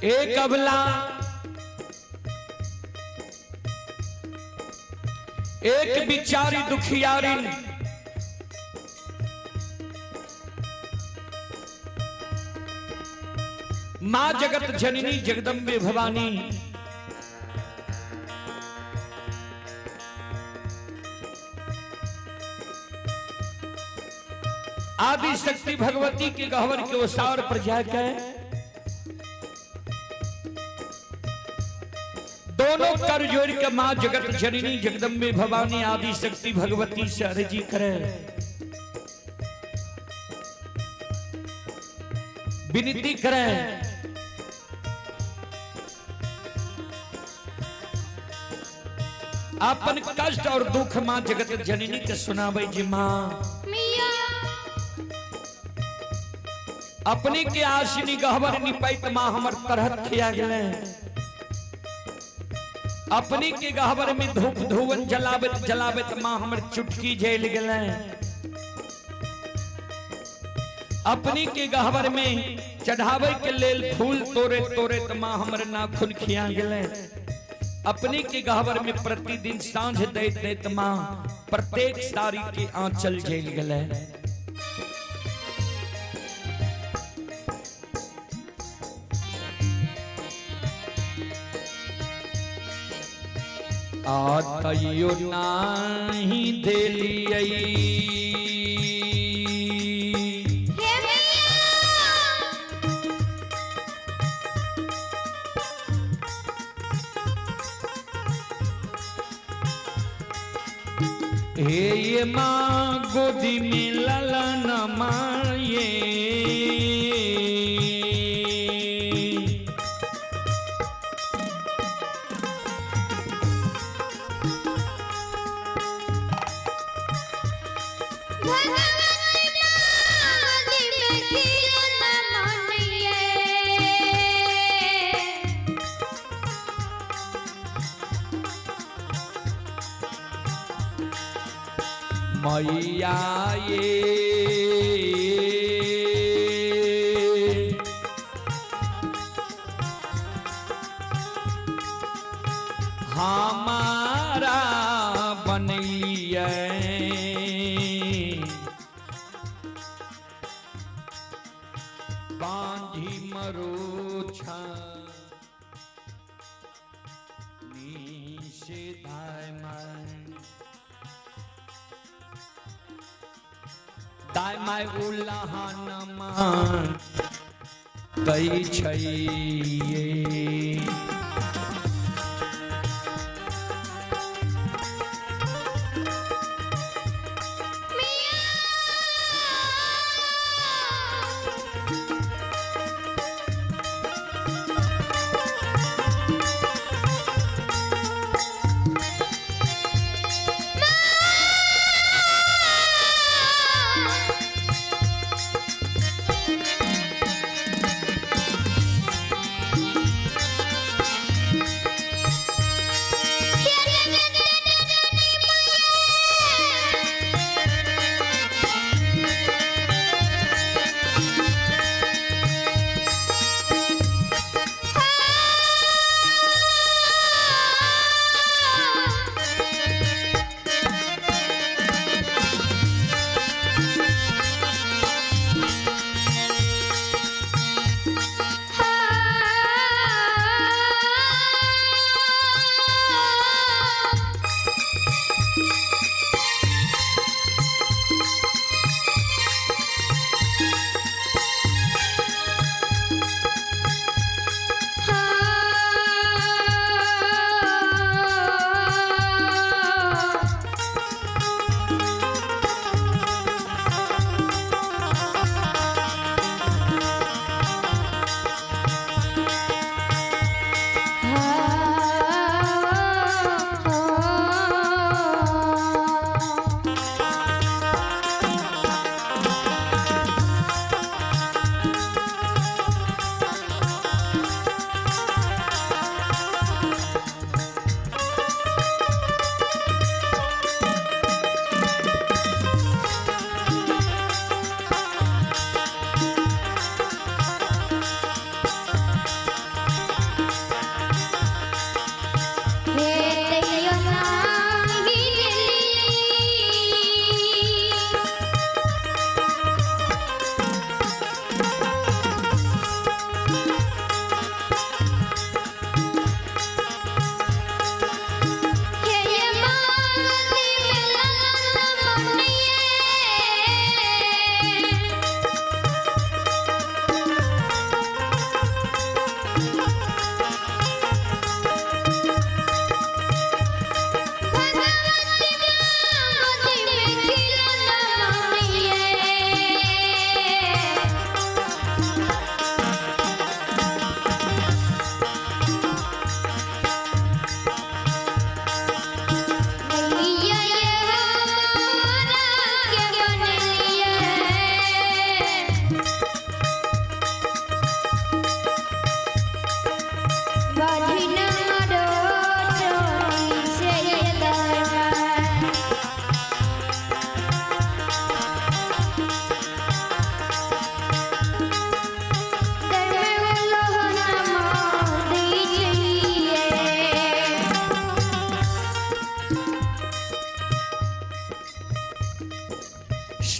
एक अबला, एक बिचारी दुखियारी मां जगत जननी जगदम्बे भवानी आदि शक्ति भगवती के गहवर के ओसार पर जाके दोनों कर जोड़ के मां जगत जननी जगदम्बे भवानी आदि शक्ति भगवती से अर्जी करे, विनती करे। अपन कष्ट और दुख मां जगत जननी के सुनावे जी मां मिया अपने के आसिनी गहवर निपैत मां हमर तरहत खिया गेले। अपने के गहवर में धूप धुवन जलाबत जलाबत मां हमर चुटकी झेल गेले। अपने के गहवर में चढ़ावे के लेल फूल तोड़े तोड़े त मां हमर नाखून खिया गेले। अपने के गहवर में प्रतिदिन सांझ दैत दैत मां प्रत्येक साड़ी के आंचल झेल गेले। आ तैयो नाही देलियै हे मैया हे ये माँ गोदी में ललन माये भगवती माँ में खिल न मानिए। मैया ये हमारा बनलिए बांधी मरोछा निषेधाय माय दाय my उल्लाहन मान दै छैये।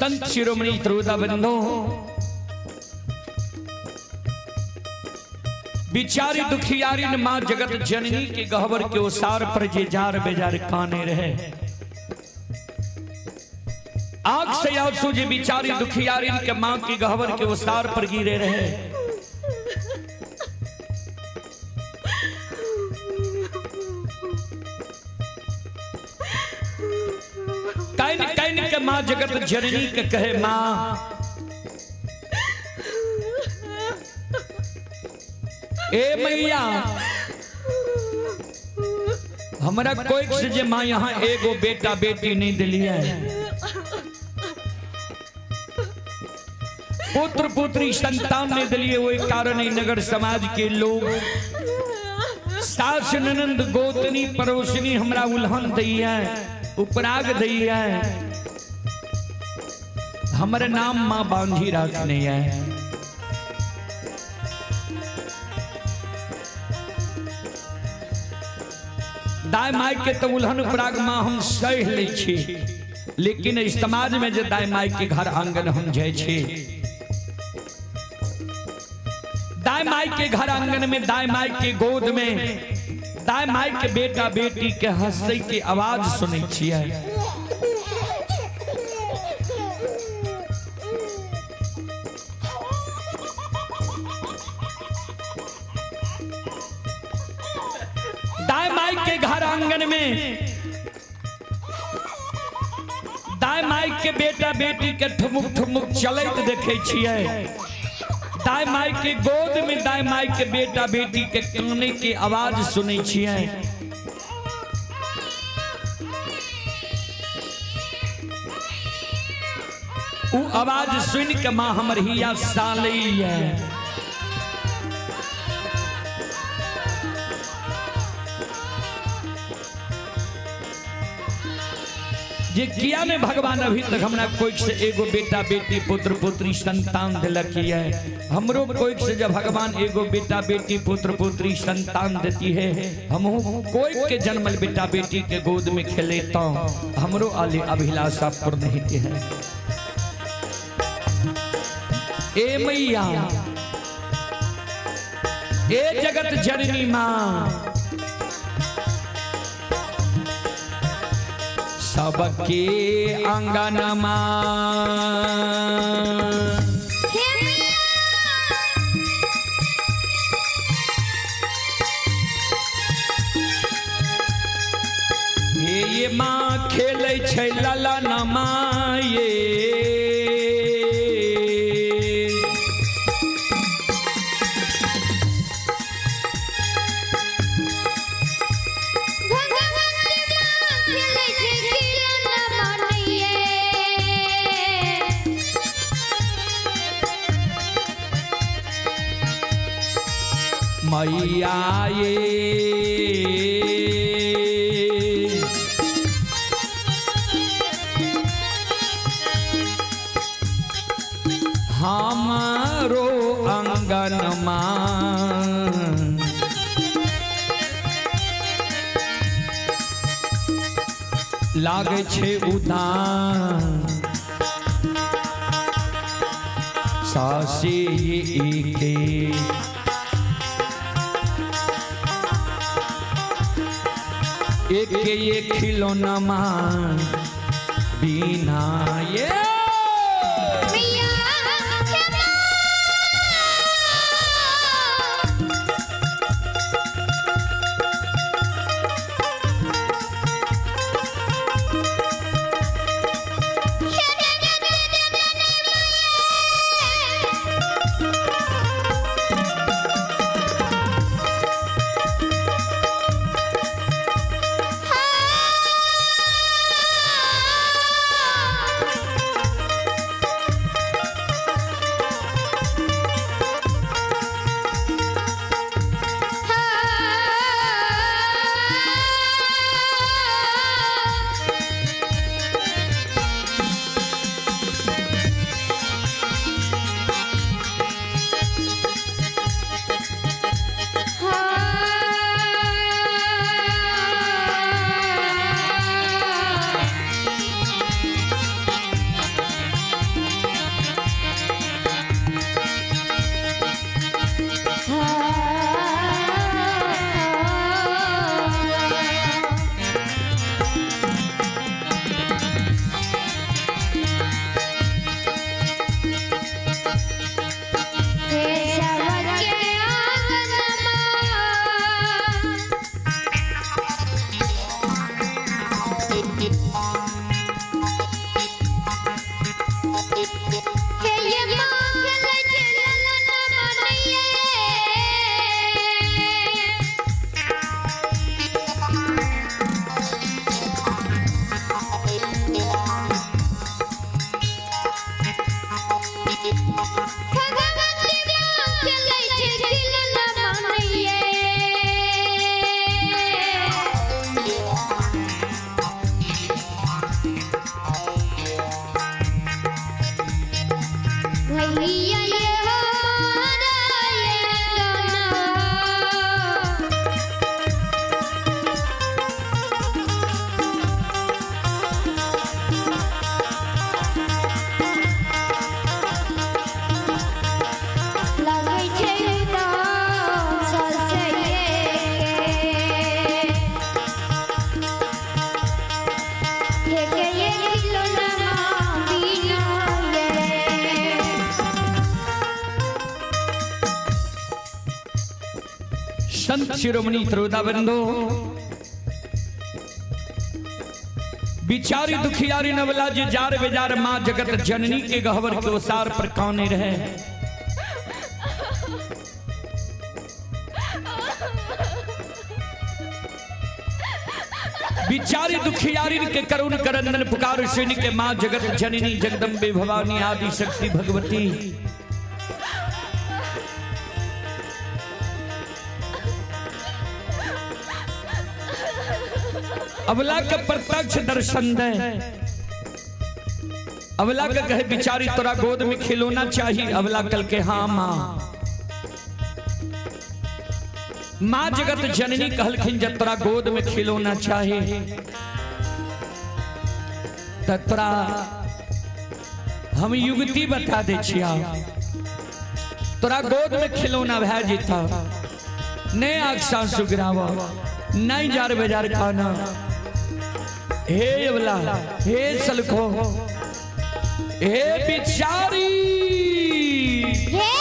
संत शिरोमणि त्रुदा बंधु, बिचारी दुखियारी ने मां जगत जननी के गहवर के ओसार पर जे जार बेजार काने रहे। आग से आंसू जे बिचारी दुखियारी के मां के गहवर के ओसार पर गिरे रहे। Can can के मां जगत जननी के कहे, मां ए मैया, हमरा कोई से जे मां यहाँ एगो बेटा बेटी नहीं दिलिए, पुत्र पुत्री संतान नहीं दिलिए, वही कारण ही नगर समाज के लोग सास ननंद गोतनी पड़ोसनी हमरा उल्हन दैया, उपराग दैया, हमरे नाम मां बांझी रखने है। दाय माई के तो उल्हन उपराग मां हम सह लै छी, लेकिन इस समाज में जे दाय माई के घर आंगन हम जाइ छी, दाय माई के घर आंगन में, दाय माई के गोद में, दाय माई के बेटा बेटी के हंसै के आवाज सुनै छियै। दाय माई के घर आंगन में दाय माई के बेटा बेटी के ठुमुक ठुमुक चलैत देखै छियै। दाय माई के गोद में दाय माई के बेटा बेटी के काने के आवाज सुनै छियै। उ आवाज सुन के मां हमर हिया सालैया। जे किया ने भगवान अभी तक हमरा कोई से एगो बेटा बेटी पुत्र पुत्री संतान दिलक है, हमरो कोई से जब भगवान एगो बेटा बेटी पुत्र पुत्री संतान देती है, हमहू कोई के जन्मल बेटा बेटी के गोद में खेले तो हमरो आले अभिलाषा पूर्ण होती है। ए मैया, ए जगत जननी माँ, सबके अंगनमा हे मैया, हे ये माँ खेलै छै ललनमा ये, भगवती माँ खेलै छै खिलौना मानैये। मैया ये हमारो अंगनमा लागै छै उदान, सासे एके एके ये खिलौना मां बिना ये। मैया हे माँ, हे जगत जननी मैया। संत शिरोमणि त्रोदा बंधु बिचारी दुखियारी नवला जी जार बेजार माँ जगत जननी के गहवर के ओसार पर काने रहे। बिचारी दुखियारी के करुण करंदन पुकार सुन के माँ जगत जननी जगदम्बे भवानी आदि शक्ति भगवती अवला के प्रत्यक्ष दर्शन दे। अवला के कहे बिचारी तोरा गोद में खिलौना चाहिए। अवला कल के हाँ माँ। माँ जगत जननी कहलखिन जब तोरा गोद में खिलौना चाहिए त तोरा हम युक्ति बता दे छिया, तोरा गोद में खिलौना भए जेता, नहीं आग सासु गिराव, नहीं जार बेजार खाना। हे अवला, हे सलखो, हे बिचारी, हे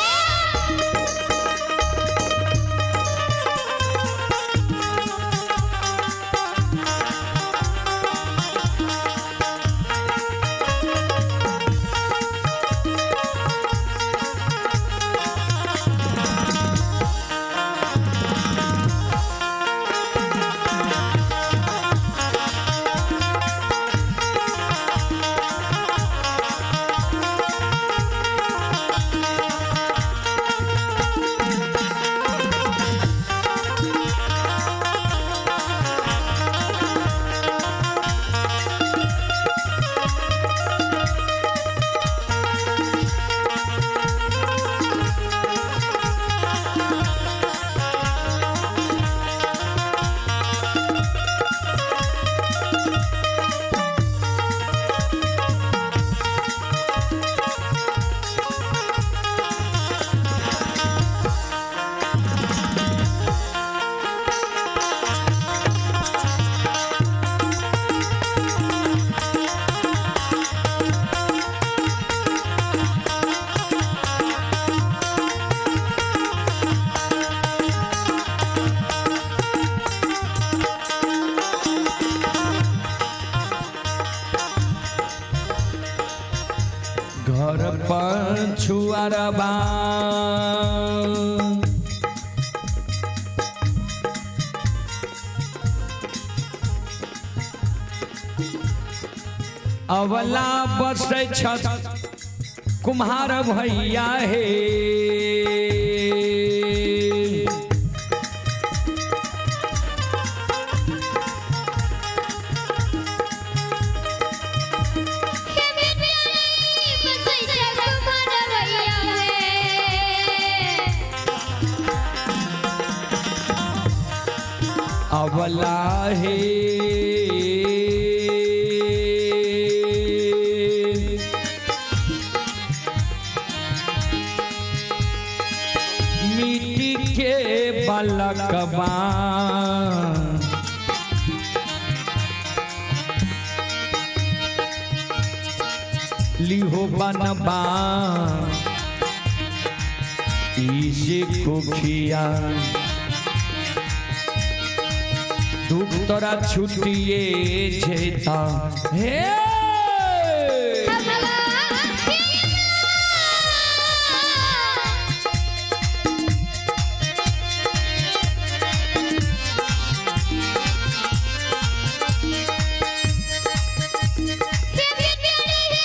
घर पर छुअरबा अवला बस छत कुम्हार भैया हे। हे बिचारी बसै छै कुमार भैया हे। अवला हे मिट्टी के बलकबा लिहो बनबा इसे कोखिया दुख तोरा छुटिए जेता हे। अवला हे हे बिचारी हे।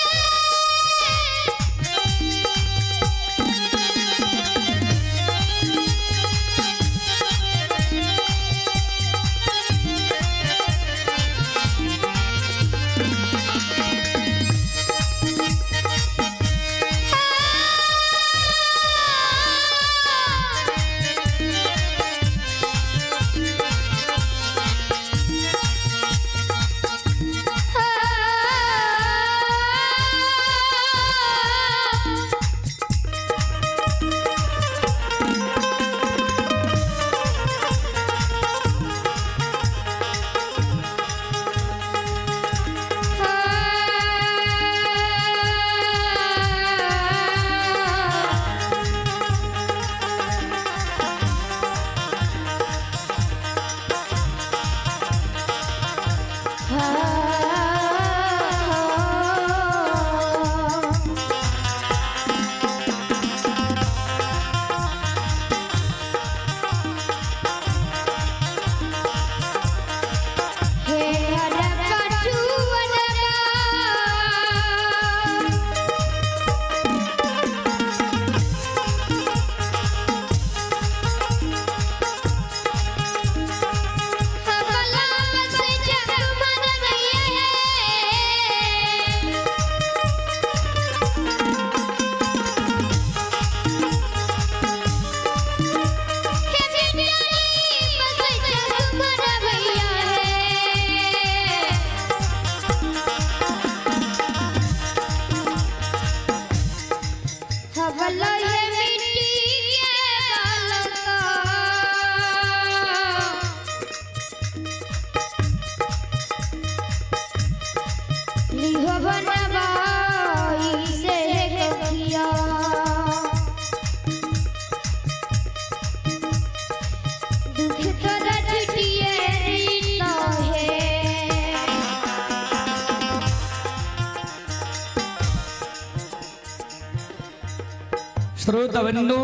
श्रोता बंधु,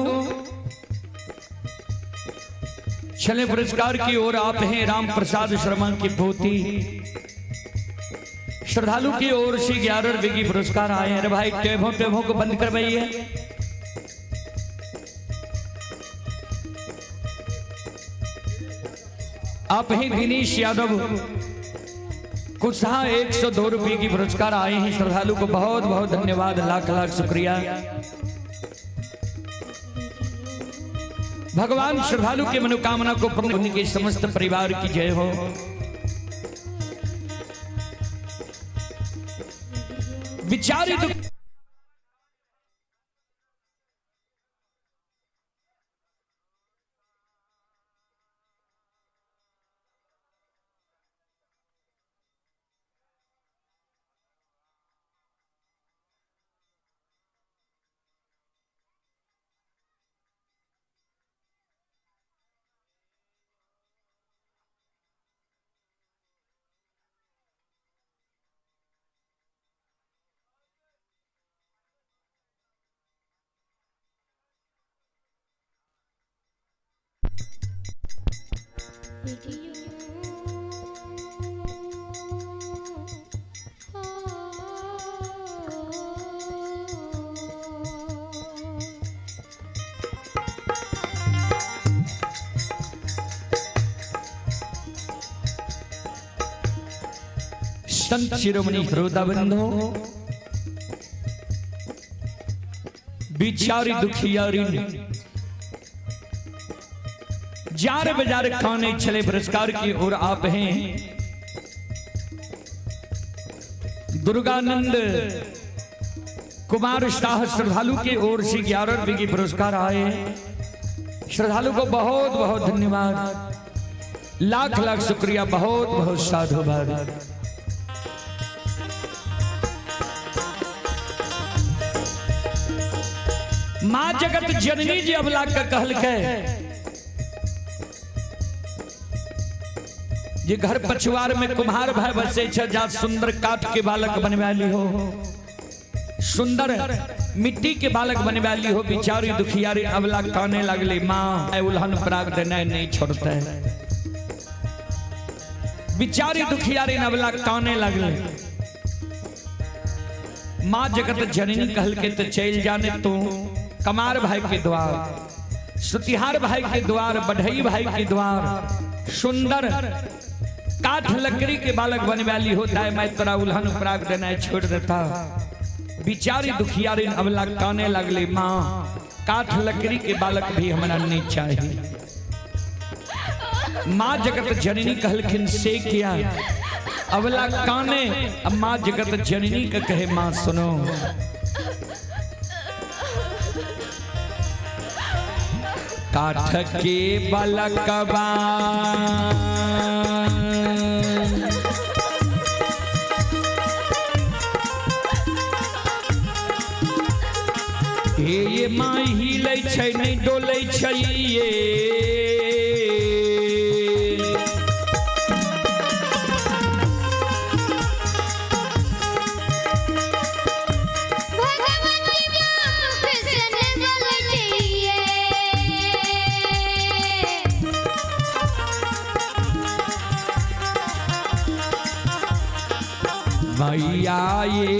छले पुरस्कार की ओर आप हैं राम प्रसाद शर्मा की पोती। श्रद्धालु की ओर से 11 रुपए की पुरस्कार आए हैं। अरे भाई टेभों टेभों को बंद करवाइए। आप ही दिनेश यादव कुशहा 102 रुपए की पुरस्कार आए हैं। श्रद्धालु को बहुत बहुत धन्यवाद, लाख लाख शुक्रिया। भगवान श्रद्धालु के मनोकामना को पूर्ण, उनके समस्त परिवार की जय हो। विचारित संत शिरोमणि श्रोता बंधु, बिचारी दुखियारी जार बाजार खाने छले पुरस्कार की ओर आप हैं। दुर्गानंद कुमार शाह श्रद्धालु की ओर से 11 रुपए की पुरस्कार आए। श्रद्धालु को बहुत बहुत धन्यवाद, लाख लाख शुक्रिया, बहुत बहुत साधुवाद। मां जगत जननी जी अबला के कहलकै जे घर पछुआर में कुम्हार भाई बसे छ, जा सुंदर काठ के बालक बनवा ली हो, सुंदर मिट्टी के बालक बनवा ली हो। बिचारी दुखियारी अबला काने लगली, मां उल्हन पराग देना नहीं छोड़ते। बिचारी दुखियारी अबला काने लगले, मां जगत जननी कहल के तो चल जाने तू कमार भाई के द्वार, सुतिहार भाई के द्वार, बढ़ई भाई के द्वार, सुंदर काठ लकड़ी के बालक बनवाली होता है, मैं तोरा उल्हन पराग देना छोड़ देता। बिचारी दुखियारी अबला काने लगले, मां काठ लकड़ी के बालक भी हमरा नहीं चाहिए। मां जगत जननी कहलखिन से किया अबला काने, अब मां जगत जननी के कहे मां सुनो, काठ के बालकबा हे ये माई हिलै छै नहीं डोलै छै ये, मैया ये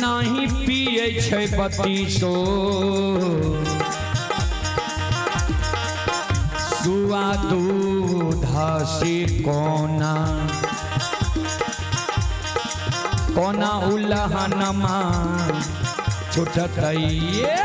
नाही पिए छै बतीसो सुआ दूध से कोना कोना उलहनमा छुटतैये।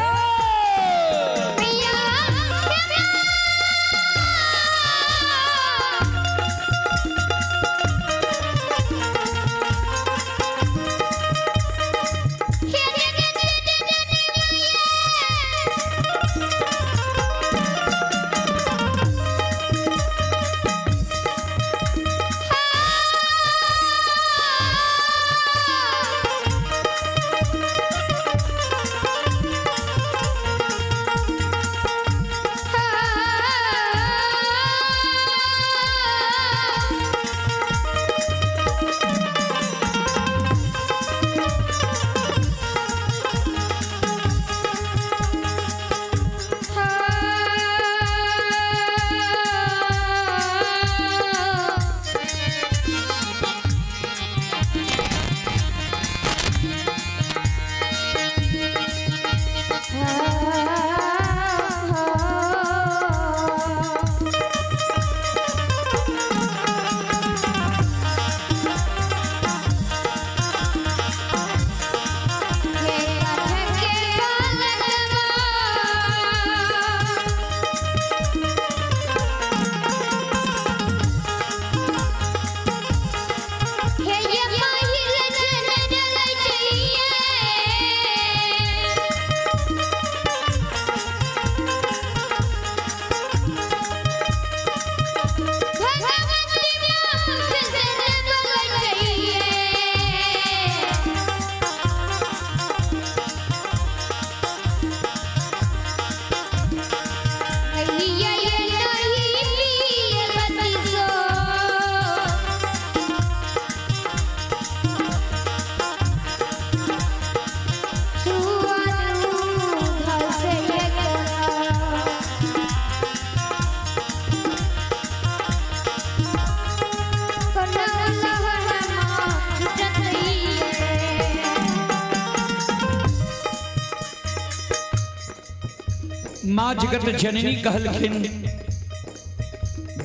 माँ जगत जननी कहलखिन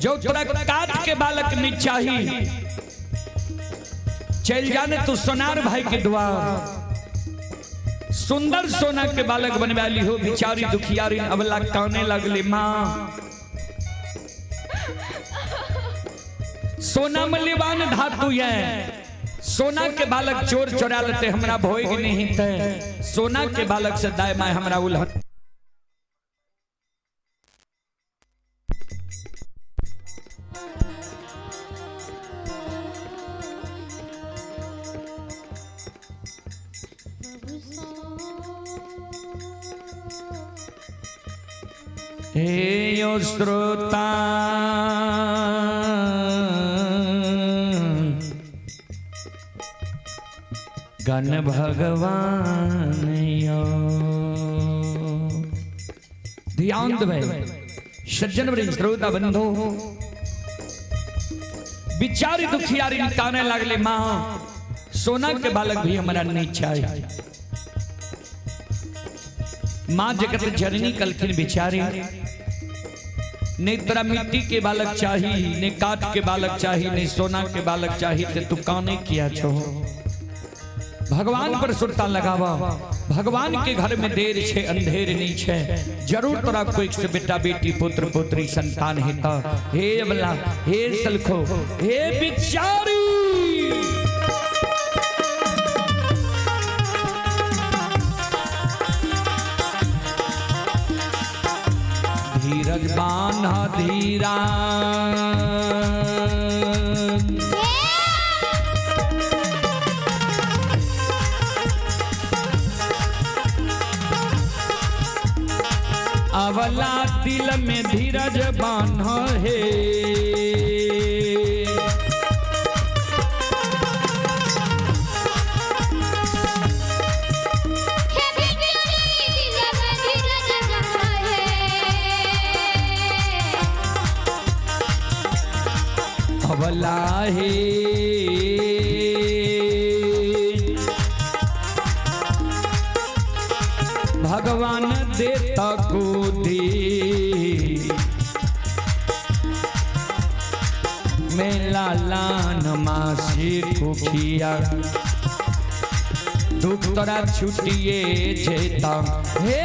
जो तोरा काट के बालक नहीं चाही चल जाने तू सोनार भाई के द्वार, सुंदर सोना के बालक बनवा ली हो। बिचारी दुखियारी अबला काने लगले, माँ सोना मूल्यवान धातु है, सोना के बालक चोर चोरा लेते हमरा भोग नहीं थे, सोना के बालक से दाय my हमरा उलहन। हे यो श्रोता गण भगवान यो ध्यान देवे सज्जन वृंद श्रोता बंधु। बिचारी दुखियारी काने लागले, माँ सोना के बालक भी हमरा नहीं चाहिए। माँ जगत जननी कलखिन बिचारी ने तोरा मिट्टी के बालक चाही, ने काठ के बालक चाही, ने सोना के बालक चाही, ते तू काने किया छो। भगवान पर सुरता लगावा, भगवान के घर में देर छे अंधेर नहीं छे, जरूर तोरा कोई से बेटा बेटी पुत्र पुत्री संतान हेता। हे अबला, हे सलखो, हे बिचारी धीरज बान्ह धीरा अवला दिल में धीरज बान्ह हे। अवला हे भगवान देता गोदी मेला लान मासी कुखिया दुख तोरा छुटिए जेता। हे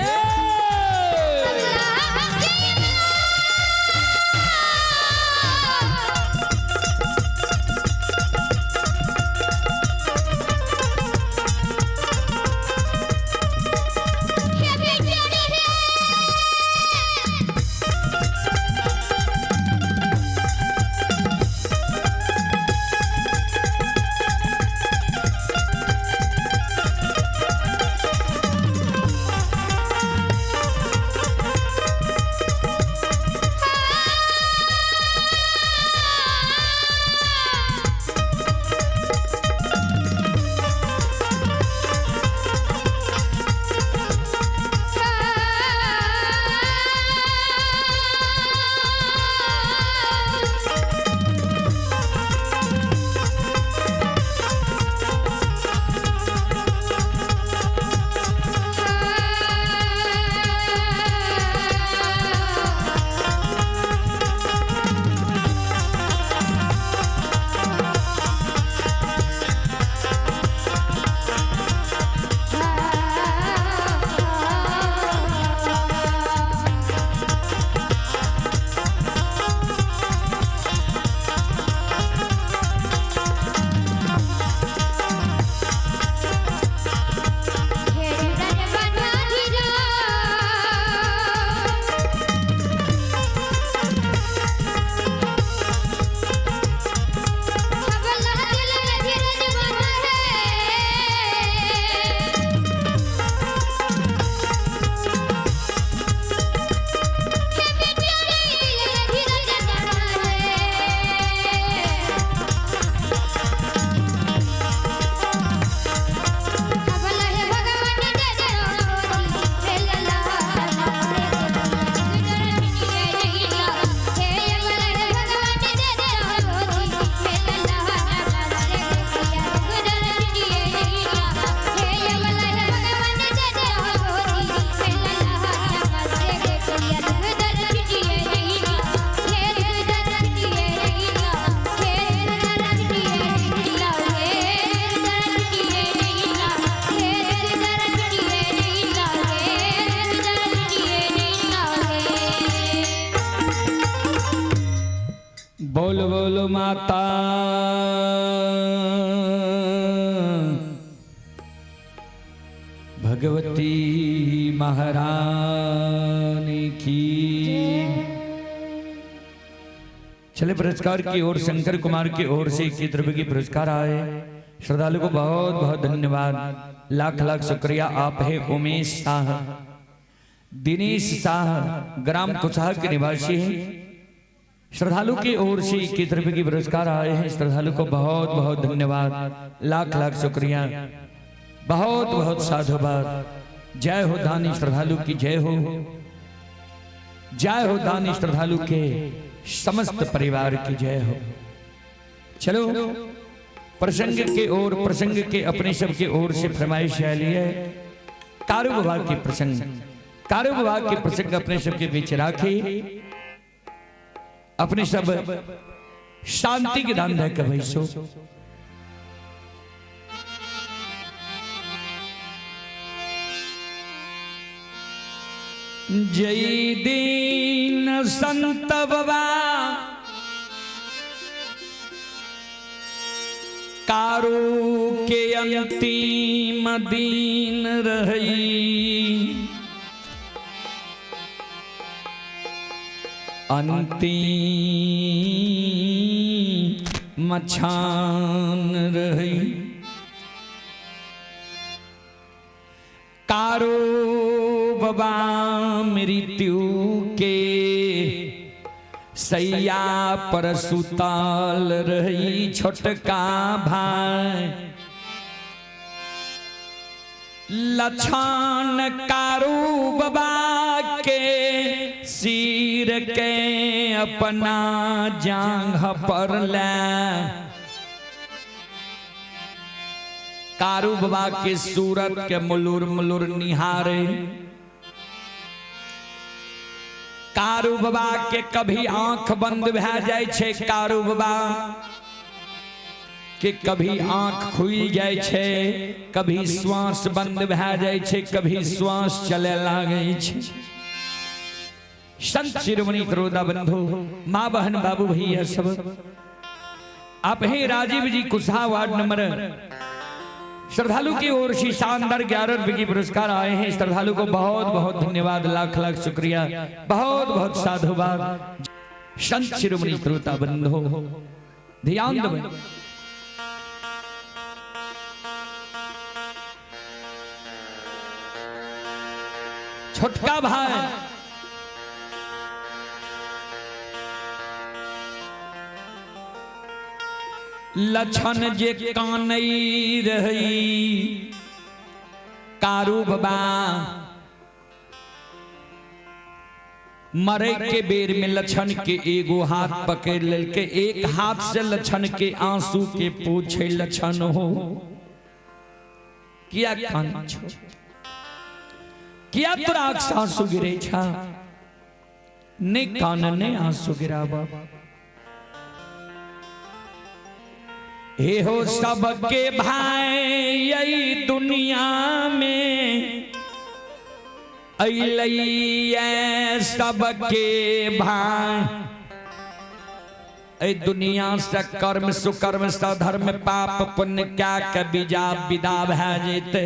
माता भगवती महारानी की। चले पुरस्कार की ओर शंकर कुमार की ओर से 21 रुपए की पुरस्कार आए। श्रद्धालु को बहुत बहुत धन्यवाद, लाख लाख शुक्रिया। आप है उमेश शाह, दिनेश शाह, ग्राम कुसहा के निवासी हैं। श्रद्धालु की ओर से 21 रुपए की पुरस्कार आए हैं। श्रद्धालु को बहुत बहुत धन्यवाद, लाख लाख शुक्रिया, बहुत बहुत साधुवाद। जय हो दानी श्रद्धालु की जय हो, जय हो दानी श्रद्धालु के समस्त परिवार की जय हो। चलो प्रसंग के ओर, प्रसंग के अपने सब के ओर से फरमाइश आई है। कारू बाबा के प्रसंग, कारू बाबा के प्रसंग अपने सबके बीच राखी अपने सब शांति के दान दे के बैसो। जय दीन संत बाबा कारू के अंतिम दीन रही, अंतिम मछान रही। कारो बाबा मृत्यु के सैया पर सुताल रही छोटका भाई। लछन कारू बाबा के सिर के अपना जांघ पर ले, कारू बाबा के सूरत के मुलुर मुलुर निहारे। कारू बाबा के कभी आंख बंद भै जाय छै, कारू बाबा के कभी आंख खुल जाय छै, कभी श्वास बंद भै जाय छै, कभी श्वास चले लागै छै। संत शिरोमणि क्रोधा बंधु, माँ बहन बाबू भैया सब, आप हैं राजीव जी कुशहा वार्ड नंबर श्रद्धालु की ओर से शानदार 11 रुपए की पुरस्कार आए हैं। श्रद्धालु को बहुत बहुत धन्यवाद, लाख लाख शुक्रिया, बहुत बहुत साधुवाद। संत शिरोमणि श्रोता बंधु ध्यान दो। छोटका भाई लछन जे कानई रही कारू बाबा मरे के बेर में लछन के एगो हाथ पकड़ लेलके, एक हाथ से लछन के आंसू के पूछे लछन हो किया कान छो, किया तोरा आंख से आंसू गिरे छा, ने कान ने आंसू गिरावा। हे हो सबके भाई यही दुनिया में अइलैया सबके भाई, ऐ दुनिया से कर्म सुकर्म सधर्म पाप पुण्य क्या के बीजा विदा भै जेते,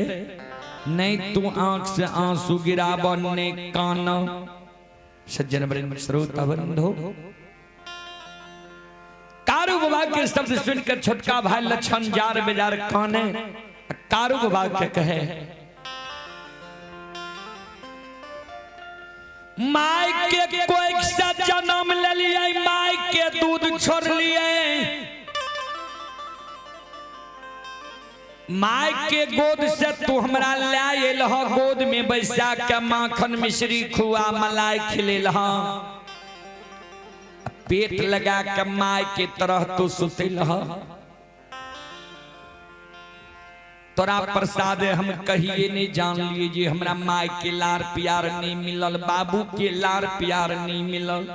नहीं तू आंख से आंसू गिराब ने कान। सज्जन वृंद श्रोता बंधु, कारू बाबा के शब्द सुनकर छोटका भाई लक्षण जार बेजार काने कारू बाबा के कहे, my के कोई से जन्म ले लिए, my के दूध छोड़ लिए, my के गोद से तू हमरा ले आयल हो, गोद में बैसा के माखन मिश्री खुआ मलाई खिलेल हो, पेट लगा के my के तरह तू सुतिल हो, तोरा प्रसाद हम कहिए नहीं जान लिए जी हमरा my के लार प्यार नहीं मिलल, बाबू के लार प्यार नहीं मिलल।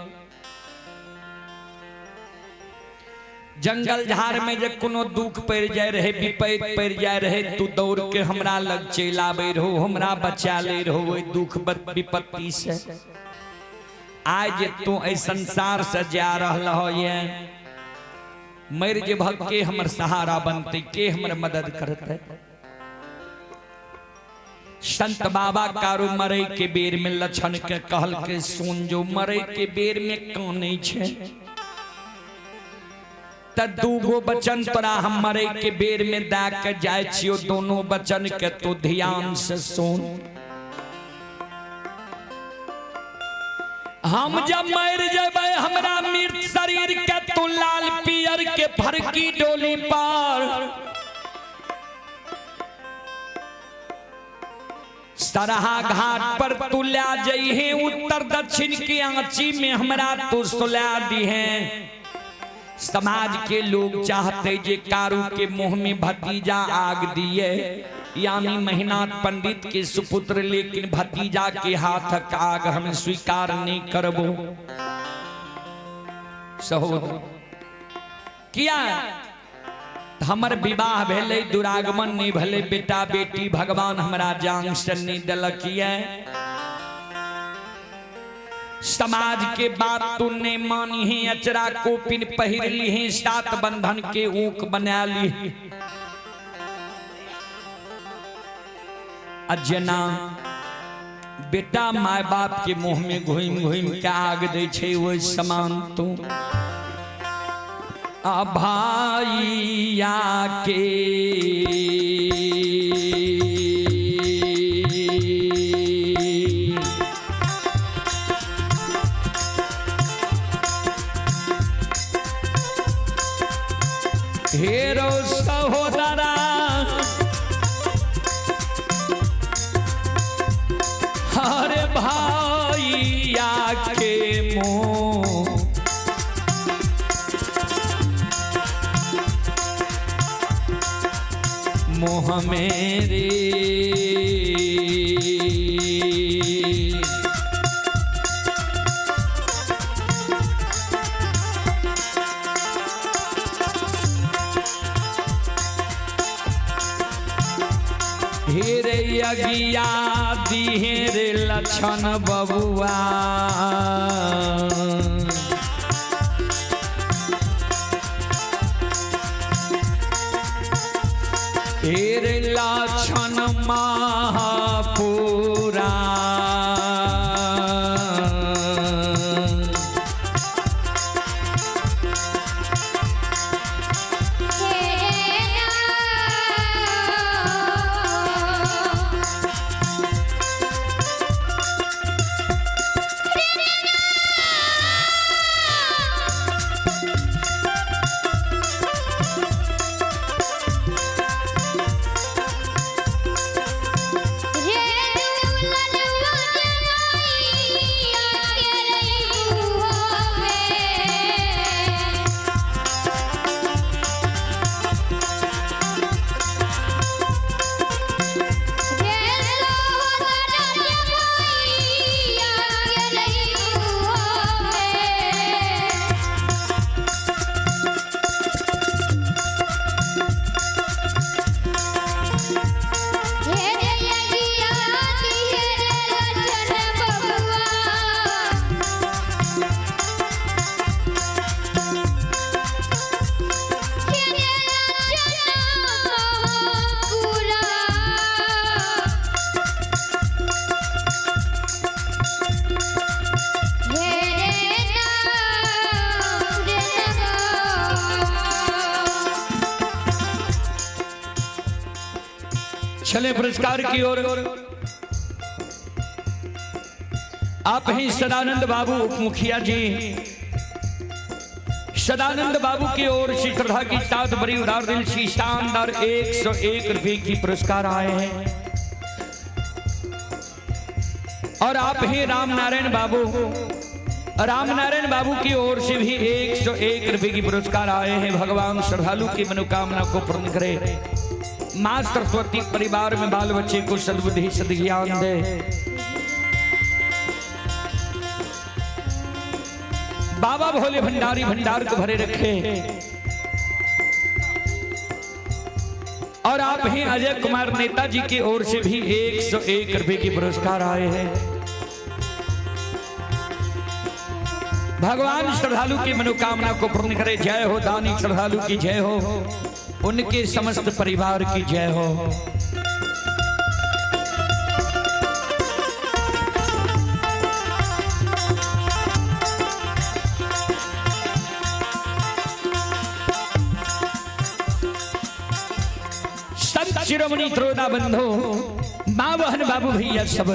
जंगल झाड़ में जे कोनो दुख पड़ जाए रहे, विपैत पड़ जाए रहे, तू दौड़ के हमरा लग चल आबे रहो, हमरा बचा ले रहो दुख विपत्ति से। आज तू एहि संसार से जा रहल हो ये मरि जेबह के हमर सहारा बनते, के हमर मदद करते? संत बाबा कारू मरे के बेर में लक्षण के कहल के सुन, जो मरे के बेर में कानै छै त दूगो वचन तोरा हम मरे के बेर में दा के जाय छियो, दोनों वचन के तो ध्यान से सुन। हम जब मर जेबै हमरा मृत शरीर के तू लाल पियर के फरकी डोली पर सरहा घाट पर तू ला जइहे, उत्तर दक्षिण की आंची में हमरा तू सुला दिहे। समाज के लोग चाहते जे कारू के मुंह में भतीजा आग दिए, यानी महिनाथ पंडित के सुपुत्र, लेकिन भतीजा के हाथ आग हम स्वीकार नहीं करबो। सहोदर किया हमर विवाह भेलै, दुरागमन नहीं भेलै, बेटा बेटी भगवान हमरा जान से नहीं दिलक। समाज के बात तू नहीं मानी है, अचरा कोपिन पहिर ली है, सात बंधन के ऊक बना ली। अजना बेटा माय बाप के मुंह में घुम घुम के आग दे छे, ओहि समान तू भाइया के हेरो सहोदरा हरे भाइया के मुँह मोह मेरे। हेरे अगिया दिहे रे लक्षण बबुआ, हेरे लक्षण महापुरा। चले पुरस्कार की ओर। आप ही सदानंद बाबू उप मुखिया जी, सदानंद बाबू की ओर से श्रद्धा की साथ बड़ी उदार दिल सी शानदार 101 रुपए की पुरस्कार आए हैं। और आप ही राम नारायण बाबू, राम नारायण बाबू की ओर से भी 101 रुपए की पुरस्कार आए हैं। भगवान श्रद्धालु की मनोकामना को पूर्ण करे, मां सरस्वती परिवार में बाल बच्चे को सद्बुद्धि सद्ज्ञान दे। बाबा भोले भंडारी भंडार को भरे रखे। और आप ही अजय कुमार नेताजी की ओर से भी 101 रुपए की पुरस्कार आए हैं। भगवान श्रद्धालु की मनोकामना को पूर्ण करे। जय हो दानी श्रद्धालु की जय हो, उनके समस्त परिवार की जय हो। संत शिरोमणि त्रोदा बंधु माँ बहन बाबू भैया सब,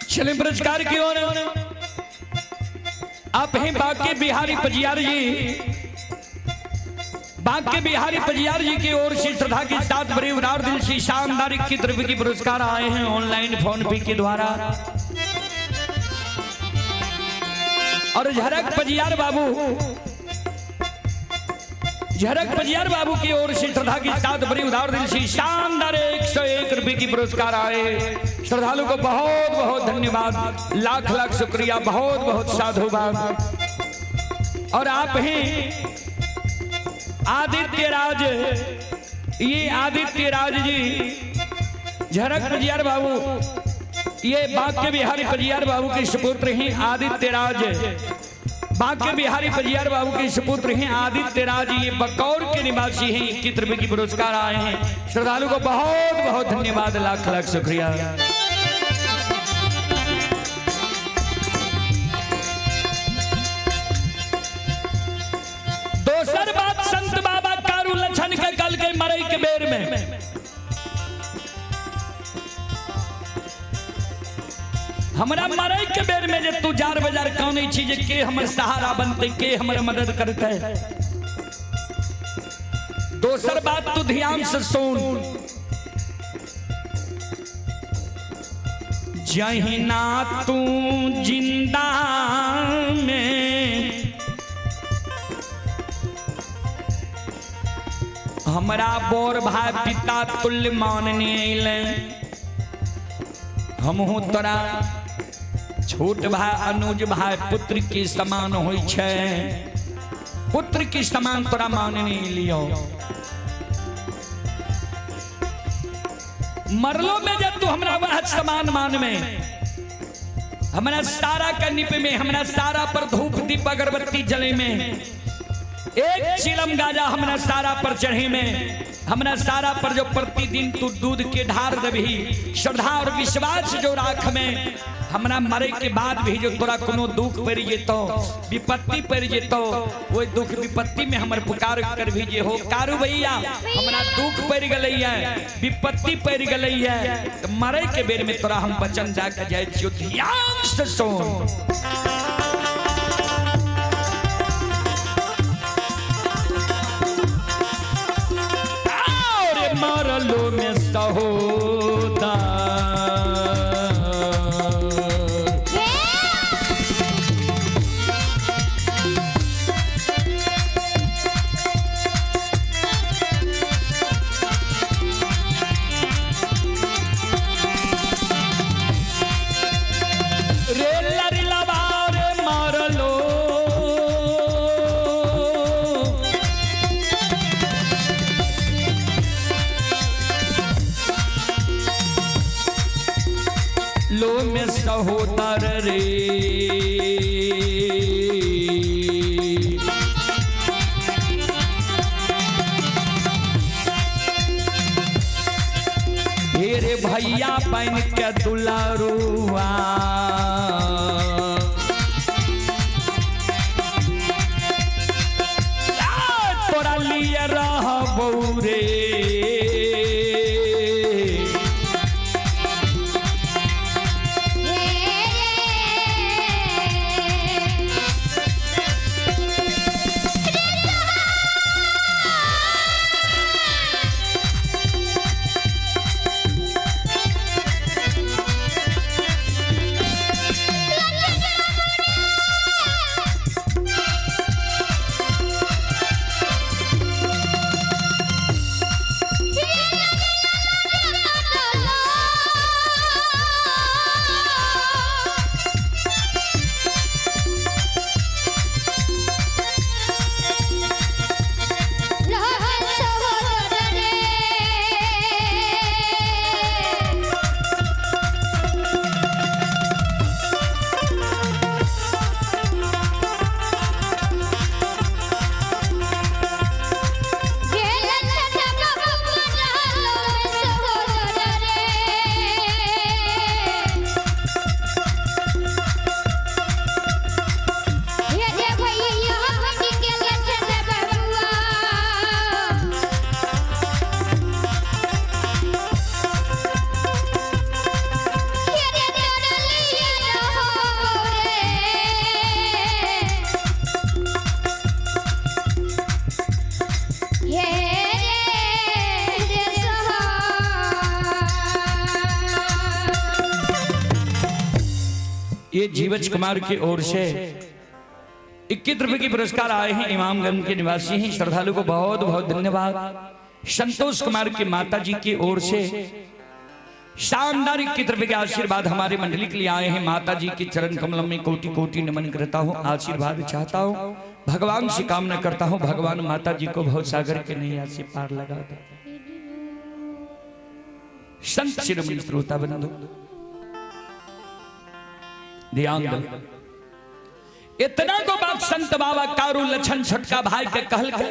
चलिए पुरस्कार की ओर। आप हैं बांके बिहारी पजियार जी, बांके बिहारी पजियार जी की ओर से श्रद्धा के साथ बड़े उदार दिल से शानदार 21 रुपए की पुरस्कार आए हैं ऑनलाइन फोन पे के द्वारा। और झरक पजियार बाबू, झरक पजियार बाबू की ओर से श्रद्धा के साथ बड़ी उदार दिल से शानदार 101 रुपए की पुरस्कार आए। श्रद्धालु को बहुत बहुत धन्यवाद, लाख लाख शुक्रिया, बहुत बहुत साधुवाद। और आप हैं आदित्य राज, ये आदित्य राज जी झरक पजियार बाबू, ये बांके बिहारी पजियार बाबू के सुपुत्र हैं आदित्य राज। बांके बिहारी पजियार बाबू के सुपुत्र हैं आदित्य राज, ये बकौर के निवासी हैं। 21 रुपए की पुरस्कार आए हैं। श्रद्धालु को बहुत बहुत धन्यवाद, लाख लाख शुक्रिया। दोसर बात संत बाबा कारू लछन के गल के मरई के बेर में हमरा मरई के बेर में जे तू जार बाजार कानै छी जे के हमर सहारा बनते, के हमर मदद करते। दोसर बात तू ध्यान से सुन, जहिना तू जिंदा में हमरा बोर भाई पिता तुल्य मानने अइले, हमहू तोरा छोट भाई अनुज भाई पुत्र के समान होइ छै, पुत्र के समान तोरा मानने लियो। मरलो में जब तू हमरा वह समान मान में, हमरा सारा के निप में, हमरा सारा पर धूप दीप अगरबत्ती जले में, एक चिलम गाजा हमरा सारा पर चढ़े में, हमरा सारा पर जो प्रतिदिन तू दूध के ढार दबही, श्रद्धा और विश्वास जो राख में, हमरा मरे के बाद भी जो तोरा कोनो दुख पड़ जेतो, विपत्ति पड़ जेतो, वो दुख विपत्ति में हमर पुकार कर भी जे हो कारू भैया हमरा दुख पड़ गलैया, विपत्ति पड़ गलैया, तो मरे के बेर में तोरा हम वचन जाके जाय छियो। ध्यान से सुन, मरलो में सहोदा सहोदर रे। हे रे भैया बन के दुलारुआ, तोरा लिए रहबौ रे। ये जीवच कुमार की ओर से 21 रुपए की पुरस्कार आए हैं। इमामगंज के निवासी हैं, श्रद्धालु को बहुत बहुत धन्यवाद। संतोष कुमार की माता जी की ओर से शानदार 21 रुपए के आशीर्वाद हमारे मंडली के लिए आए हैं। माता जी के चरण कमलों में कोटि कोटि नमन करता हूँ, आशीर्वाद चाहता हूँ, भगवान से कामना करता हूँ, भगवान माता जी को भव सागर के नैया से पार लगा दे। संत शिरोमणि श्रोता बंधु ध्यान दो, इतना को बात संत बाबा कारू लछन छोटका भाई के कहल के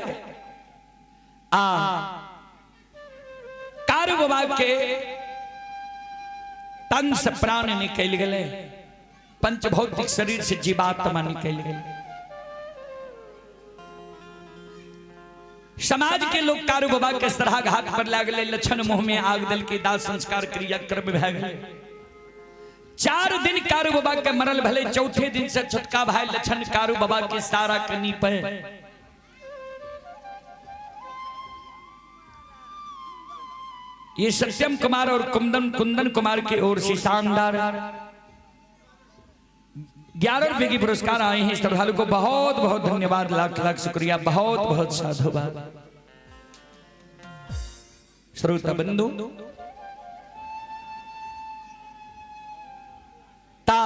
आ कारू बाबा के तन से प्राण निकल गए, पंचभौतिक शरीर से जीवात्मा निकल गए। समाज के लोग कारू बाबा के सराघात पर लागले, लछन मुंह में आग दल के दाह संस्कार क्रिया कर्म भए गए। 4 दिन कारू बाबा के मरल भले, चौथे दिन से छोटका भाई लछन कारू बाबा के सारा कनी पे ये सत्यम कुमार और कुंदन कुंदन कुमार की ओर से शानदार 11 रुपए की पुरस्कार आए हैं। श्रद्धालु को बहुत बहुत धन्यवाद, लाख लाख शुक्रिया, बहुत बहुत साधुवाद। श्रोता बंधु ता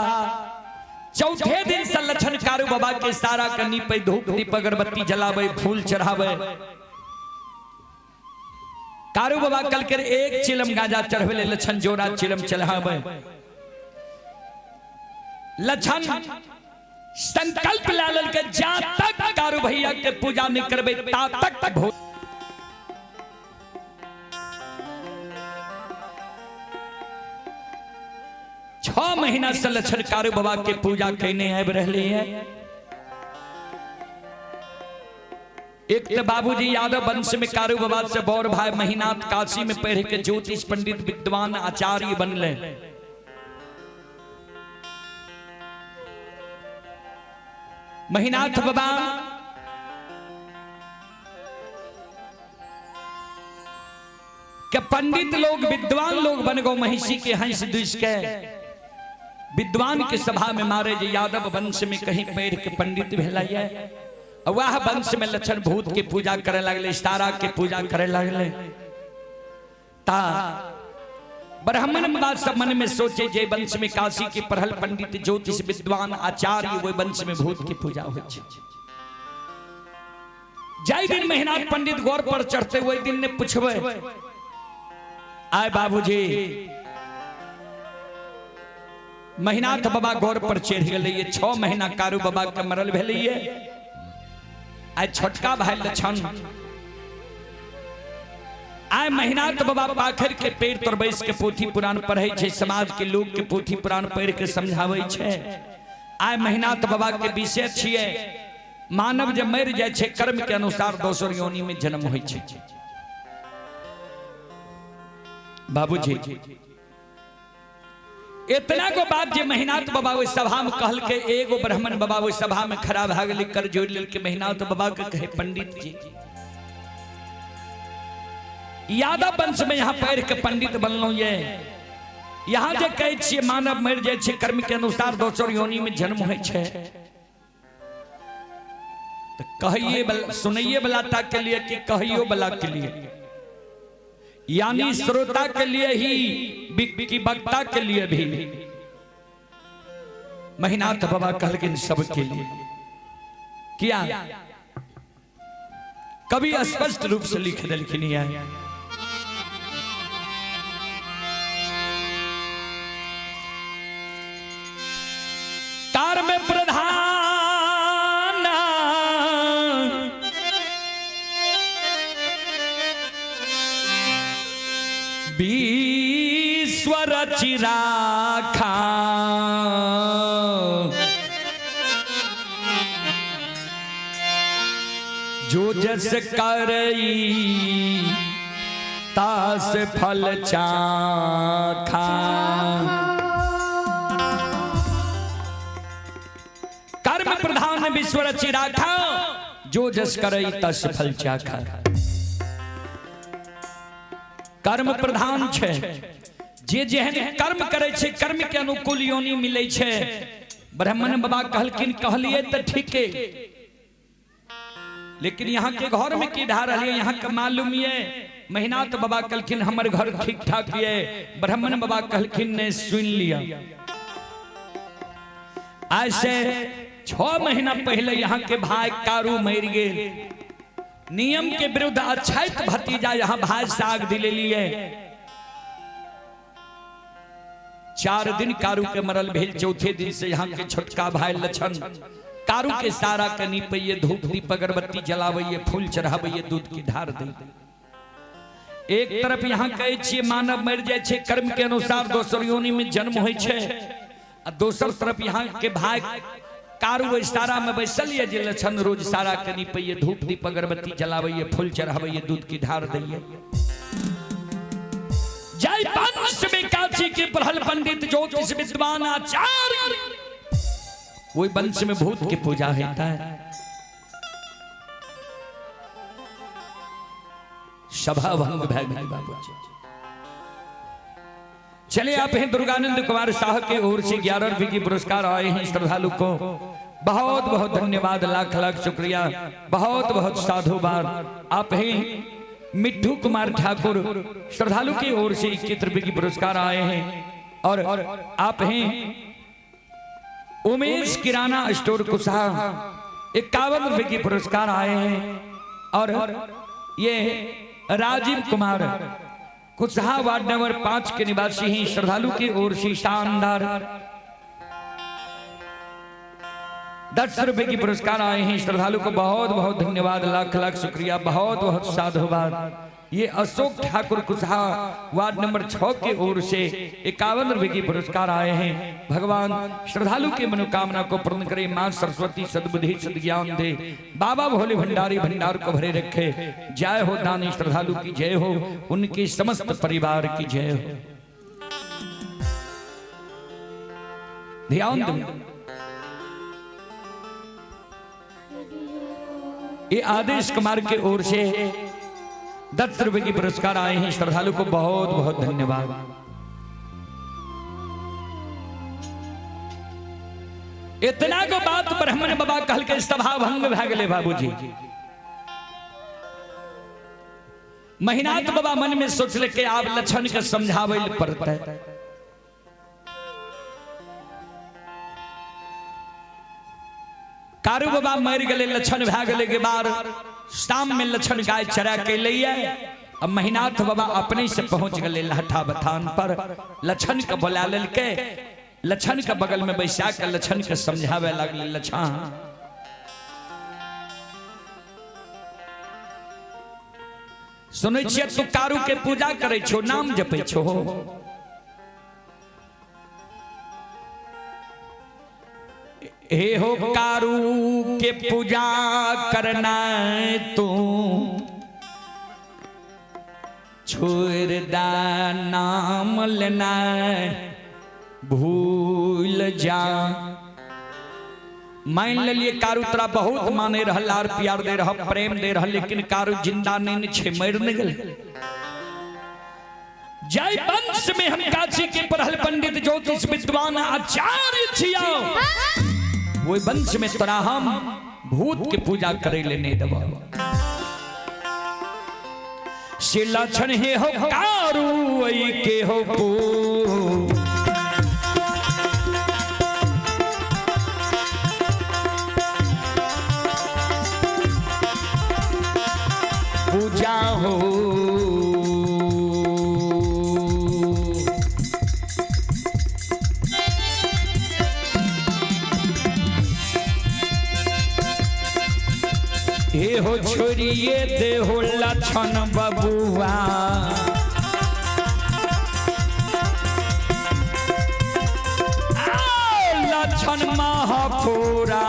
चौथे दिन से लछन कारू बाबा के सारा कनी पे धूप दीप अगरबत्ती जलावे, फूल चढ़ावे। कारू बाबा कल के एक चिलम गांजा चढ़वे, लछन जोड़ा चिलम चढ़ावे। लछन संकल्प लाल के जा तक कारू भैया के पूजा नहीं करबे ता तक भो छह महीना से लछन कारू बाबा के पूजा कहने आबि रहले है। एक तो बाबूजी यादव वंश में कारू बाबा से बौर भाई महीनाथ काशी में पढ़ के ज्योतिष पंडित विद्वान आचार्य बनले। महीनाथ बाबा के पंडित लोग विद्वान लोग बन गो महिषी के हंस दुष के विद्वान के सभा में मारे जे यादव वंश में कहीं पढ़ के पंडित भेला है। वह वंश में लक्षण भूत के पूजा करे लगले, तारा के पूजा करे लगले। ता ब्राह्मण बात सब मन में सोचे जे वंश में काशी के पढ़ल पंडित ज्योतिष विद्वान आचार्य वो वंश में भूत की पूजा हो। जाय दिन महीनाथ पंडित गौर पर चढ़ते वही दिन ने पूछवे, आए बाबूजी महिनाथ बाबा गौर पर चढ़ि गेलैये। 6 महीना कारू बाबा के मरल भेलैये। आइ छोटका भाई लक्षण आइ महिनाथ बाबा पाखर के पेड़ तर बैस के पोथी पुराण पढ़ै छै, समाज के लोग के पोथी पुराण पढ़ के समझाबै छै। आइ महिनाथ बाबा के विषय छियै मानव जे मरि जाइ छै कर्म के अनुसार दोसर योनि में जन्म होइ छै। बाबूजी इतना गो बात जे महिनाथ बाबा ओहि सभा में कहलकै, एगो ब्राह्मण बाबा ओहि सभा में खड़ा भए गेलै, कर जोड़ि लेलकै महिनाथ बाबा के कहे पंडित जी यादव वंश में यहाँ पढ़ के पंडित बनलहुँ ये, यहाँ जे कहै छियै मानव मरि जाइ छै कर्म के अनुसार दोसर योनि में जन्म होइ छै, तऽ कहिए सुनैए वाला टा के लिए कि कहियो वाला के लिए, यानी श्रोता के लिए ही कि वक्ता के लिए भी। महिनाथ बाबा कहलखिन सबके लिए। किया कवि स्पष्ट रूप से लिख देलखिन है। कार में प्रधान विश्व रचि राखा, जो जस करई तास फल चाखा। कर्म प्रधान विश्व रचि राखा, जो जस करई तस फल चाखा। कर्म प्रधान छै, जे जेहन कर्म करै छै कर्म के अनुकूल योनि मिलै छै। ब्राह्मण बाबा कहलखिन कहलिए तऽ ठीके, लेकिन यहाँ के घर में की ढा रही है यहाँ के मालूम ये। महिनाथ बाबा कहलखिन हमर घर ठीक ठाक ये। ब्राह्मण बाबा कहलखिन नहीं सुन लिया, आज से 6 महीना पहले यहाँ के भाई कारू मर गए, नियम के विरुद्ध अछैत भतीजा यहाँ भाई साग दिले लिए। 4 दिन कारू के मरल भेल, चौथे दिन से यहाँ के छोटका भाई लक्षण कारू के सारा के नीपैये, धूप दीप अगरबत्ती जलावैये, फूल चढ़ावैये, दूध की धार दे। एक तरफ यहाँ कहै छियै मानव मरि जाइ छै कर्म के अनुसार दोसर योनि में जन्म होइ छै, आ दोसर तरफ यहाँ के भाई कारू ओहि सारा में बैसल ये जे लक्षण रोज सारा के नीपैये, धूप दीप अगरबत्ती जलावैये, फूल चढ़ावैये, दूध की धार दैये। जय वंश में काशी के पढ़ल पंडित ज्योतिष विद्वान आचार्य, वही वंश में भूत की पूजा होता है। सभा भंग भय गई बाबूजी। चले आप हैं दुर्गानंद कुमार शाह के ओर से 11 रुपए की पुरस्कार आए हैं श्रद्धालु को, बहुत बहुत धन्यवाद, लाख लाख शुक्रिया, बहुत बहुत साधुवाद। आप हैं मिट्ठू कुमार ठाकुर श्रद्धालु की ओर से 21 रुपए की पुरस्कार आए हैं। और आप हैं उमेश किराना स्टोर कुशहा 51 रुपए की पुरस्कार आए हैं। और ये राजीव कुमार कुशहा वार्ड नंबर 5 के निवासी हैं, श्रद्धालु की ओर से शानदार 10 रुपए की पुरस्कार आए हैं। श्रद्धालु को बहुत बहुत धन्यवाद, लाख लाख शुक्रिया, बहुत बहुत साधुवाद। ये अशोक ठाकुर कुशहा वार्ड नंबर 6 के ओर से 51 रुपए की पुरस्कार आए हैं। भगवान श्रद्धालु की मनोकामना को पूर्ण करे, मां सरस्वती सद्बुद्धि सद्ज्ञान दे, बाबा भोले भंडारी भंडार को भरे रखे। जय हो दानी श्रद्धालु की जय हो, उनके समस्त परिवार की जय हो। ध्यान दो, ये आदेश कुमार के ओर से 10 रुपए की पुरस्कार आए हैं। श्रद्धालु को बहुत बहुत धन्यवाद। इतना को बात ब्राह्मण बाबा कहल के सभा भंग भए गेलै बाबूजी। महिनाथ बाबा मन में सोचले के आब लक्षण के समझाबै ल पड़तै। कारू बाबा मरि गेलै, लक्षण भए गेलै के बाद शाम में लक्षण गाय चरा के लैये। अब महिनाथ बाबा अपने से पहुंच गए लहठा बथान पर, लक्षण के बोला लेलकै। लछन के बगल में बैसा के लछन के समझावे लगले, लछन सुनै छियै तू कारू के पूजा करै छो, नाम जपै छो, हे हो कारू के पूजा करना तू छोड़ दा नाम लेना भूल जा। मान लेलिए कारू तोरा बहुत माने रह, लार प्यार दे रह, प्रेम दे रह, लेकिन कारू जिंदा नहीं छे, मर नहीं गेल। जय वंश में हम काशी के पढ़ल पंडित ज्योतिष विद्वान आचार्य छियो, वो वंश में तोरा हम भूत के पूजा करे ले नहीं देबो। से लक्षण हे हो कारू ऐ के हो पू पूजा हो। हे हो छोड़िए दे हो लक्षण बबुआ, लक्षण महापुरा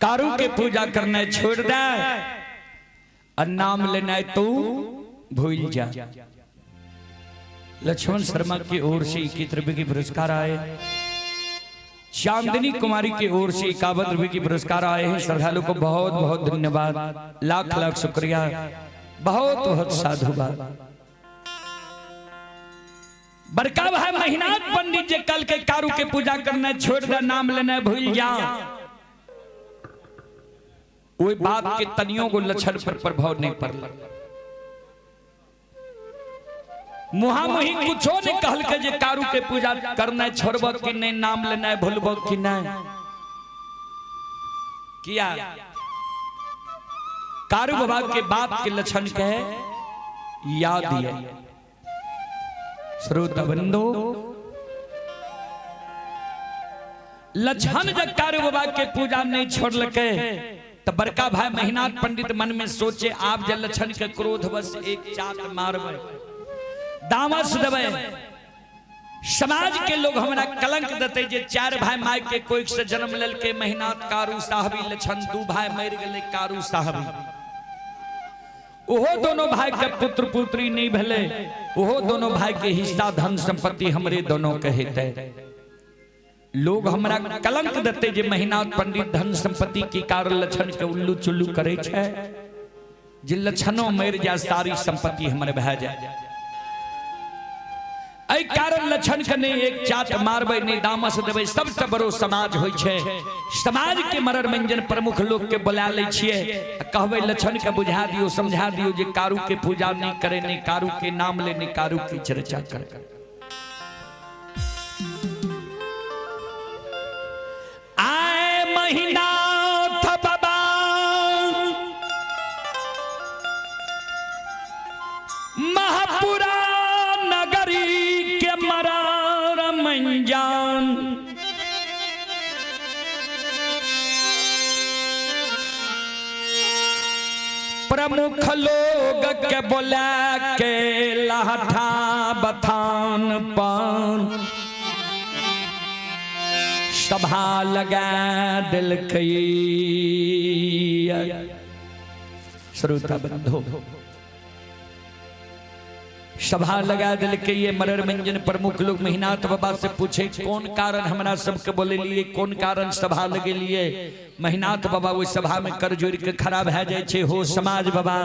कारू के पूजा करना छोड़ दे और नाम लेना तू भूल जा। लक्ष्मण शर्मा की ओर से 21 रुपए की पुरस्कार आए, चांदनी कुमारी की ओर से 51 रुपए की पुरस्कार आए हैं। श्रद्धालु को बहुत बहुत धन्यवाद, लाख लाख शुक्रिया, बहुत बहुत साधुवाद। बड़का भाई महिनाथ पंडित जी कल के कारू के पूजा करना छोड़ दे, नाम लेना भूल जा, वही बात के तनियों को लक्षण पर प्रभाव नहीं पड़ल। मुहामुही कुछो नहीं कहल के जे कारू के पूजा करना छोड़ब कि नहीं, नाम लेना भूलब कि नहीं। किया कारू बाबा के बात के लक्षण के याद है। श्रोता बंधु, लक्षण जब कारू बाबा के पूजा नहीं छोड़लके तो बड़का भाई महिनाथ पंडित मन में सोचे, आप जब लक्षण के क्रोध बस एक चाट मारबे, दामस देवे, समाज के लोग हमरा कलंक देते जे चार भाई my के कोई से जन्म ललके महिनाथ कारू साहबी लक्षण, दू भाई मर गए कारू साहबी, ओहो दोनों भाई के पुत्र पुत्री नहीं भेले, ओहो दोनों भाई के हिस्सा धन संपत्ति हमरे दोनों के हेतै। लोग हमरा कलंक देते जे महिनाथ पंडित धन संपत्ति के कारण लक्षण के उल्लू चुल्लू करे छै, जे लक्षणों मर जा सारी संपत्ति हमरे भए जाए। एहि कारण लक्षण के नहीं एक चाट मारबै, नहीं दामस देबै। सबसे बड़ो समाज होइ छै, समाज के मरर मंजन प्रमुख लोग के बुला लै छियै, कहबै लक्षण के बुझा दियो, समझा दियो जे कारू के पूजा नहीं करे, नहीं कारू के नाम ले, नहीं कारू की चर्चा करे। आए महिनाथ बाबा महापुरा नगरी के मरार मंजन, प्रमुख लोग के बोला के लहठा बथान पान सभा लगा दिलकै। श्रोता बंधु, सभा लगा दिलकै ये मरर मंजन प्रमुख लोग महिनाथ बाबा से पूछे कौन कारण हमरा सबके बोले लिए, कौन कारण सभा लगे लिए। महिनाथ बाबा ओहि सभा में कर जोड़ के खड़ा भए जाइ छै। हो समाज बाबा,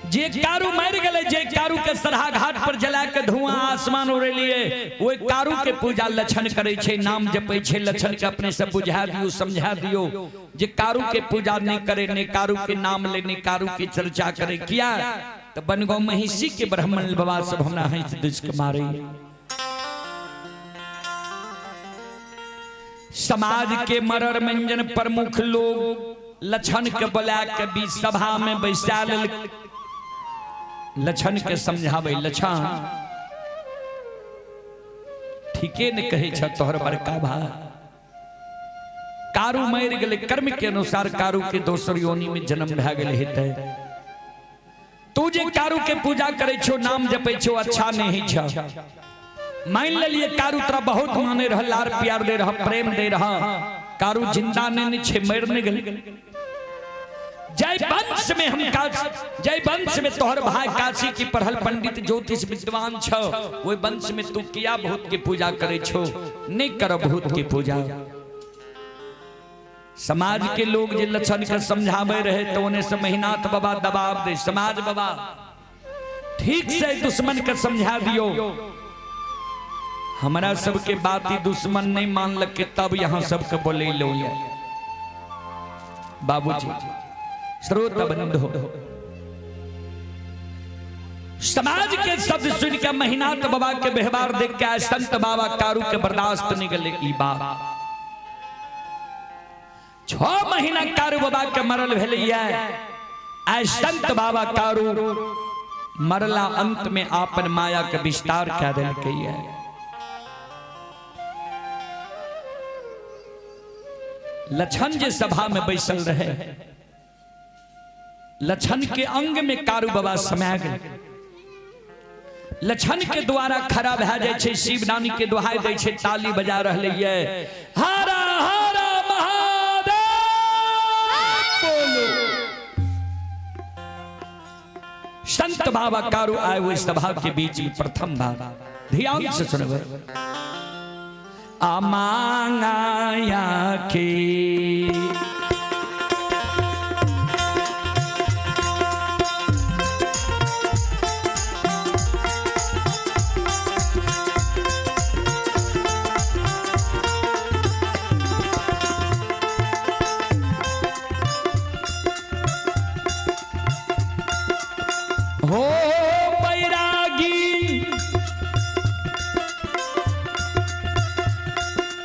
जे कारू मर गेलै, जे कारू के सरहा घाट पर जला के धुआं आसमान उड़ेलिए, ओहि कारू के पूजा लक्षण करे छै, नाम जपै छै। लक्षण के अपने से बुझा दियो, समझा दियो जे कारू के पूजा नहीं करे, नहीं कारू के नाम ले, नहीं कारू के चर्चा करे। किया तो बनगांव महिषी के ब्राह्मण बाबा सब हमरा हंस दुस के मारे। समाज के मरर मंजन प्रमुख लोग लक्षण के बोला के बीच सभा में बैसा लेल, लक्षण के समझावे। लक्षण ठीके ने कहे छ तोहर बड़का भाई कारू मर गेलै, कर्म के अनुसार कारू के दोसर योनि में जन्म भए गेल हेतै। तू जे कारू के पूजा करे छो, नाम जपै छो, अच्छा नहीं छ। मान लेलिए कारू तोरा बहुत माने रह, लार प्यार दे रहा, प्रेम दे रहा, कारू जिंदा नहीं छे, मर नहीं गेल। जय वंश में हम जय वंश में तोहर भाई काशी की पढ़ल पंडित ज्योतिष विद्वान छो, ओहि वंश में तू किया भूत के पूजा करे छो, नहीं कर भूत के पूजा। समाज के लोग जे लक्षण के समझावे रहे तो उन्हें से महिनाथ बाबा दबाव दे। समाज बाबा ठीक से दुश्मन के समझा दियो, हमारा सबके बात ही दुश्मन नहीं मान लगे तब यहाँ सबके बोले लो। बाबूजी श्रोता बंधु, समाज के शब्द सुन के महिनाथ बाबा के व्यवहार देख के संत बाबा कारू के बर्दाश्त नहीं गले ई बात। 6 महीना कारू बाबा के मरल भेलैया, आइ संत बाबा कारू मरला अंत में आपन माया के विस्तार कह देलकैया। लक्षण जे सभा में बैसल रहे, लक्षण के अंग में कारू बाबा समा गए। लक्षण के द्वारा खड़ा भए जाइ छै, शिवदानी के दुहाई दै छै, ताली बजा रहलै ये, हरा हरा महादेव बोलो। संत बाबा कारू आए हुए सभा के बीच में प्रथम बार। ध्यान से सुनबे। अमांगाया के हो बैरागी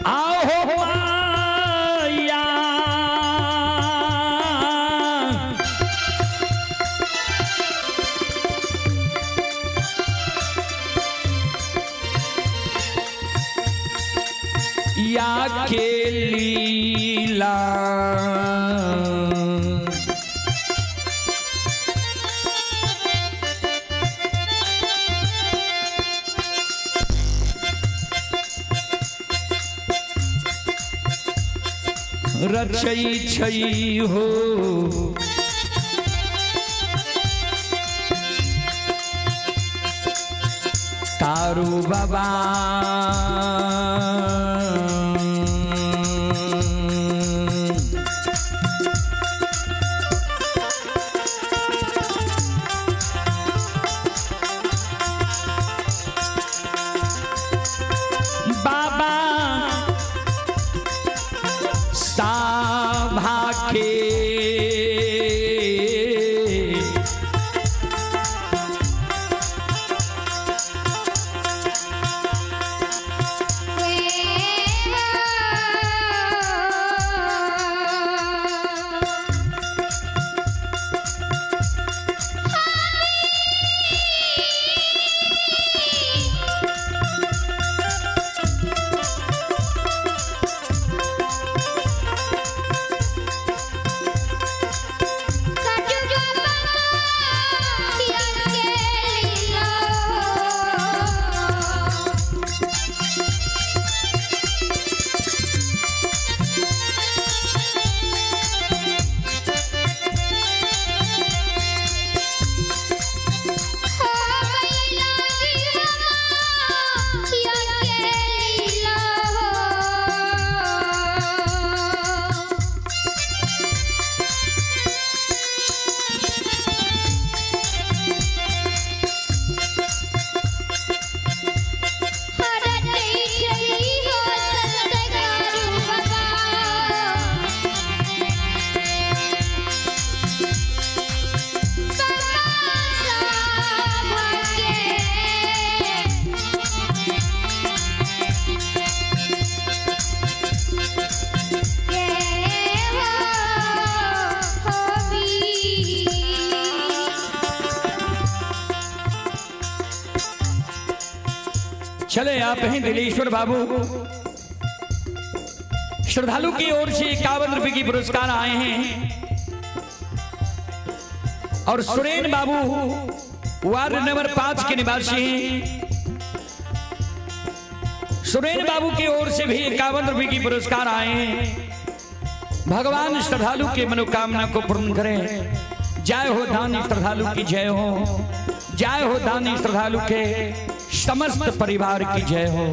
आओ माया या के लीला रचै छै हो कारू बाबा बाबा सभा के चले आप हैं दिलेश्वर बाबू। श्रद्धालु की ओर से 51 रुपए की पुरस्कार आए हैं। और सुरेन बाबू वार्ड नंबर 5 के निवासी हैं। सुरेन बाबू की ओर से भी 51 रुपए की पुरस्कार आए हैं। भगवान श्रद्धालु के मनोकामना को पूर्ण करें। जय हो दानी श्रद्धालु की जय हो, जय हो दानी श्रद्धालु के समस्त परिवार की जय हो।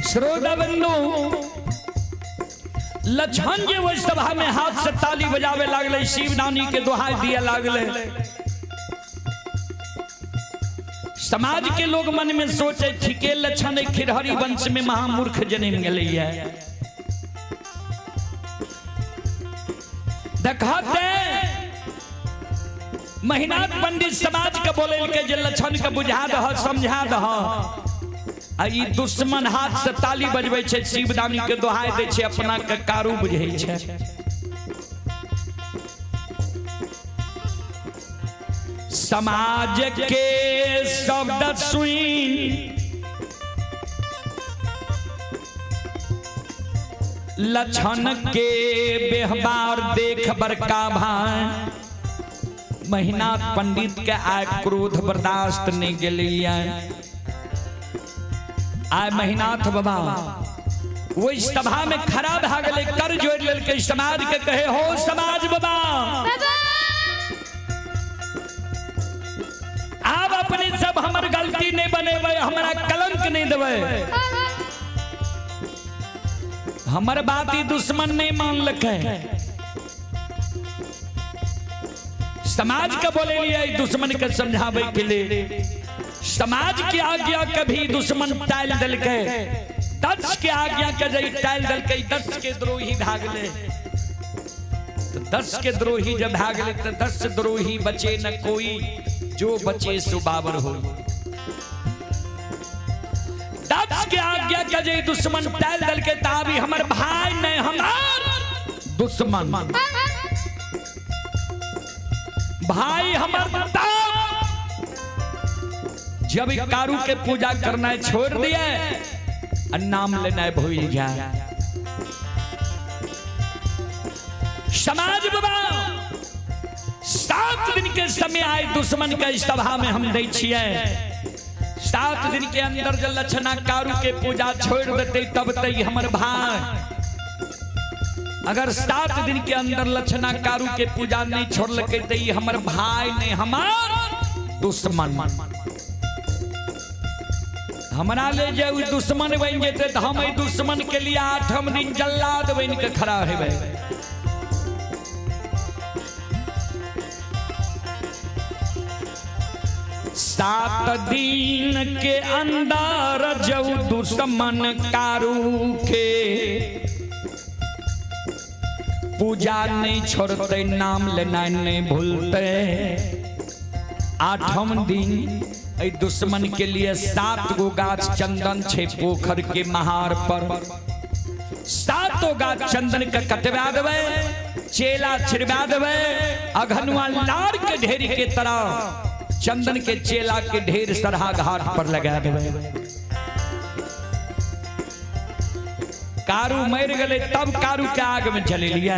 श्रोता बंधु, लक्षण जे ओहि सभा में हाथ से ताली बजावे लागले, शिवदानी के दुहाई दिया लागले। समाज के लोग मन में सोचे ठीके लक्षण खिरहरी वंश में महामूर्ख जन्म गेलैया। देखते महिनाथ पंडित समाज के बोले के जे लक्षण के बुझा दह समझा दह, आ ई दुश्मन हाथ से ताली बजबै छै, शिवदानी के दोहाई दै छै, अपना के कारू बुझै छै। समाज के शब्द सुन लक्षण के व्यवहार देख बड़का भाई महिनाथ पंडित के आय क्रोध बर्दाश्त नहीं गेलिए। आय महिनाथ बाबा वही सभा में खड़ा भा गेलै, कर जोड़ लेलकै, समाज के कहे हो समाज बाबा, आब अपने सब हमर गलती नहीं बनेबै, हमरा कलंक नहीं देबै, हमर बात ही दुश्मन नहीं मानलकै। समाज के बोले लिए दुश्मन के समझावे के लिए, समाज की आज्ञा कभी दुश्मन टाल दिलकै, दक्ष के आज्ञा के जब टाल दिलकै, दक्ष के द्रोही भागले। तो दक्ष के द्रोही जब भागले तो दक्ष द्रोही बचे न कोई, जो बचे सो बाबर हो। दक्ष के आज्ञा के जब दुश्मन टाल दिलकै, ताबी हमर भाई नहीं हमार दुश्मन, भाई हमर ताप। जब कारू के पूजा करना छोड़ दिया और नाम लेना भूल जाए। समाज बाबा 7 दिन के समय आए दुश्मन के सभा में हम दै छियै, 7 दिन के अंदर जब लक्षणा कारू के पूजा छोड़ देते तब तक हमर भाई, अगर 7 दिन के अंदर लक्षणा कारू के पूजा नहीं छोड़लकै तो हमर भाई नहीं हमार दुश्मन। हमरा ले जे दुश्मन बन जेते तो हम दुश्मन के लिए 8म दिन जल्लाद बन के खड़ा हेबै। सात दिन के अंदर जब दुश्मन कारू के पूजा नहीं छोड़ते, नाम लेना नहीं भूलते, 8म दिन दुश्मन के लिए 7 गो गाछ चंदन छे पोखर के महार पर, 7 गाछ चंदन के कटवा देबै। चेला छिड़वा देबै। अघनुआ लार के ढेरी के तरह चंदन के चेला के ढेर सरहा घाट पर लगा देबै। कारू मर गए तब कारू के आग में जलेलिया।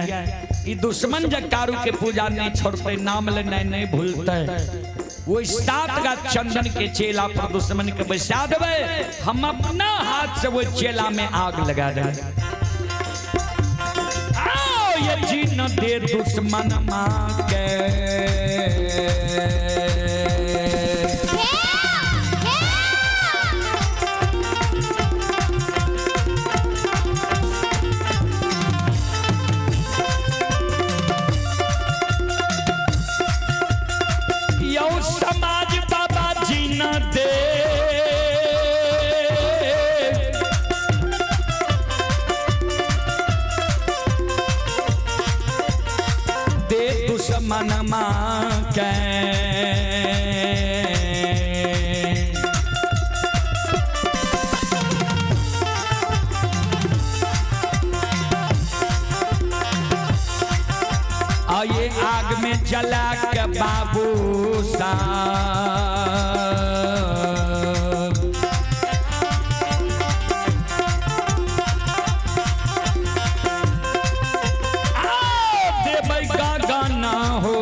ई दुश्मन जब कारू के पूजा नहीं छोड़ते, नाम लेना नहीं भूलते, वो 7 गा चंदन के चेला पर दुश्मन के बैसा देबै। हम अपना हाथ से वो चेला में आग लगा देबै। आओ ये जी न दे दुश्मन माँ के। यो समाज बाबा जी न दे। दे दुश्मन माँ के। आइए आग में जला के बाबू साहब। आओ देबै का गाना हो।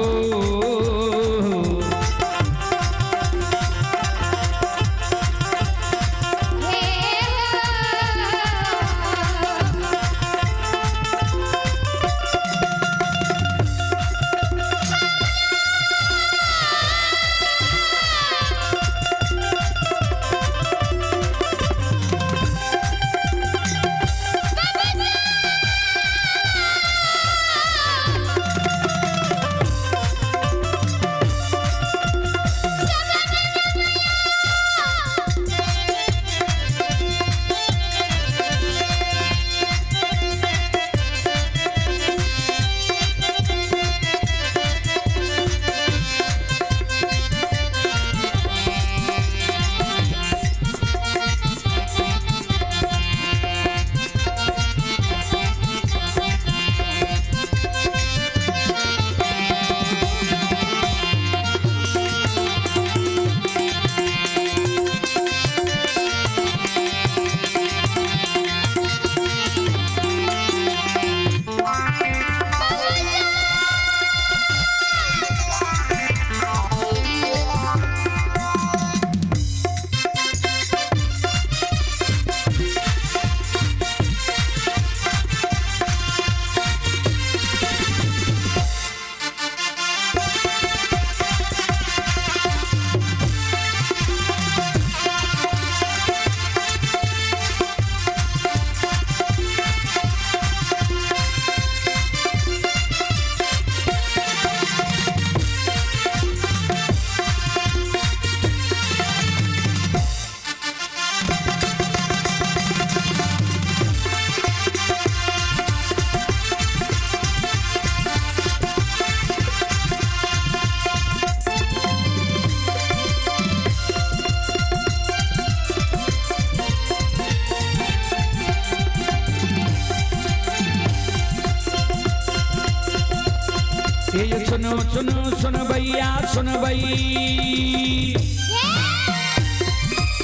ये सुनो सुनो सुन भैया सुन भई,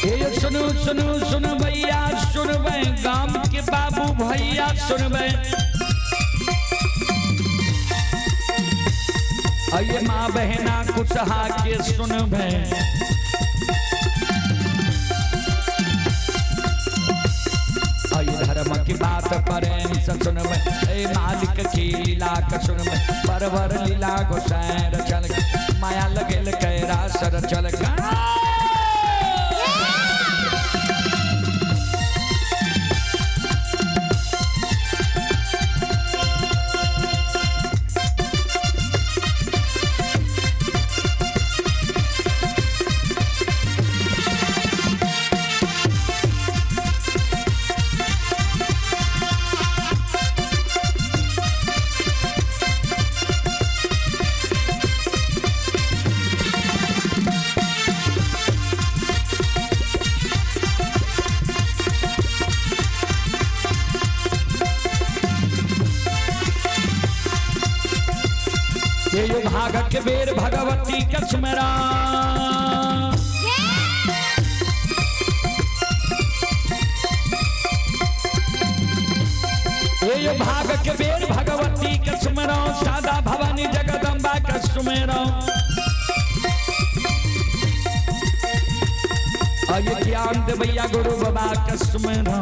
ये सुनो सुनो सुन भैया सुन भई, गांव के बाबू भैया सुन भई। अये माँ बहना कुछ के सुन भई। धर्म की बात प्रेम से सुनबै, ए मालिक की लीला के सुनबै, परवर लीला गोसाई रचल, माया लगेल कैरा सर चल। हे भाग के बेर भगवती के सुमरा। हे भाग के बेर भगवती के सुमरो, सादा भवानी जगदम्बा के सुमेरो। अय ज्ञान देवैया गुरु बाबा के सुमेरो।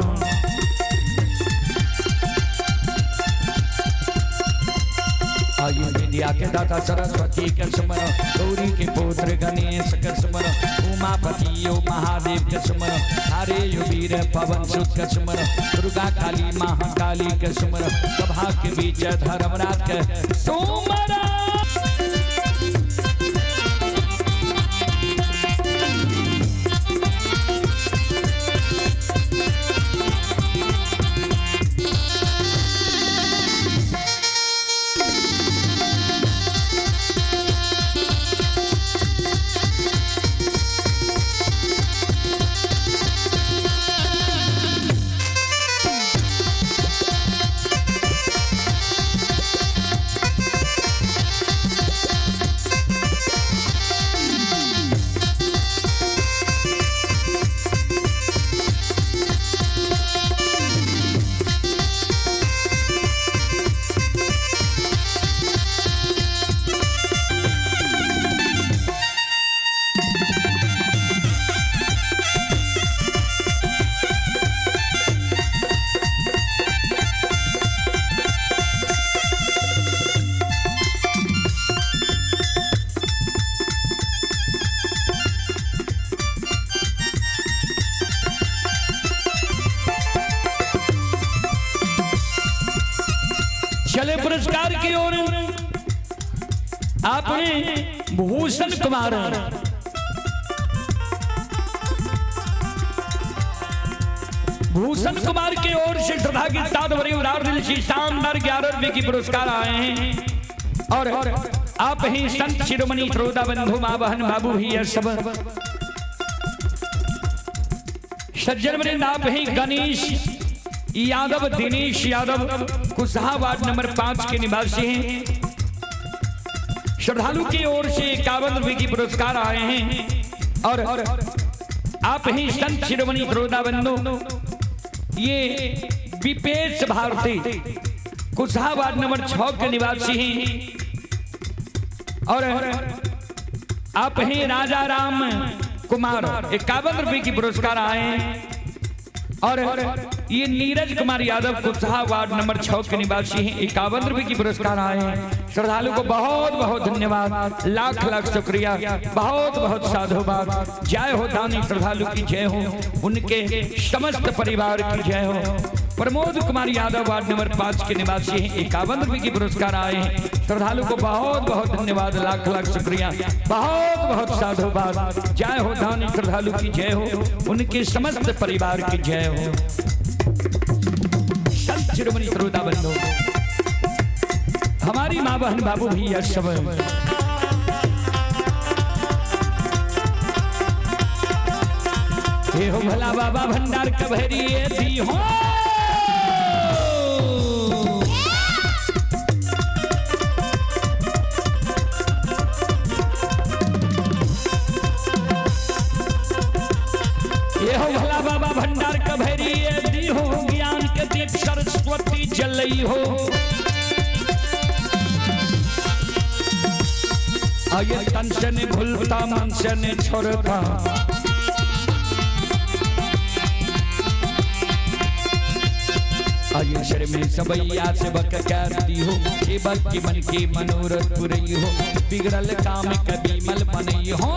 आयु विद्या के दाता सरस्वती के सुमरो, गौरी के पुत्र गणेश के सुमरो, उमापति यो महादेव के सुमरो, हरे यो वीर पवन सुत के सुमरो, दुर्गा काली महाकाली के सुमरो, सभा के बीच धर्मराज के सुमरो। चले पुरस्कार की ओर। आपने भूषण कुमार भूषण कुमार की ओर से श्रद्धा के साथ बड़ी उदार दिल से शानदार 11 रुपए की पुरस्कार आए हैं। और आप ही संत शिरोमणि श्रोता बंधु माँ बहन बाबू भैया सब सज्जन वृंद, आप ही गणेश यादव दिनेश यादव कुशहा वार्ड नंबर 5 के निवासी हैं। श्रद्धालु की ओर से 51 रुपए की पुरस्कार आए हैं। और आप ही संत शिरोमणि श्रोता बंधु ये विपेश भारती कुशहा वार्ड नंबर 6 के निवासी हैं। और आप ही राजा राम कुमार 51 रुपए की पुरस्कार आए हैं। और ये नीरज कुमार यादव कुशहा वार्ड नंबर 6 के निवासी हैं, 51 रुपए की पुरस्कार आए हैं। श्रद्धालु को बहुत बहुत धन्यवाद, लाख लाख शुक्रिया, बहुत बहुत साधुवाद। जय हो दानी श्रद्धालु की जय हो, उनके समस्त परिवार की जय हो। प्रमोद कुमार यादव वार्ड नंबर 5 के निवासी हैं, 51 रुपए की पुरस्कार आए हैं। श्रद्धालु को बहुत बहुत धन्यवाद, लाख लाख शुक्रिया, बहुत बहुत साधुवाद। जय हो दानी श्रद्धालु की जय हो, उनके समस्त परिवार की जय हो। संत शिरोमणि श्रोता बंधु, हमारी माँ बहन बाबू भैया सब हे हो भला बाबा भंडार कभरी दी हो। ये हो भला बाबा भंडार कभरी दी हो, ज्ञान के दीप सरस्वती जलई हो। आये तन से ने भूलता मन से ने छोड़ता, आये शर में सबैया से बक करती हो, सेवक के मन के मनोरथ पुरई हो, बिगड़ल काम कभी मल बनई हो।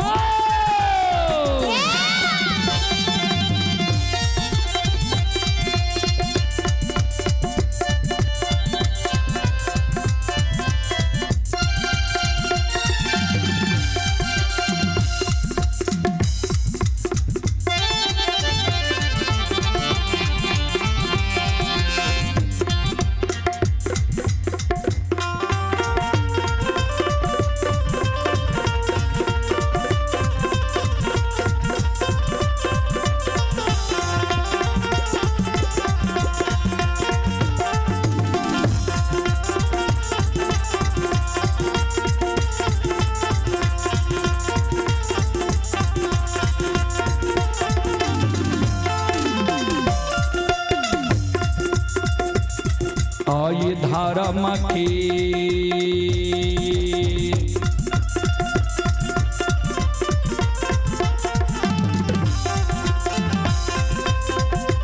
हई धर्म की।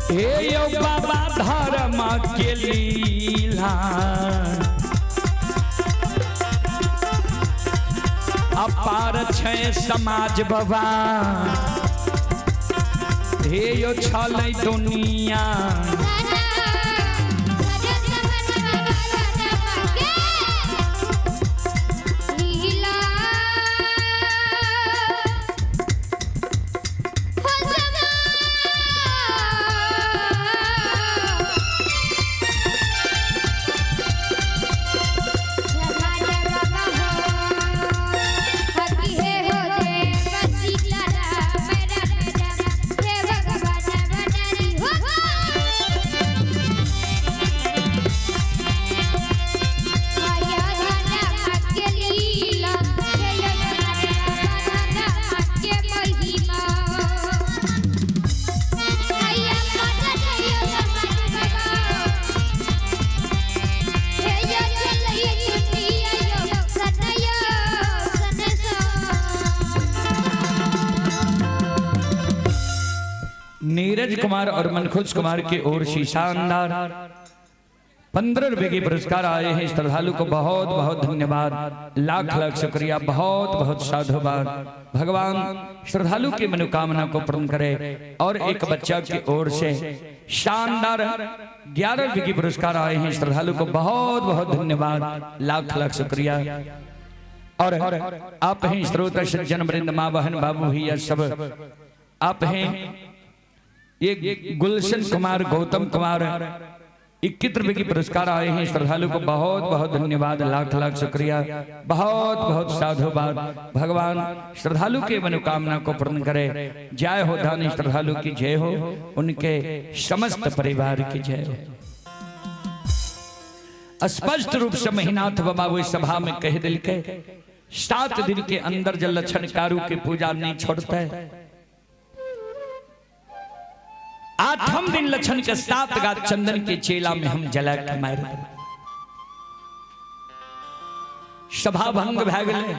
हे यौ बाबा धर्म के लीला अपार छै समाज बाबा, हे यौ छलै दुनिया। नीरज कुमार और मनखुश कुमार की ओर से शानदार 15 रुपए के पुरस्कार आए हैं। श्रद्धालु को बहुत बहुत धन्यवाद, लाख लाख शुक्रिया, बहुत बहुत साधुवाद। भगवान श्रद्धालु की मनोकामना को पूर्ण करे। और एक बच्चा की ओर से शानदार 11 रुपए के पुरस्कार आए हैं। श्रद्धालु को बहुत बहुत धन्यवाद, लाख लाख शुक्रिया। और आप हैं श्रोता सज्जन वृंद, माँ बहन बाबू भैया सब आप हैं। ये गुलशन कुमार, गौतम कुमार 21 रुपए की पुरस्कार आए हैं। श्रद्धालु को बहुत बहुत धन्यवाद, लाख लाख शुक्रिया, बहुत बहुत साधुवाद। भगवान श्रद्धालु के मनोकामना को पूर्ण करे। जय हो दानी श्रद्धालु की जय हो, उनके समस्त परिवार की जय हो। स्पष्ट रूप से महिनाथ बाबा वो सभा में कह दिल के 7 दिन के अंदर जब लक्षण कारू की पूजा नहीं छोड़ते, 8वें दिन लक्षण के 7 गात चंदन के चेला में हम जला के मार देबै। सभा भंग भए गेलै।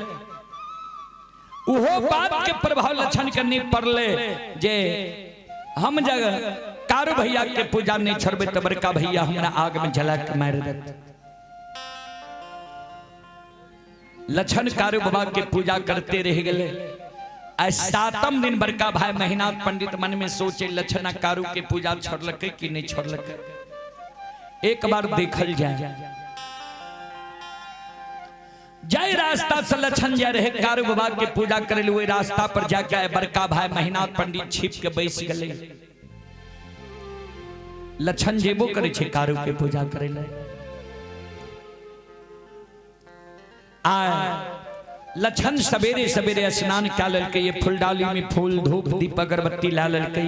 उहो बात के प्रभाव लक्षण के नहीं पड़ले जे हम जग कारू भैया के पूजा नहीं छोड़बे त बड़का भैया हमरा आग में जला के मार देत। लक्षण कारू बाबा के पूजा करते रह गेले। 7वें दिन बड़का भाई महिनाथ पंडित मन में सोचे लक्षणा कारू के पूजा छोड़लकै कि नहीं छोड़लकै, एक बार देखल जाए। जय रास्ता से लक्षण जा रहे कारू बाबा के पूजा करे वही रास्ता पर जाके बड़का भाई महिनाथ पंडित छिप के बैस गए। लक्षण जेबो करे छे कारू के पूजा करे ले। आ लक्षण सवेरे सवेरे स्नान क्या ललके, ये फुलडाली में फूल धूप दीप अगरबत्ती ला ललके,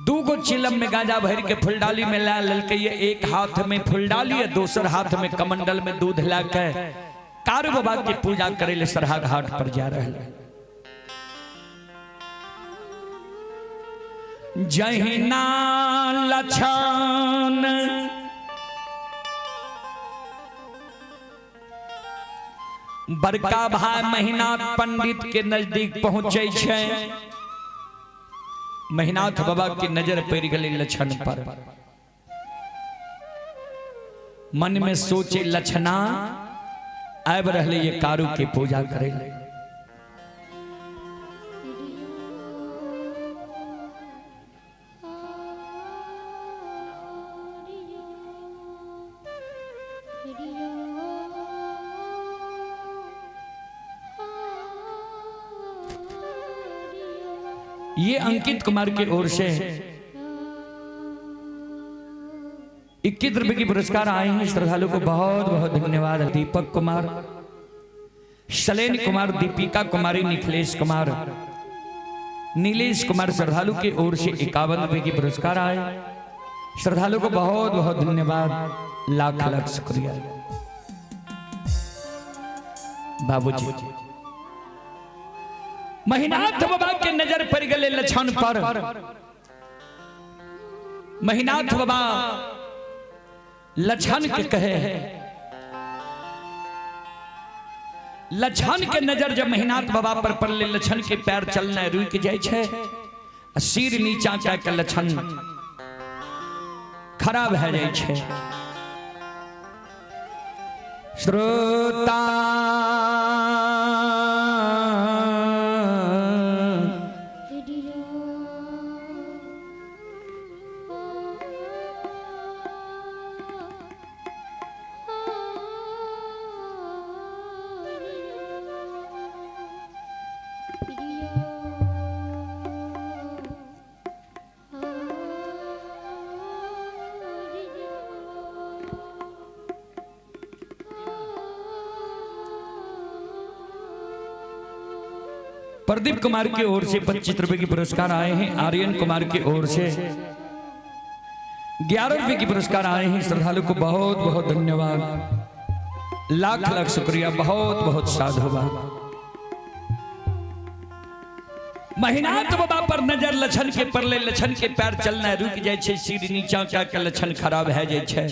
दूगो चिलम में गांजा भर के फुलडाली में ला ललके, एक हाथ में फुलडाली है दोसर हाथ में कमंडल में दूध ला के कारू बाबा की पूजा करे ले सरहा घाट पर जा रहे। जहिना लक्षण बड़का भाई महिनाथ पंडित के नजदीक पहुंचे छे, महिनाथ बाबा की नजर पड़ गई लक्षण पर। मन में सोचे लक्षणा आबि रहले ये कारू के पूजा करे ले। ये अंकित कुमार की ओर से 21 रुपए की पुरस्कार आए हैं। श्रद्धालु को बहुत बहुत धन्यवाद। दीपक कुमार, शैलेन कुमार, दीपिका कुमारी, निखिलेश कुमार, नीलेश कुमार श्रद्धालु की ओर से 51 रुपए की पुरस्कार आए। श्रद्धालु को बहुत बहुत धन्यवाद, लाख लाख शुक्रिया। बाबूजी महिनाथ बाबा के नजर पड़ गए लक्षण पर। महिनाथ बाबा लछन के कहे, लछन के नजर जब महिनाथ बाबा पर पड़ले, लछन के पैर चलना रुक जाय छै, आ सिर नीचा कए के लछन खड़ा भए जाय छै। श्रोता प्रदीप कुमार की ओर से 25 रुपए की पुरस्कार आए हैं। आर्यन कुमार की ओर से 11 रुपए की पुरस्कार आए हैं। श्रद्धालु को बहुत बहुत धन्यवाद, लाख लाख शुक्रिया, बहुत बहुत साधुवाद। महिनाथ बाबा पर नजर लछन के पड़ले, लछन के पैर चलना रुक जाय छै, सिर नीचा कए के लछन खराब भए जाय छै।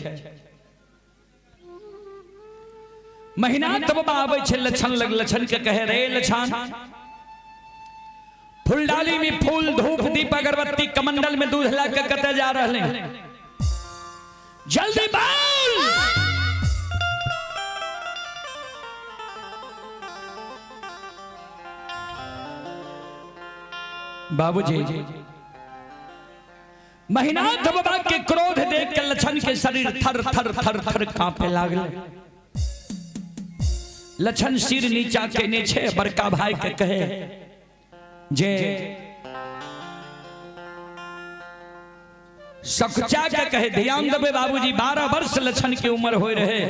महिनाथ बाबा आबै छै लछन लग, लछन के कहे, रे लछन, फूलडाली में फूल, धूप, दीप, अगरबत्ती, कमंडल में दूध ला के कतऽ जा रहले, जल्दी बोल। बाबूजी महिनाथ बाबा के क्रोध देख के लछन के शरीर थर थर थर थर कांपे लागल। लछन सिर नीचा केने छे, बड़का भाई के कहे जे सकुचा के कहे, ध्यान देबे बाबूजी, 12 वर्ष लछन के उम्र हो रहे,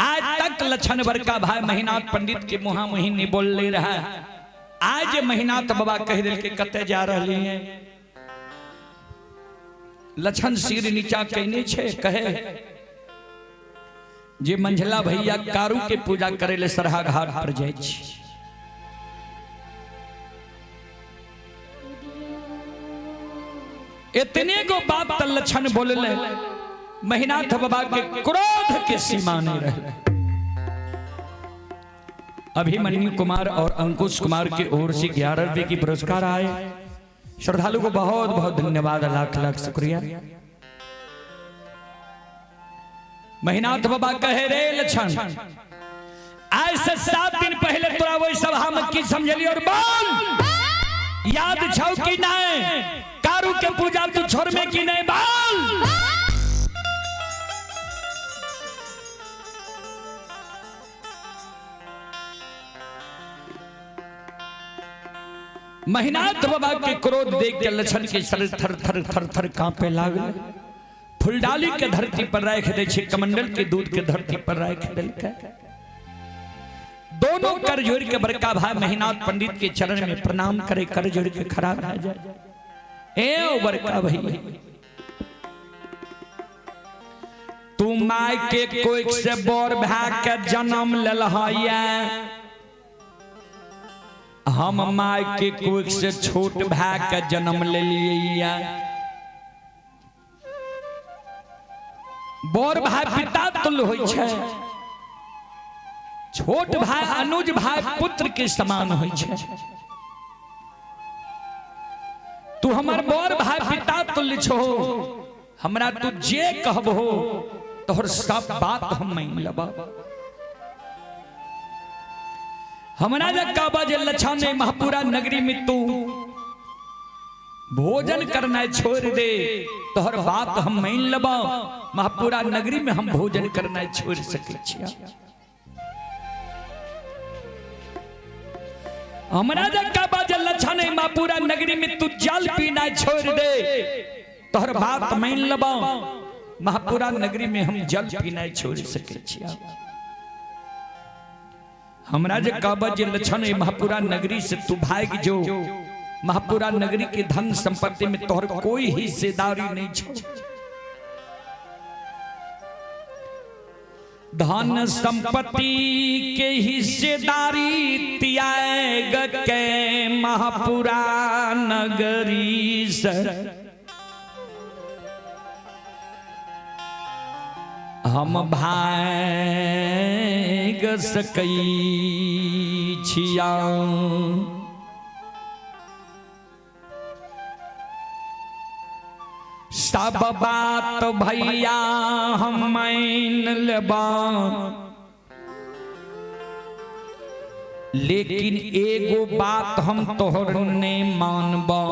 आज तक लछन बड़का भाई महिनाथ पंडित के मुहा मुही नहीं बोल ले रहा। आज महिनाथ बाबा कह दिल के कते जा रही है। लछन सिर नीचा कहने छे, कहे जे मंझला भैया कारू के पूजा करे ले सरहा घाट पर जाय छी। इतने गो बात त लछन बोलले, महिनाथ बाबा के क्रोध के सीमा नहीं रहे। अभिमन्यु कुमार और अंकुश कुमार की ओर से 11 रुपए की पुरस्कार आए। श्रद्धालु को बहुत बहुत धन्यवाद, लाख लाख शुक्रिया। महिनाथ बाबा कहे, रे लछन, आज से 7 दिन पहले तोरा वही सभा में की समझली और बोल, याद छौ कि नहीं, कारू के पूजा तू छोड़ में कि नहीं, बोल। महिनाथ बाबा के क्रोध देख के लछन के शरीर थर थर थर थर कांपे लागल। फुलडाली के धरती पर राख दे छै, कमंडल के दूध के धरती पर राख देलकै। दोनों कर जोड़ के बड़का भाई महिनाथ पंडित के चरण में प्रणाम करे, कर जोड़ के खड़ा भए जाए। ए ओ बड़का भाई, तू my के कोख से बोर भा के जन्म लेलहया, हम my के कोख से छोट भा के जन्म लेलियै। बोर भाई पिता तुल्य होइ छै, छोट भाई अनुज भाई पुत्र के समान होइ छै। तू हमर बोर भाई पिता तुल्य छो, हमरा तू जे कहबहो तोहर सब बात हम मान लेबो। हमरा जे कहबा जे लछन महपुरा नगरी में तू भोजन करना छोड़ दे, तोहर बात हम मान लेबो। महपुरा नगरी में हम भोजन करना छोड़ सकै छियै। हमरा जे कहबा जे लछन महपुरा नगरी में तू जल पीना छोड़ दे, तोहर बात मान लेबो। महापुरा नगरी में हम जल पीना छोड़ सकै छियै। हमरा जे कहबा जे लछन महापुरा नगरी से तू भाग जो, महापुरा नगरी के धन संपत्ति में तोहर कोई हिस्सेदारी नहीं छो। धन संपत्ति के हिस्सेदारी त्याग के महापुरा नगरी से हम भाग सकै छिया। सब बात भैया हम मान लेबा, लेकिन एगो बात हम तोहर ने मानबा।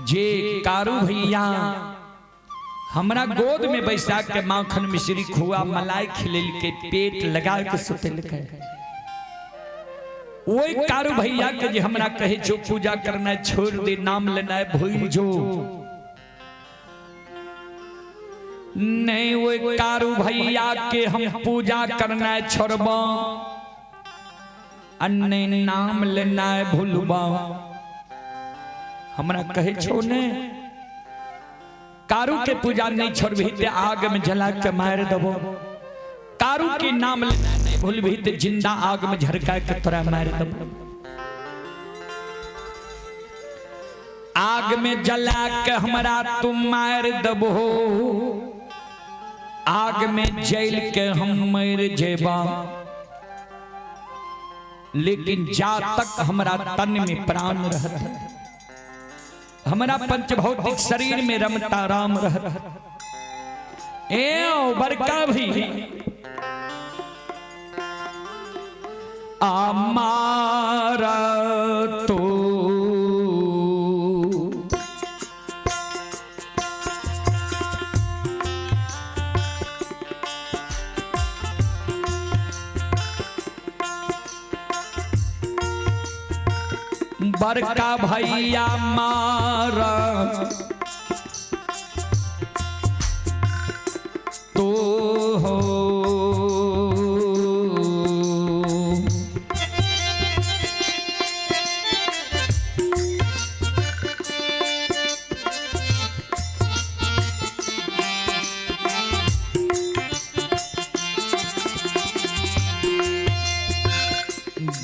जे कारू भैया हमरा गोद में बैसा के माखन मिश्री खुआ मलाई खिलेल के पेट लगा के सुतल के, ओई कारू भैया के जे हमरा कहे जो पूजा करना छोड़ दे, नाम लेना भूल जो नहीं, ओई कारू भैया के हम पूजा करना छोड़बा अन्य नाम लेना भूलबा। हमरा कहे छो ने कारू के पूजा नहीं छोड़बी ते आग में जला के मार दबो, कारू के नाम लेना नहीं भूलबी ते जिंदा आग में झरका के तोरा मार दबो। आग में जला के हमरा तुम मार दबो, आग में जल के हम मर जेबा, लेकिन जा तक हमरा तन में प्राण रहत, हमरा पंचभौतिक शरीर में रमता राम रहत। ए बड़का भी आमारा तो बड़का भैया मारा तो हो,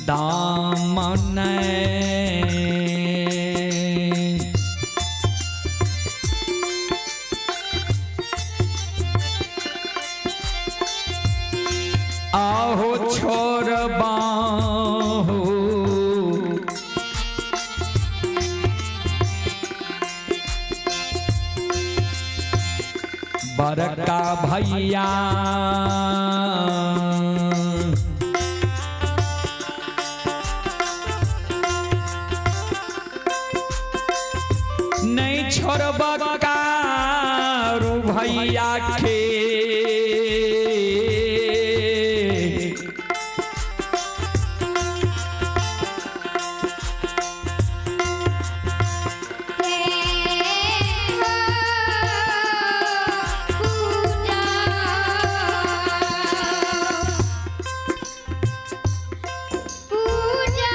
दामन आहो छोड़बा हो, बड़का भैया नहीं छोड़बा कारू भैया के, पूजा पूजा।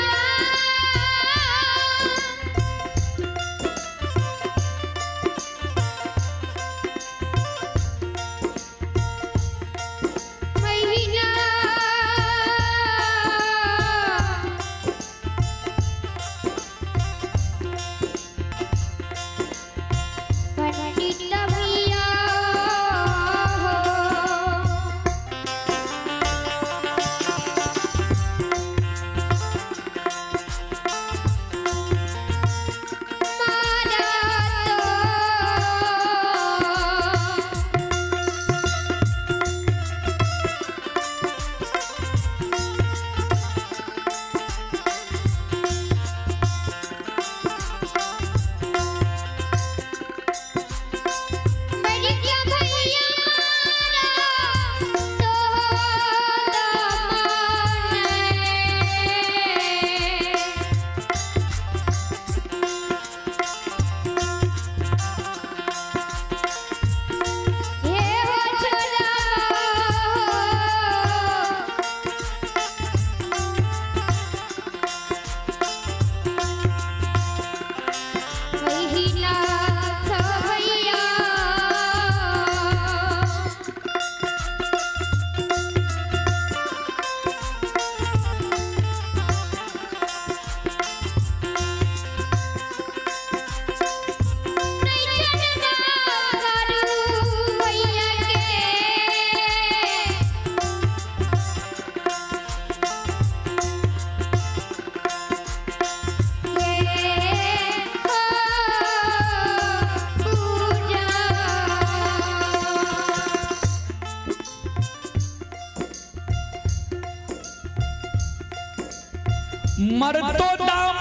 मरतो दाम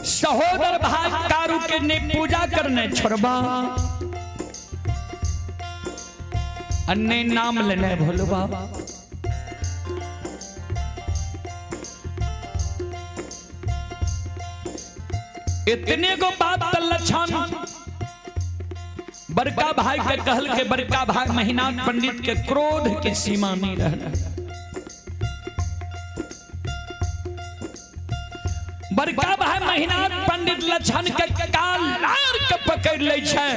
सहोदर भाई कारू के ने पूजा करने छोड़बा, अन्य नाम लेने भूलबा। इतने गो बात त लक्षण बड़का भाई के कहल के बड़का भाई महिनाथ पंडित के क्रोध के सीमा नहीं रहल। बड़का भाई महिनाथ पंडित लक्षण के काल लार के पकड़ लै छै,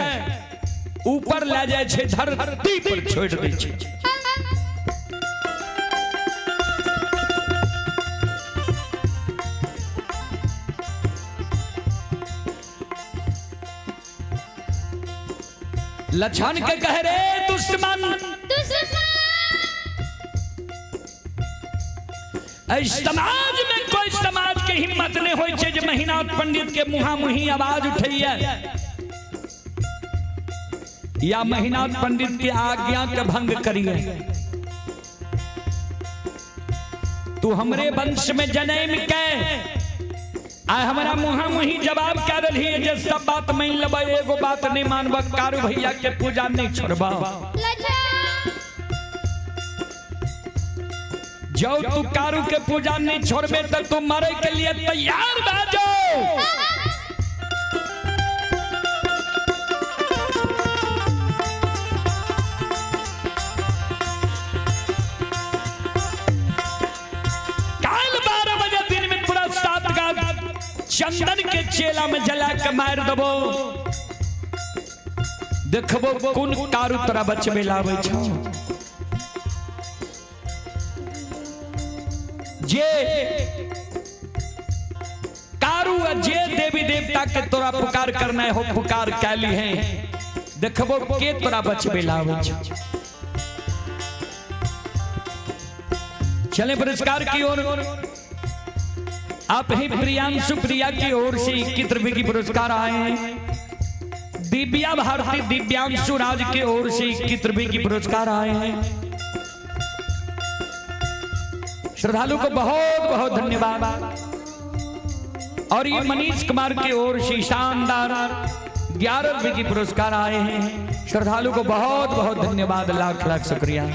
ऊपर ले जाइ छै, धरती पर छोड़ दै छै। लक्षण के कह रे दुश्मन, समाज में कोई समाज के हिम्मत नहीं होई छै जे महिनाथ पंडित के मुहा मुही आवाज उठैया या महिनाथ पंडित के आज्ञा के भंग करिए। तू हमरे वंश में जन्म के आय हमरा मुहा मुही जवाब कह रही है जे सब बात मान लेबै, एगो बात नहीं मानब, कारू भैया के पूजा नहीं छोड़ब। जो तू कारू के पूजा नहीं छोड़बे तो तू मरे के लिए तैयार भा जाओ। काल 12 बजे दिन में पूरा 7 का चंदन के चेला में जला के मार दबो, देखबो कोन कारू तोरा बचबे लावे छौ। जे कारू आ जे देवी देवता के तोरा पुकार करना हो पुकार कैली है, देखबो के तोरा बचबे लावे छौ। चले पुरस्कार की ओर। आप ही प्रियांशु प्रिया की ओर से 21 रुपए की पुरस्कार आए हैं। दिव्या भारती दिव्यांशु राज की ओर से 21 रुपए की पुरस्कार आए हैं। श्रद्धालु को बहुत बहुत धन्यवाद। और ये मनीष कुमार की ओर से शानदार 11 रुपए की पुरस्कार आए हैं। श्रद्धालु को बहुत बहुत धन्यवाद, लाख लाख शुक्रिया।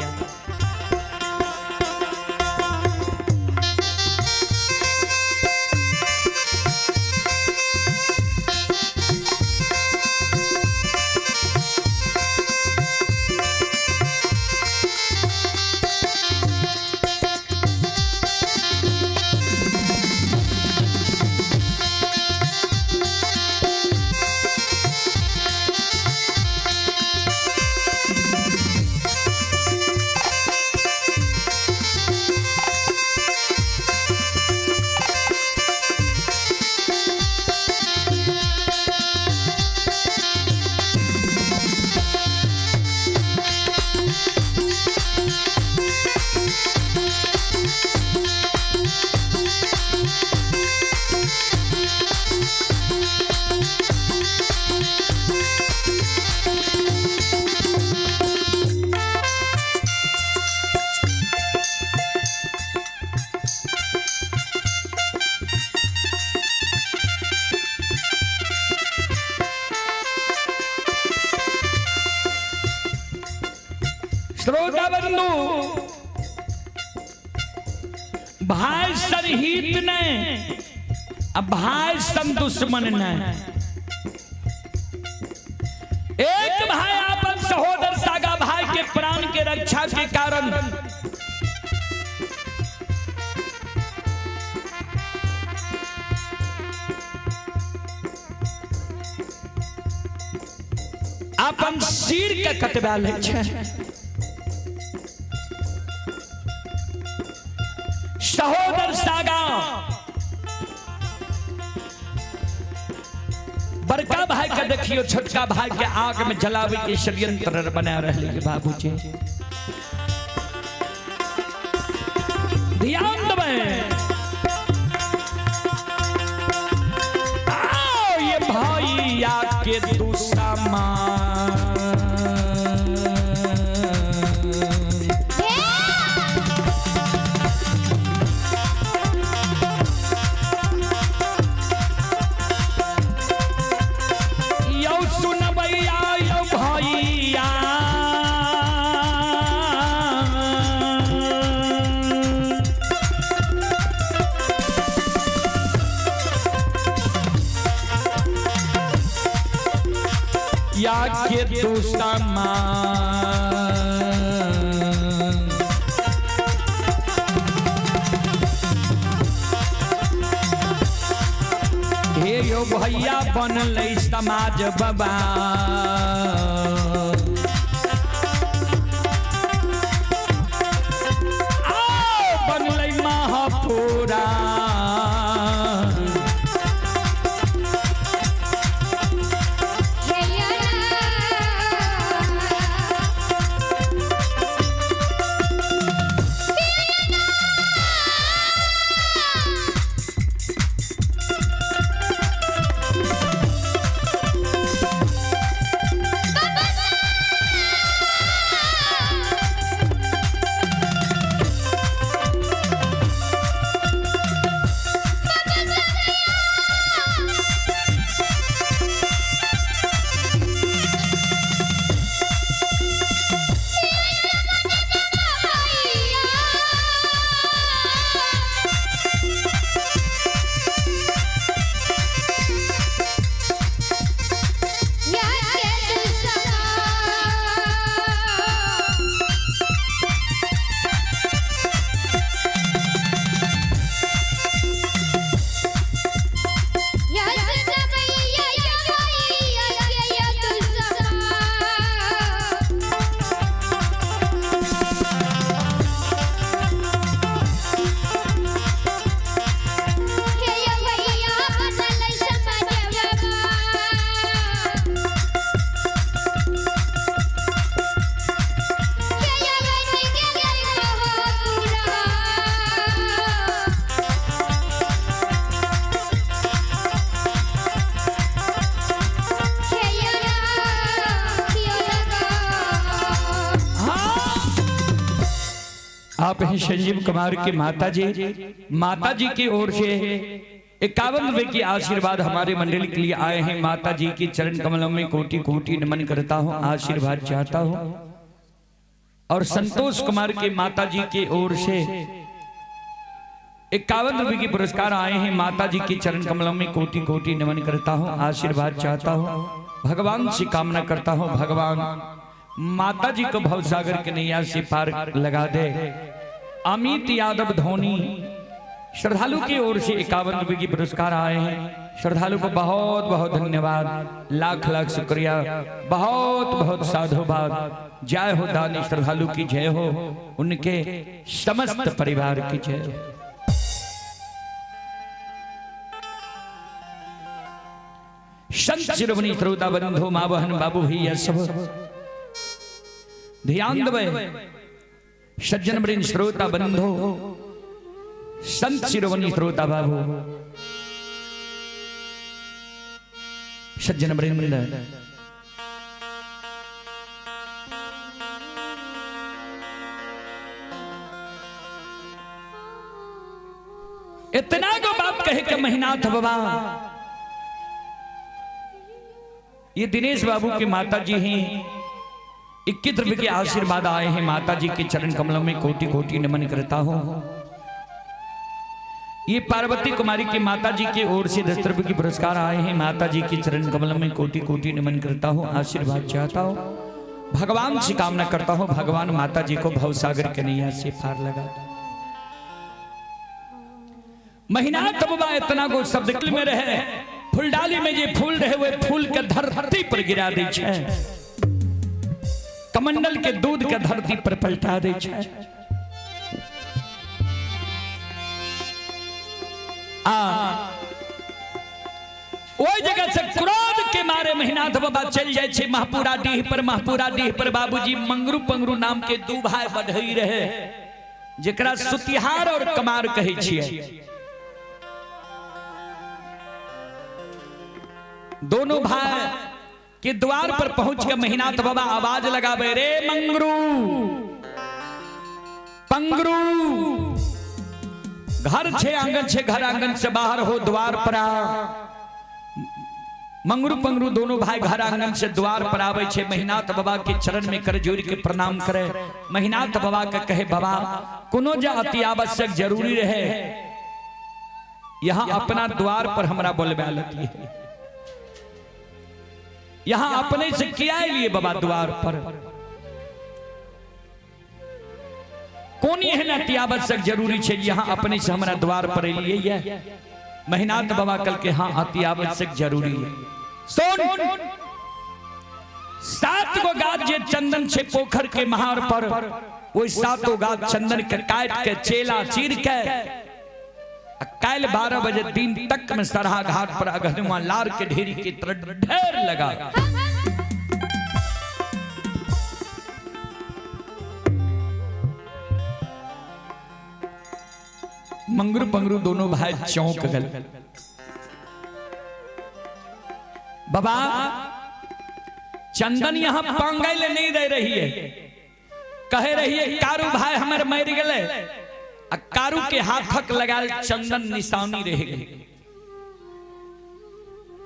श्रोता बंधु, भाई संहित ने अब भाई सन दुश्मन ने। एक भाई अपन सहोदर सागा भाई के प्राण के रक्षा के कारण अपन सिर के कटवा लै छै। सहोदर सागा बड़का भाई के देखियो छोटका भाई के आग में जलावे के षड्यंत्र बना रहे बाबूजी। ध्यान देबै। आओ ये भैया के दुश्मन, यौ सुनबैया यौ भैया। या के दुश्मन हे यो भैया बनलै समाज बाबा। आओ बनलै महापुरा। आप हैं संजीव कुमार के माता जी, माता जी की ओर से 51 रुपए की आशीर्वाद हमारे मंडल के लिए आए हैं। माता जी के चरण कमलों में कोटि कोटि नमन करता हूं, आशीर्वाद चाहता हूं। और संतोष कुमार के माता जी की ओर से 51 रुपए की पुरस्कार आए हैं। माता जी के चरण कमलों में कोटि कोटि नमन करता हूं, आशीर्वाद चाहता हूं। भगवान से कामना करता हूं, भगवान माता जी को भवसागर के नैया से पार लगा दे। अमित यादव धोनी श्रद्धालु की ओर से 51 रुपए की पुरस्कार आए हैं। श्रद्धालु को बहुत बहुत धन्यवाद, लाख लाख शुक्रिया, बहुत बहुत साधुवाद। जय हो दानी श्रद्धालु की जय हो, उनके समस्त परिवार की जय हो। संत शिरोमणि श्रोता बंधु माँ बहन बाबू भैया सब ध्यान दबे। सज्जन वृंद श्रोता बंधु संत शिरोमणि श्रोता बाबू सज्जन वृंद, इतना को बात कहे के महिनाथ बाबा, ये दिनेश बाबू के माता जी हैं। 21 रुपए के आशीर्वाद आए हैं। माता जी के चरण कमलों में कोटि कोटि नमन करता हूं। ये पार्वती कुमारी के माता जी की ओर से 10 रुपए के पुरस्कार आए हैं। माता जी के चरण कमलों में कोटि कोटि नमन करता हूं, आशीर्वाद चाहता हूं। भगवान से कामना करता हूं, भगवान माता जी को भवसागर के नैया से पार लगा दे। महीना बाबा इतना को शब्द में रहे, फूलडाली में जे फूल रहे हुए फूल के धरती पर गिरा दे छे, कमंडल के दूध के धरती पर पलटा दे छे। आ ओई जगह से क्रोध के मारे महिनाथ बाबा चल जाए छे महपुरा डीह पर। महपुरा डीह पर बाबूजी मंगरू पंगरू नाम के दू भाई बढ़ई रहे, जेकरा सुतिहार और कमार कहे छिए। दोनों भाई के द्वार पर पहुंच के महिनाथ बाबा आवाज लगावे, रे मंगरू पंगरू, घर छे आंगन छे, घर आंगन से बाहर हो द्वार पर आ। मंगरू पंगरू दोनों भाई घर आंगन से द्वार पर आवे छे, महिनाथ बाबा के चरण में कर जोड़ के प्रणाम करे। महिनाथ बाबा के कहे, बाबा कोनो जे अति आवश्यक जरूरी रहे यहाँ अपना द्वार पर हमरा बोलबा लती है, यहाँ अपने से किया लिए बाबा द्वार पर कोन एहन अति आवश्यक जरूरी छे यहाँ अपने से हमरा द्वार पर एलिए ये। महिनाथ बाबा कल के हाँ अति आवश्यक जरूरी है। सुन, 7 गो गाछ जे चंदन छे पोखर के महार पर, वही 7 गाछ चंदन के काट के चेला चीर के काल 12 बजे दिन तक में सरहा घाट पर अगहनुमा लार के ढेरी के तरह ढेर लगा। मंगरू पंगरू दोनों भाई चौंक गए। बाबा चंदन यहां पांगल नहीं दे रही है, कहे रही है कारू भाई हमर मर गए, आ कारू के हाथक लगाल चंदन निशानी रह गई।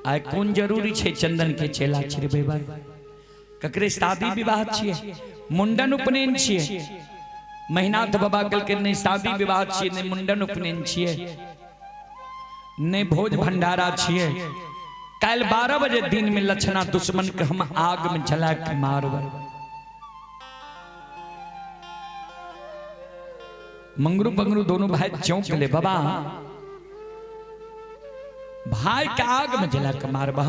आय कोन जरूरी छे चंदन के चेला चिरबे भाई? ककरे शादी विवाह छिए, मुंडन उपनयन छिए। महिनाथ बाबा कल के नहीं शादी विवाह छिए, नहीं मुंडन उपनयन छिए, नहीं भोज भंडारा छिए। कल 12 बजे दिन में लक्षणा दुश्मन के हम आग में जला के मारब। मंगरू पंगरू दोनों भाई चौंक ले, बाबा भाई के आग में जला के मारब।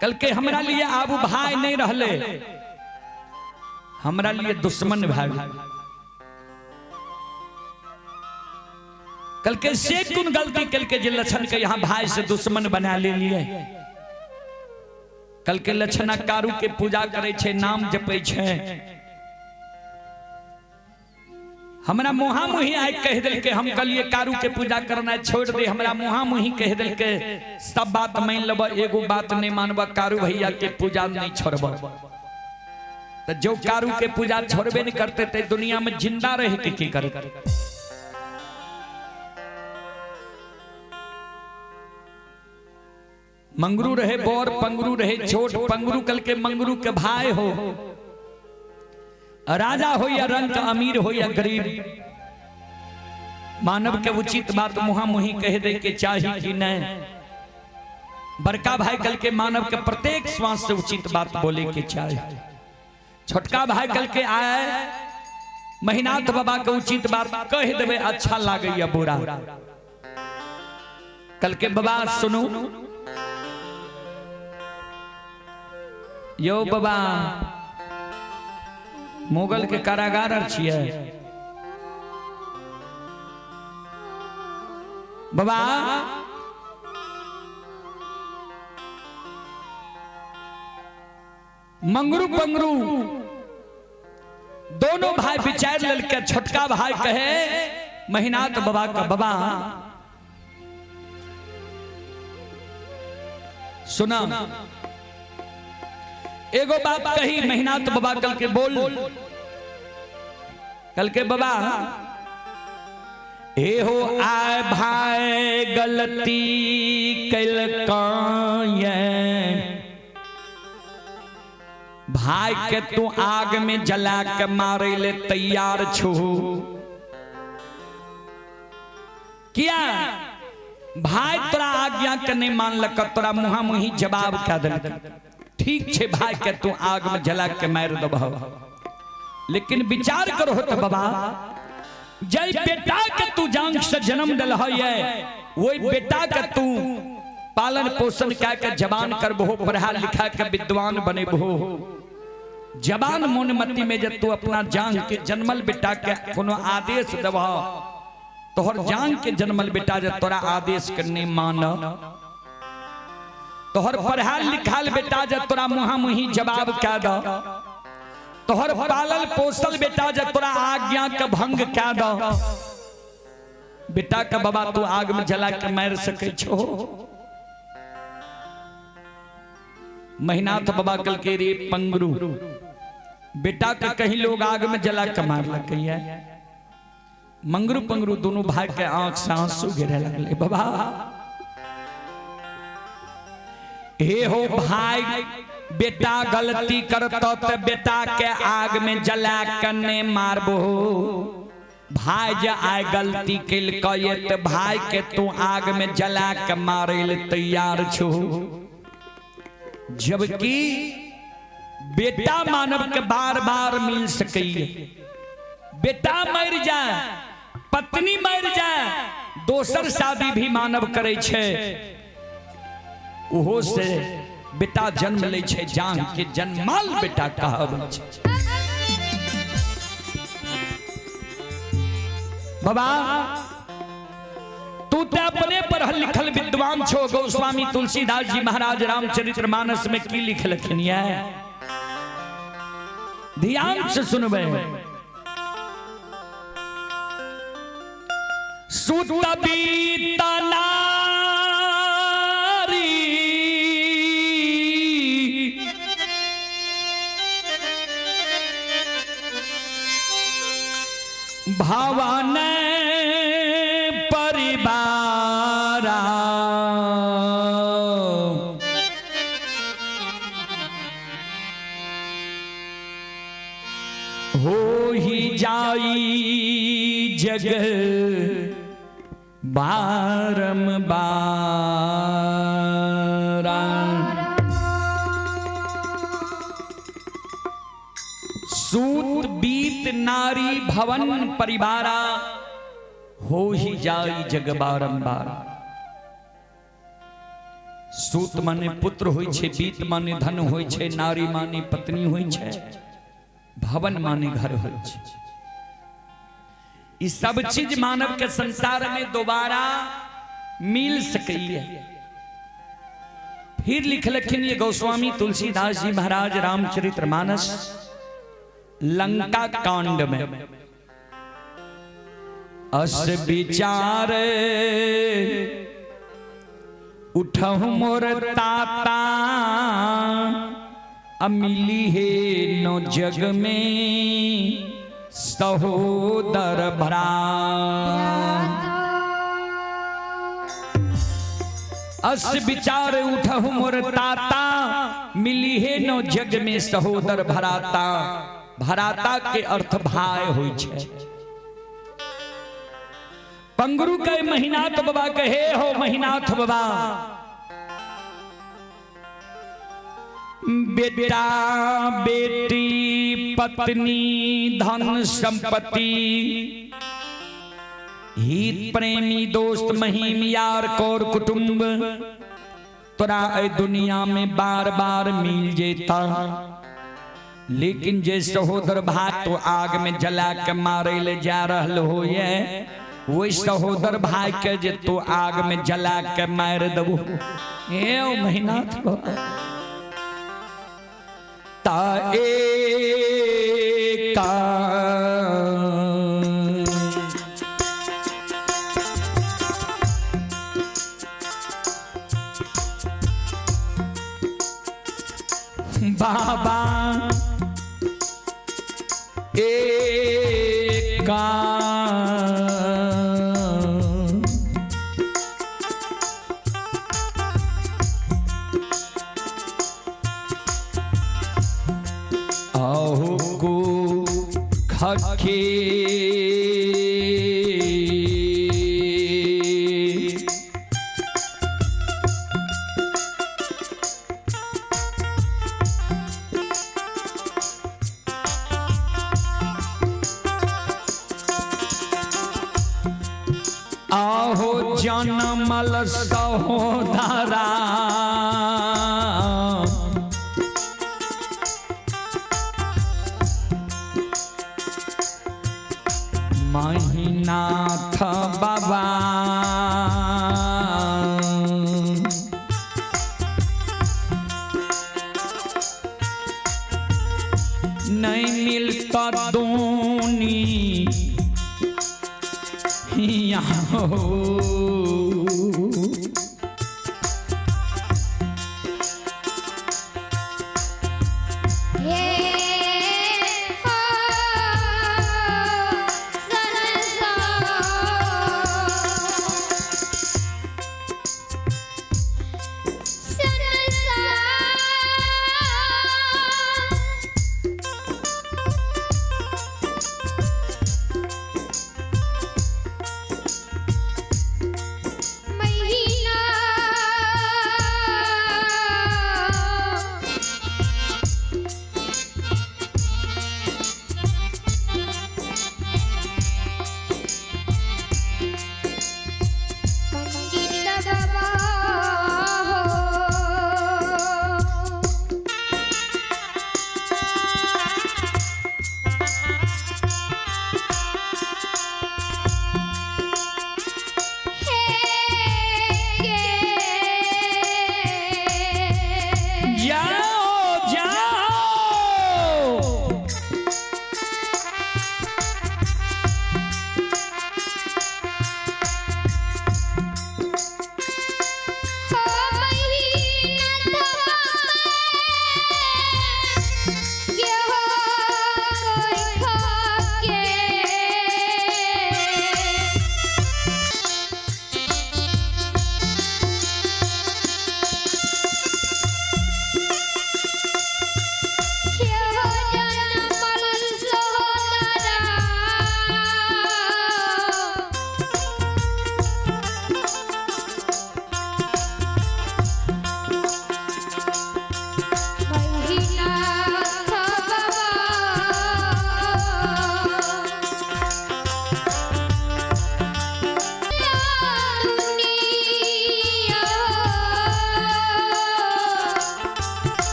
कल के हमरा लिए आबू भाई नहीं रहले, हमरा लिए दुश्मन भाई। कल के से कौन गलती कल के जे लक्षण के यहाँ भाई से दुश्मन बना ले लिए। कल के लक्षणा कारू के पूजा करे छे, नाम जपे छे, हमरा मुहा मुही आइ कह दिल के हम कलिए कारू के पूजा करना छोड़ दे। हमरा मुहा मुही कह दिल के सब बात मान लब, एगो बात नहीं मानब, कारू भैया के पूजा नहीं छोड़ब। तो जो कारू के पूजा छोड़बे नहीं करते ते दुनिया में जिंदा रह के की करते? मंगरू रहे बोर, पंगरू रहे छोट, पंगरू कल के मंगरू के भाई हो, राजा हो या रंक, अमीर हो या गरीब, मानव के उचित बात मुहा मुही कह दे के चाही कि नहीं। बड़का भाई कल के मानव के प्रत्येक श्वास से उचित बात बोले के चाही। छोटका भाई कल के आए महिनाथ बाबा के उचित बात कह देवे, अच्छा लागे या बुरा। कल के बाबा सुनू यो बाबा, मुगल के कारागार छिए बाबा। मंगरू पंगरू दोनों भाई विचार ललके। छोटका भाई कहे महिनाथ बाबा का, बाबा सुना एगो बात कही। महिनाथ बाबा कल के बोल, कल के बाबा ए हो आए भाई गलती कैल भाई के तू आग में जला के मारे ले तैयार छू। किया भाई तोरा आज्ञा के नहीं मानलक, तोरा मुहा मुही जवाब क्या दिलक। ठीक छे भाई के तू आग में जला के मार दबह, लेकिन विचार करो तो बाबा, जय बेटा के तू जांग से जन्म दिल है, वही बेटा के तू पालन पोषण कह के जवान करबहो, पढ़ा लिखा के विद्वान बनेबहो। जवान मोनमती में जब तू अपना जांग के जन्मल बेटा के कोनो आदेश देबह, तोहर जांग के जन्मल बेटा जब तोरा आदेश के नहीं मान, तोहर पढ़ाल लिखाल बेटा जब तोरा मुहा मुही जवाब कह द, तोहर पालल पोसल बेटा जब तोरा आज्ञा के भंग कह द, बेटा के बाबा तू आग में जला के मार सके छो। महिनाथ बाबा कल के रे पंगरू, बेटा के कहीं लोग आग में जला के मार लगे। मंगरू पंगरू दोनों भाई के आंख से आंसू गिरे लगले। बाबा हे हो भाई, बेटा गलती करतो त बेटा के आग में जला के ने मारबो। भाई जे आइ गलती केलकै त भाई के तू आग में जला के मारे ले तैयार छो, जबकि बेटा मानव के बार बार मिल सकैए। बेटा मर जाए, पत्नी मर जाए, दोसर शादी भी मानव करे छै, ओहो से बेटा जन्म लै छै, जान के जन्माल बेटा कहबै छै। बाबा तू ते अपने पढ़ल लिखल विद्वान छो। गोस्वामी तुलसीदास जी महाराज रामचरित्र मानस में की लिखलखिन ये, ध्यान से सुनबे। सुत बीत नारी भवन परिवारा, हो ही जाई जग बारम बारा। सूत बीत नारी भवन परिवारा, हो ही जाई जग बारंबार। सूत माने पुत्र होई छे, बीत माने धन होई छे, नारी माने पत्नी होई छे, भवन माने घर होई छे। ई सब चीज मानव के संसार में दोबारा मिल सकैए। फिर लिखलखिन ये गोस्वामी तुलसीदास जी महाराज रामचरित्र मानस लंका कांड में, अस विचार उठहु मोर ताता, अमिली हे नो जग में सहोदर भरा। अस विचार उठहु मोर ताता, मिली हे नो जग में सहोदर भराता। भराता के अर्थ भाई होई छे। पंगरू के महिनाथ बाबा कहे हो महिनाथ बाबा, बेटा बेटी पत्नी धन संपत्ति हित प्रेमी दोस्त महीम यार कौर कुटुंब तोरा ए दुनिया में बार बार मिल जेता, लेकिन जे सहोदर भाई तो आग में जला के मारे ले जा रहल हो ये, वही सहोदर भाई के जे तो आग में जला के मार दबो। ए महिनाथ बाबा ता एका बाबा एका अहो को खखे आहो जनमल सहोदरा, महिनाथ बाबा नहीं मिलता दोनी यहाँ हो। हे हो संसार, संसार।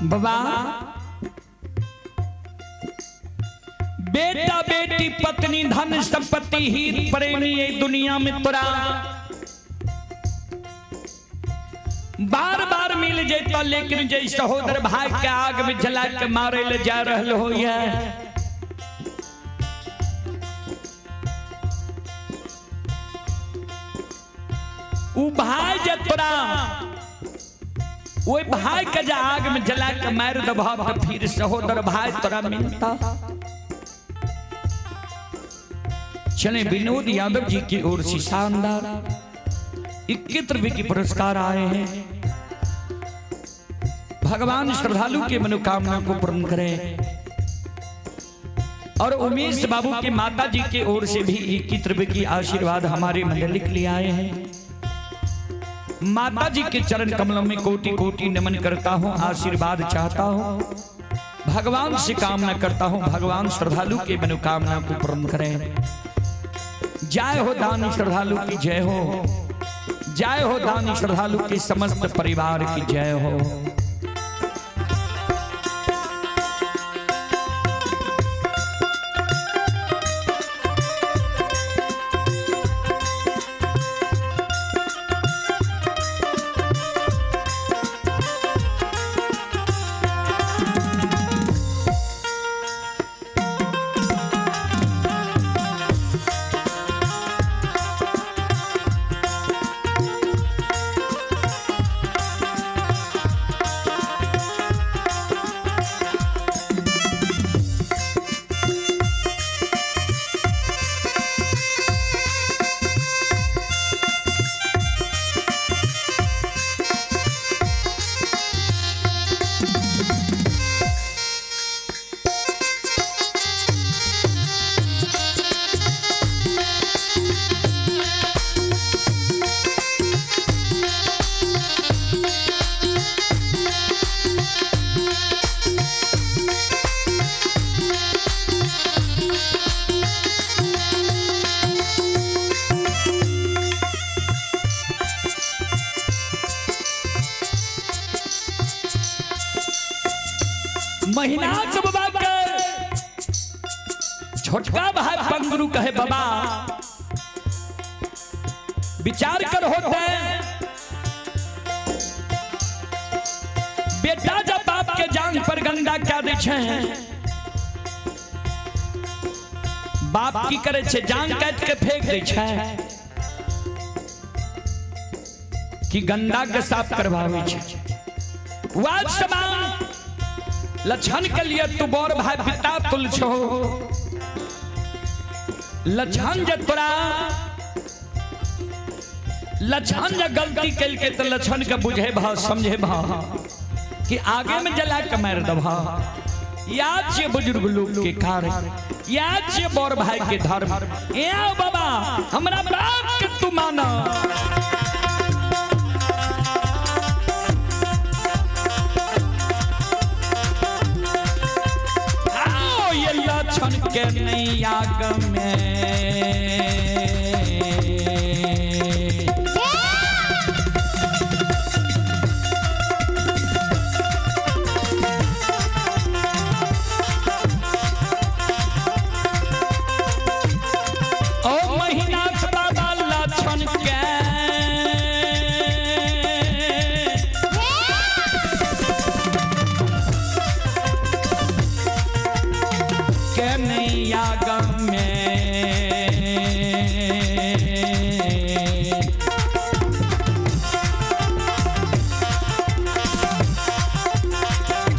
बाबा बेटा बेटी पत्नी धन संपत्ति ही प्रेमी ये दुनिया में तोरा बार बार मिल जेता, लेकिन जे सहोदर भाई के आग में जला के मारे ले जा रहल हो उ भाई जे तोरा ओई भाई के जे आग में जला के मार दबह तो फिर सहोदर भाई तोरा मिलता। चले विनोद यादव जी की ओर से शानदार 21 रुपए के पुरस्कार आए हैं। भगवान श्रद्धालु के मनोकामना को पूर्ण करें। और उमेश बाबू के माता जी की ओर से भी 21 रुपए की आशीर्वाद हमारे मंडली के लिए आए हैं। माता जी के चरण कमलों में कोटि कोटि नमन करता हूँ, आशीर्वाद चाहता हूँ, भगवान से कामना करता हूँ, भगवान श्रद्धालु के मनोकामना को पूर्ण करें। जय हो दानी श्रद्धालु की जय हो, जय हो दानी श्रद्धालु के समस्त परिवार की जय हो। महीना के बाबा के छोटका भाई पंगरू कहे बाबा विचार कर होते बेटा जब बाप के जान पर गंदा क्या दे छे, बाप की करे छे जान काट के फेंक दे छे कि गंदा के साफ करवावे छे। वाज समान लक्षण के लिए तू बड़ भाई पिता तुल छो, लक्षण जे तोरा लक्षण जे गलती कल के तो लक्षण के बुझे भा समझे भा कि आगे में जला के मार दबा। याद छे बुजुर्ग लोग के कार्य, याद छे बड़ भाई के धर्म। ए बाबा हमरा बाप के तू माना। के नहीं आग में ओ महीना बाबा लक्षण के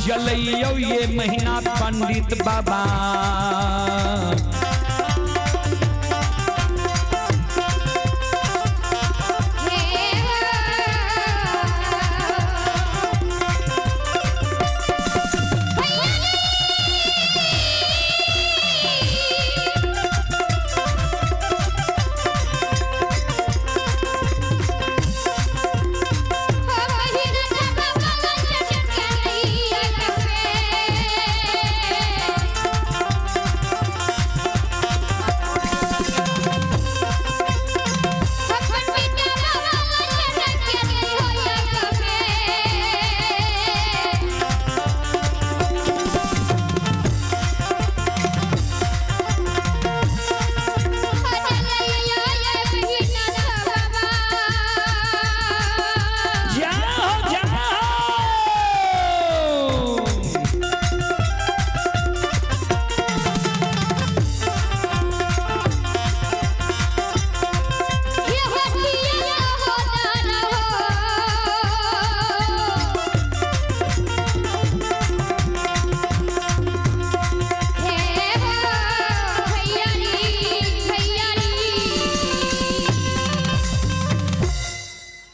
जलइयो ये महीना पंडित बाबा Oh,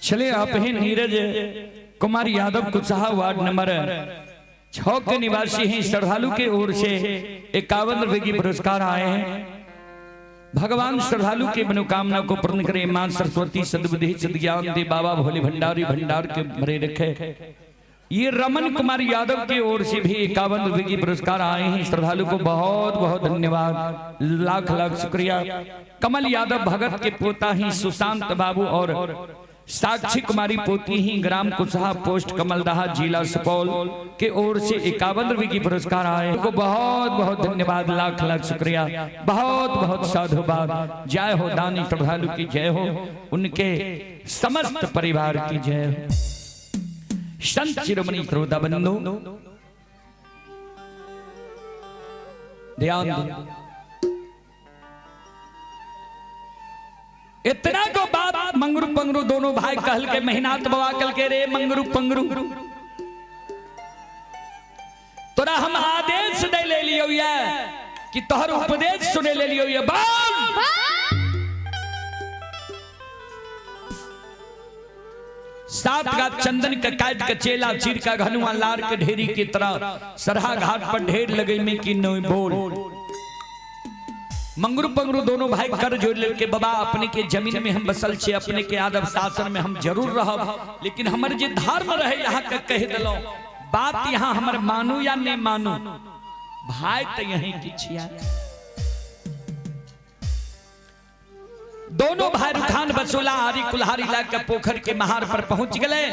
चले आप ही नीरज कुमार यादव कुशहा वार्ड नंबर 6 के निवासी हैं। श्रद्धालु के ओर से 51 रुपए की पुरस्कार आए हैं। भगवान श्रद्धालु के मनोकामना को पूर्ण करे। मां सरस्वती सद्बुद्धि सद्ज्ञान दे, बाबा भोले भंडारी भंडार के भरे रखे। ये रमन कुमार यादव की ओर से भी 51 रुपए की पुरस्कार आए हैं। श्रद्धालु को बहुत बहुत धन्यवाद, लाख लाख शुक्रिया। कमल यादव भगत के पोता ही सुशांत बाबू और साक्षी कुमारी पोती ही ग्राम कुशहा पोस्ट कमलदाहा जिला सुपौल के ओर से 51 रुपए की पुरस्कार आए को बहुत बहुत धन्यवाद, लाख लाख शुक्रिया, बहुत बहुत साधुवाद। जय हो दानी श्रद्धालु की जय हो, उनके समस्त परिवार की जय हो। संत शिरोमणि श्रोता बंधु ध्यान दो। इतना को बात मंगरू पंगरू दोनों भाई कहल के महिनाथ बाबा कल के रे मंगरू पंगरू तोरा हम आदेश दे ले लियो ये कि तोहर उपदेश सुने ले लियो ये बाल सात का चंदन का काट के चेला चीर का घनुआ लार के ढेरी की तरह सरहा घाट पर ढेर लगे में की नहीं बोल। मंगरू पंगरू दोनों भाई कर जोड़ लेके बाबा अपने के जमीन में हम बसल छे, अपने के आदब शासन में हम जरूर रहब, लेकिन हमर जे धर्म रहे यहाँ के कह दिलो बात यहाँ हमर मानू या नहीं मानू, भाई तो यहीं की छिया। दोनों भाई रुखान बसोला आरी कुल्हारी ला के पोखर के महार पर पहुंच गए।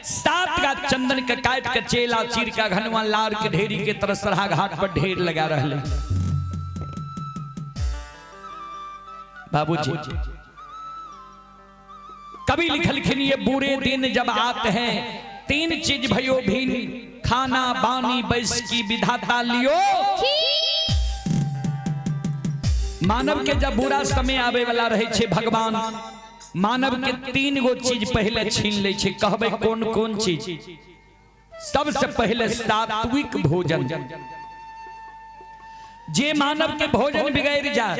सात का चंदन के काट के चेला चीर का घनवा लार के ढेरी के तरह सरहा घाट पर ढेर लगा रहे। बाबूजी कभी लिखल ये बुरे दिन जब आते हैं तीन चीज भयो भीन खाना बानी बैस की विधाता लियो। मानव के जब बुरा समय आवे वाला रहे छे भगवान मानव के तीन गो चीज पहले छीन ले छे। कहबे कौन कौन चीज? सबसे पहले सात्विक भोजन। जे मानव के भोजन बिगड़ जा,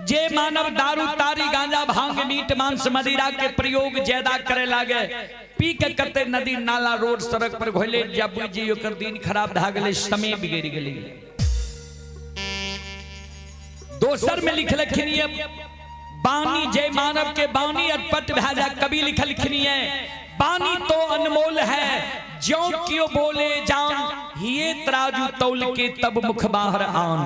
जे मानव दारू तारी गांजा भांग मीट मांस मदिरा के प्रयोग ज्यादा करे लागे, पी के कते नदी नाला रोड सड़क पर घोले जा बुझी ओकर दिन खराब भा गेलै, समय बिगड़ गेलै। दोसर में लिखलखिन ये बानी, जय मानव के बानी अटपट भा जा। कवि लिखलखिन ये बानी तो अनमोल है ज्यों क्यों बोले जान, ये तराजू तौल के तब मुख बाहर आन।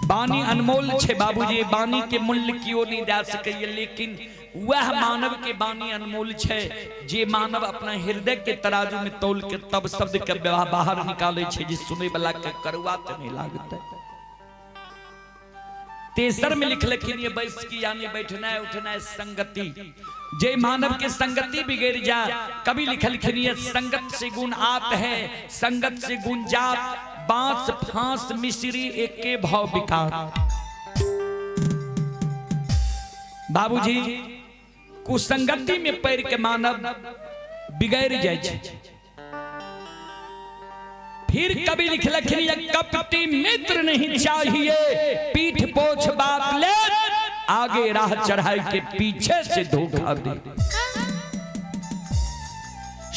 बानी अनमोल छे बाबूजी, बानी के मूल्य क्यों नहीं दे सकैए, लेकिन वह मानव के बानी अनमोल छे जे मानव अपना हृदय के तराजू में तौल के तब शब्द के बाहर निकाले छे जे सुने वाला के करुआ त नहीं लागते। तेसर में लिखलखिन ये बैस की यानी बैठना है उठना है संगति। जे मानव के संगति बिगड़ जा, कभी लिखलखिन ये संगत से गुण आत है संगत से गुण जात, बांस फांस मिश्री एके भाव विकार। बाबूजी कुसंगति में पैर के मानव बिगड़ जाए छे। फिर कभी लिखलखिन ये कपटी मित्र नहीं चाहिए, पीठ पोछ बात ले आगे राह चढ़ाई के पीछे से धोखा दे।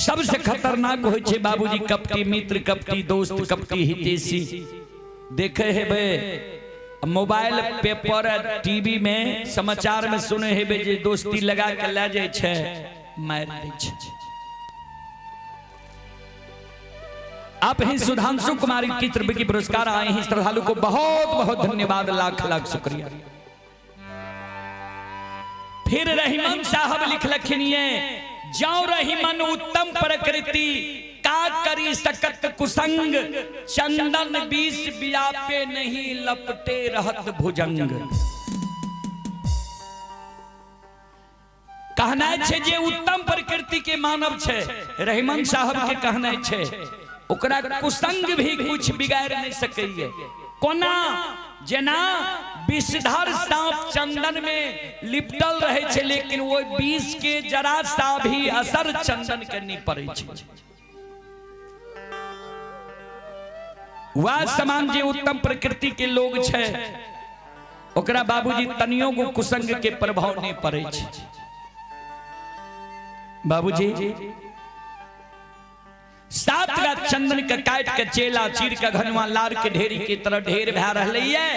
सबसे खतरनाक हो छे बाबूजी कपटी मित्र, कपटी दोस्त, कपटी हितेशी। देखे है बे मोबाइल पेपर टीवी में समाचार में सुने है बे जे दोस्ती लगा के ले जाए छे मार दे छे। आप ही सुधांशु कुमारी की तरफ की पुरस्कार आए हैं, श्रद्धालु को बहुत बहुत धन्यवाद, लाख लाख शुक्रिया। फिर रहीमन साहब लिखलखिन ये जाओ रहीमन उत्तम प्रकृति का करी सकत कुसंग, चंदन बीस बियापे नहीं लपटे रहत भुजंग। कहना छे जे उत्तम प्रकृति के मानव छे, रहीमन साहब के कहना छे ओकरा कुसंग भी कुछ बिगाड़ नहीं सकैये। कोना जेना विषधर सांप चंदन में लिपटल रहे छे, लेकिन वो विष के जरा सा भी असर चंदन के नहीं पड़े छे। वह समान जे उत्तम प्रकृति के लोग छे ओकरा बाबूजी तनियो को कुसंग के प्रभाव नहीं पड़े छे। बाबूजी 7 गाछ चंदन के काट के चेला चीर के घनुआ लार के ढेरी के तरह ढेर भए रहलैये।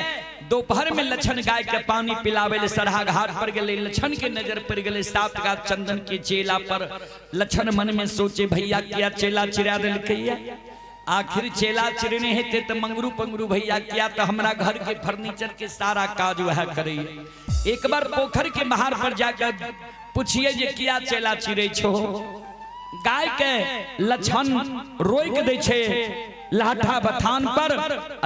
दोपहर में लछन गाय के पानी पिलावे ले सरहा घाट पर गेलै, लछन के नजर पड़ गेलै 7 गाछ चंदन के चेला पर। लछन मन में सोचे भैया किया चेला चिरा देलकैया, आखिर चेला चिरने हेतै तऽ मंगरू पंगरू भैया किया तऽ हमरा घर के फर्नीचर के सारा काज वएह करैया। एक बार पोखर के महार पर जाकर पूछिए जे किया चेला चिरै छो। गाय के लछन रोकि दै छै लाठा बथान पर,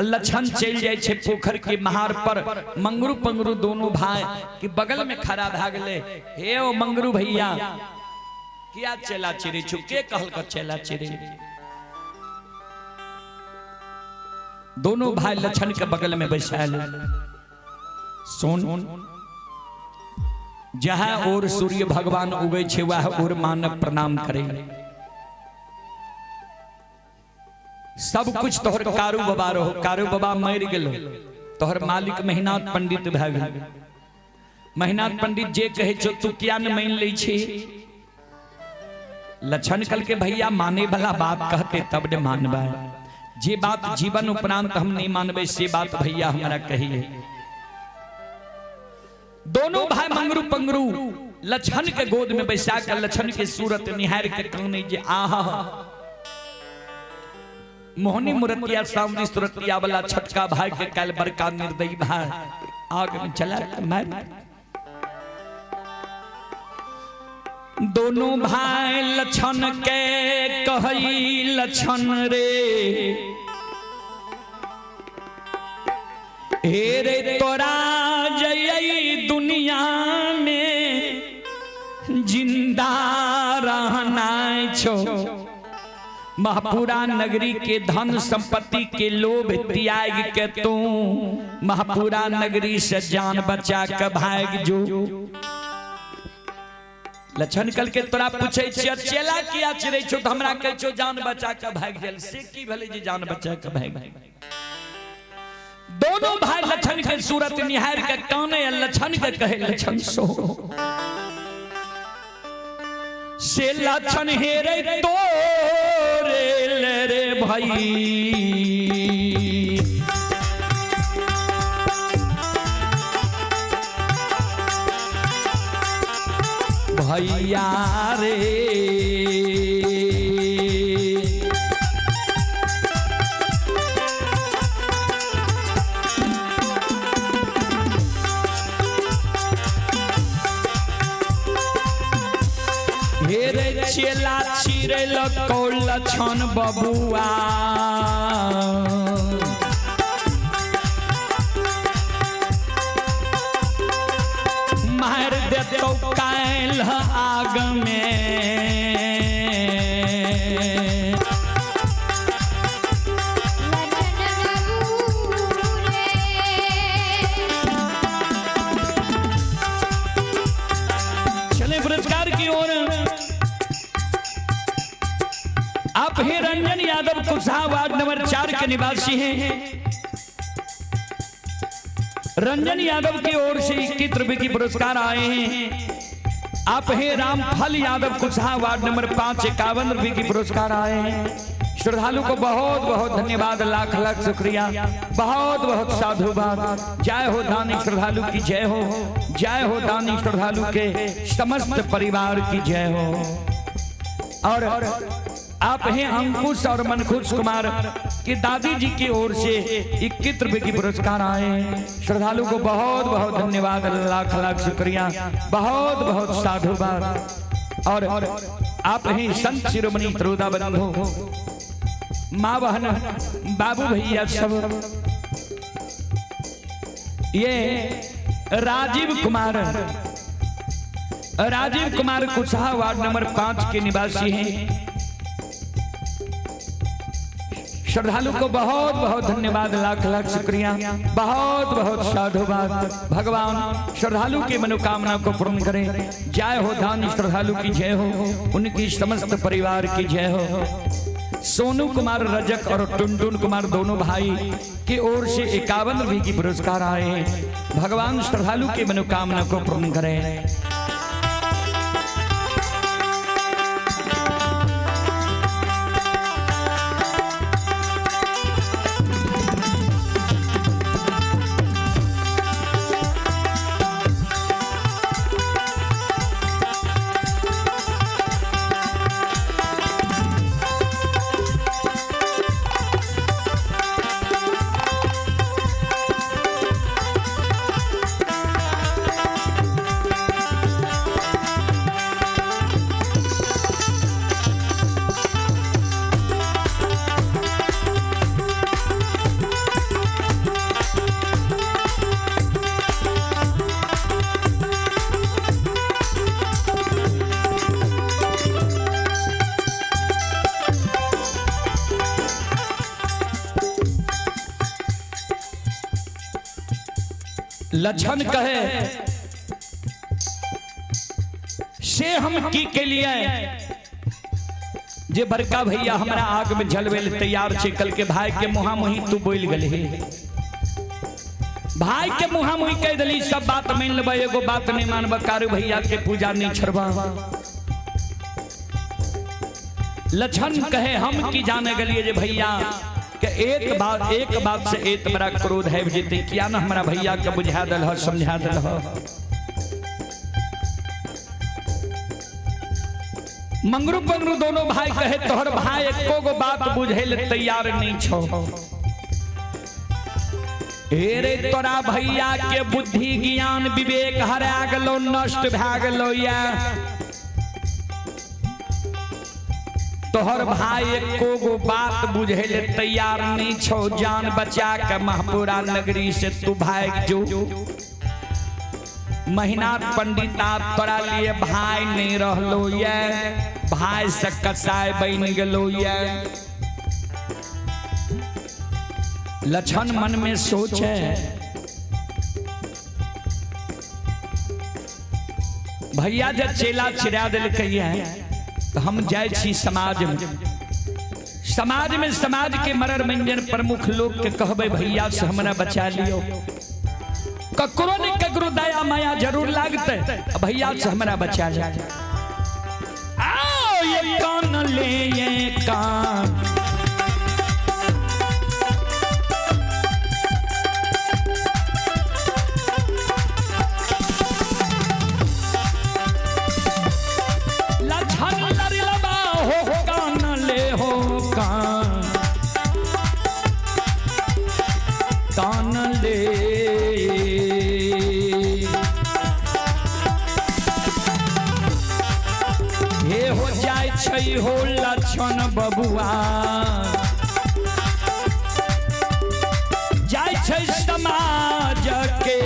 लछन चलि जाइ छै पोखर के महार पर। मंगरू पंगरू दोनों भाई के बगल में खड़ा भए गेलै। हे ओ मंगरू भैया किया चेला चिरै छो, के कहलक चेला चिरै? दोनों भाई लछन के बगल में बैसायल। सुन, जहाँ और सूर्य भगवान उगै छै वह और मानव प्रणाम करे। सब कुछ तोहर कारू बाबा रहो, कारू बाबा मरि गेलो, तोहर मालिक महिनाथ पंडित भए गेल। महिनाथ पंडित जे कहै छौ तू किया ने मानि लै छी? लछन कल के भैया माने वाला बात कहते तब ने मानबै, जे बात जीवन उपरांत हम नहीं मानबै से बात भैया हमरा कहिए। दोनों भाई मंगरू पंगरू लछन के गोद में बैसा के लछन के सूरत निहार के कहने जे आहा मोहनी मुरतिया सामरी सुरतिया वाला छटका भाई के काल बड़का निर्दयी भाई आग में चला मार। दोनों भाई लछन के कहई लछन रे, हे रे तोरा जई दुनिया में जिंदा रहना छो। महापुरा नगरी के धन संपत्ति के लोभ त्याग के तू महापुरा नगरी से जान बचा के भाग जो। लछन कल के तोरा पूछे छियै चेला किया चिरै छौ, त हमरा कहै छौ जान बचा के भाग गेल, से की भेलै जे जान बचा के भाग? दोनों भाई लछन के सूरत निहार के काने लछन के कहे लछन सो से लछन हेरे तोरे ले रे भाई। भैया रे हेरे चेला चिरल कौल लछन बबुआ, मार देतौ काल्हि आग में। चले पुरस्कार की ओर। आप हैं रंजन यादव कुशहा वार्ड नंबर 4 के निवासी हैं। रंजन यादव की ओर से 21 रुपए की पुरस्कार आए हैं। आप हैं रामफल यादव कुशहा वार्ड नंबर 5 51 रुपए की पुरस्कार आए हैं। श्रद्धालु को बहुत बहुत धन्यवाद, लाख लाख शुक्रिया, बहुत बहुत साधुवाद। जय हो दानी श्रद्धालु की जय हो, जय हो दानी श्रद्धालु के समस्त परिवार की जय हो। और आप हैं अंकुश और मनखुश कुमार की दादी जी की ओर से 21 रुपए की पुरस्कार आए हैं। श्रद्धालु को बहुत बहुत धन्यवाद, लाख लाख शुक्रिया, बहुत बहुत साधुवाद। और आप हैं संत शिरोमणि त्रोदा बंधु, माँ बहन बाबू भैया सब, ये राजीव कुमार कुशहा वार्ड नंबर 5 के निवासी हैं। श्रद्धालु को बहुत बहुत धन्यवाद, लाख लाख शुक्रिया, बहुत बहुत साधुवाद। भगवान श्रद्धालु की मनोकामना को पूर्ण करें। जय हो दानी श्रद्धालु की जय हो, उनकी समस्त परिवार की जय हो। सोनू कुमार रजक और टुनटुन कुमार दोनों भाई की ओर से 51 रुपए की पुरस्कार आए हैं। भगवान श्रद्धालु की मनोकामना को पूर्ण करें। लक्षण कहे से हम की के लिए जे बड़का भैया हमरा आग में जलवे ले तैयार छे। कल के भाई के मुहा मुही तू बोल गेलही, भाई के मुहा मुही कह दिली, सब बात मान लेबै, एगो बात नहीं मानब, कारू भैया के पूजा नहीं छोड़बा। लक्षण कहे हम की जाने गेलिए जे भैया के एक बात से एक बड़ा क्रोध है जेते, किया ना हमरा भैया के बुझा दल ह, समझा दल ह। मंगरू पंगरू दोनों भाई कहे तोहर भाई एको गो बात बुझे ले तैयार नहीं छो। रे तोरा भैया के बुद्धि ज्ञान विवेक हरा गेलो, नष्ट भए गेलो। या तोहर भाई एको गो बात बुझे ले तैयार नहीं छो, जान बचा के महपुरा नगरी से तू भाग जो। महीना पंडित आप तोरा लिए भाई नहीं रहलो ये, भाई से कसाई बन गेलो ये। लक्षण मन में सोचे भैया जब चेला चिरा दिलकै तो हम जाय छी समाज में, समाज में समाज के मरर मंजन प्रमुख लोग के कहबै भैया से हमरा बचा लियो, ककरो ने ककरो दया माया जरूर लागते, भैया से हमरा बचा लियो। आओ ये कान ले ये कान, लछन लड़लबा हो कान ले हो कान, कान ले। हे हो जाय छै हो लक्षण बबुआ, जाय छै समाज के।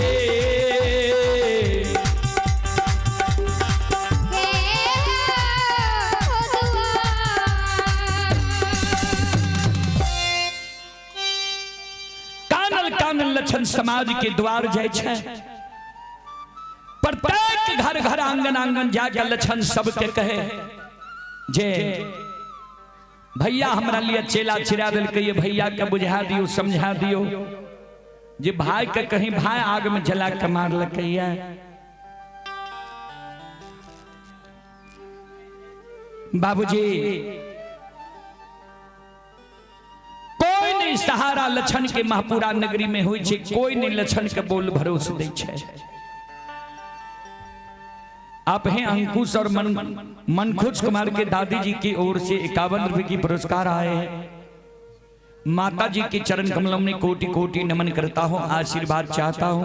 कानल कानल लक्षण समाज के द्वार जाय छै, प्रत्येक घर घर आंगन आंगन जाके लक्षण सबके कहे जे भैया हमरा लिए चेला चिरा दिलकै, भैया के बुझा दियो समझा दियो जे भाई के कहीं भाई आग में जला के मारलकै। बाबूजी कोई नहीं सहारा लक्षण के महपुरा नगरी में हुई छे, कोई नहीं लक्षण के बोल भरोस दै छे। आप हैं अंकुश और मनखुश कुमार के दादी जी की ओर से 51 रुपए की पुरस्कार आए हैं। माता जी के चरण कमलों में कोटि कोटि नमन करता हूं, आशीर्वाद चाहता हूं।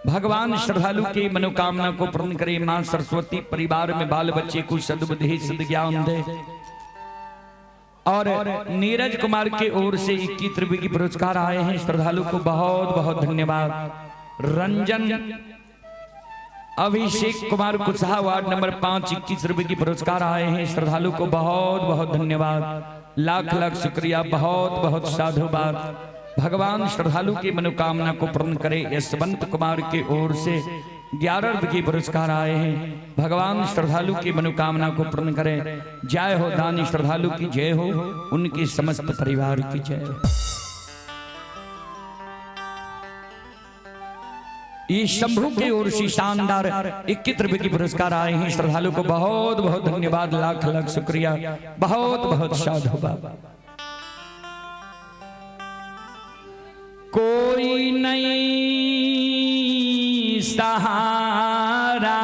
भगवान श्रद्धालु की मनोकामना को पूर्ण करे, मां सरस्वती परिवार में बाल बच्चे को सद्बुद्धि सद्ज्ञान दे। और नीरज कुमार के ओर से 21 रुपए की पुरस्कार आए हैं, श्रद्धालु को बहुत बहुत धन्यवाद। रंजन अभिषेक कुमार कुशवाहा वार्ड नंबर 5 21 रुपए की पुरस्कार आए हैं, श्रद्धालु को बहुत बहुत धन्यवाद, लाख लाख शुक्रिया, बहुत बहुत साधुवाद। भगवान श्रद्धालु की मनोकामना को पूर्ण करे। यशवंत कुमार के ओर से 11 रुपए की पुरस्कार आए हैं, भगवान श्रद्धालु की मनोकामना को पूर्ण करे। जय हो दानी श्रद्धालु की जय हो, उनके समस्त परिवार की जय हो। ये शंभू की ओर से शानदार 21 रुपए की पुरस्कार आए हैं, श्रद्धालु को बहुत बहुत धन्यवाद, लाख लाख शुक्रिया, बहुत बहुत साधुवाद। कोई नहीं सहारा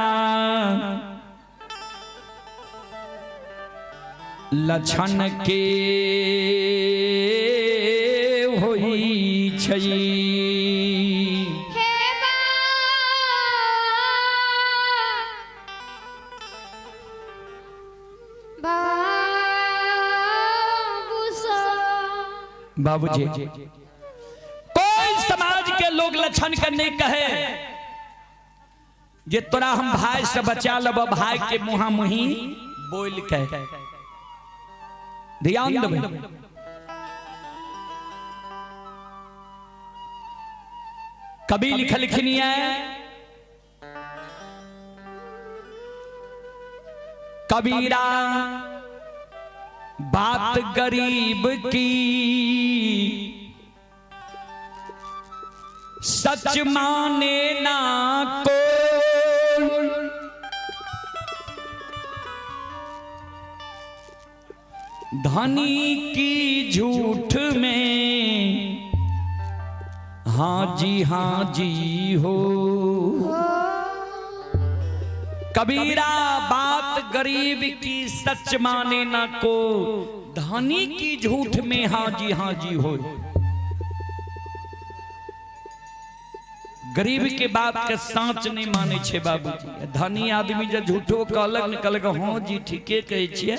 लक्षण के होई छई, बाबूजी कोई समाज के लोग लक्षण के नहीं कहे जे तोरा हम भाई से बचा लब, भाई के मुहा मुही बोल के ध्यान देबै। कवि लिखलखिन ये, कबीरा बात गरीब की सच माने ना को, धनी की झूठ में हाँ जी हो। कबीरा बात गरीब की सच माने ना को, धनी की झूठ में हाँ जी हो। गरीब के बात के साँच नहीं माने छे बाबूजी। धनी आदमी जब झूठो कहलक न कहलक हाँ जी ठीके कहै छियै।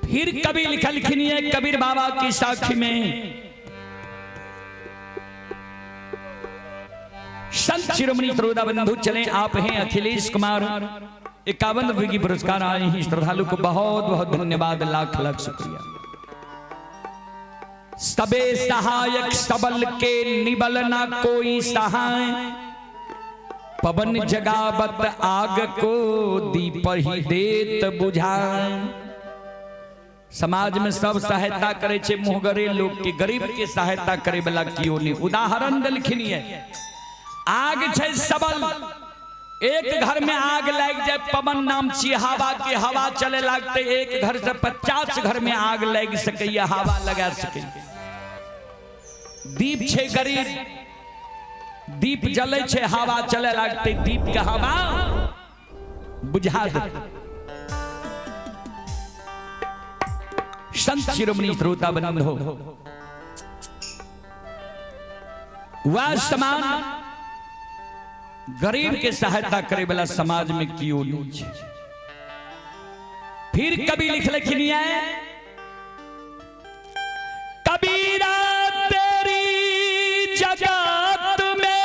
फिर कवि लिखलखिन ये कबीर बाबा की साखी में, संत शिरोमणि त्रोदा बंधु चले आप हैं अखिलेश कुमार, 51 रुपए की पुरस्कार आए हैं। श्रद्धालु को बहुत बहुत धन्यवाद, लाख लाख शुक्रिया। सबे सहायक सबल के निबल ना कोई सहाय, पवन जगावत आग को दीप ही देत बुझाए। समाज में सब सहायता करे छे मुहगरे लोग के, गरीब के सहायता करे वाला कियो नहीं। उदाहरण देलखिन ये, आग छे सबल, एक घर में आग लाग जाए, पवन नाम छी हवा के, हवा चले लागते एक घर से 50 घर में आग लाग सकैया, हवा लगा सकैया। दीप छे गरीब, दीप जले छे, हवा चले लागते, दीप के हवा बुझा देते। संत शिरोमणि श्रोता बंधो, वह समान गरीब के सहायता करे वाला समाज में क्यों नहीं छे। फिर कवि लिखलखिन ये, कबीरा तेरी जगत में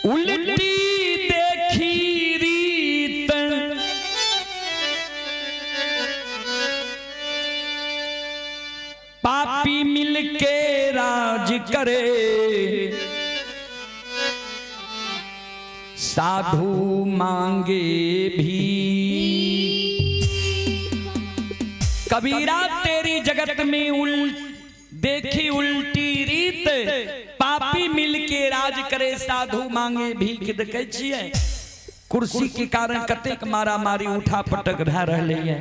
उल्टी देखी रीत, पापी मिलके राज करे, साधु मांगे भी। कबीरा तेरी जगत में देखी उल्टी रीत, पापी मिलके राज करे, साधु मांगे भीख। देखै छियै कुर्सी के कारण कतेक मारा मारी उठा पटक भए रहलै ये।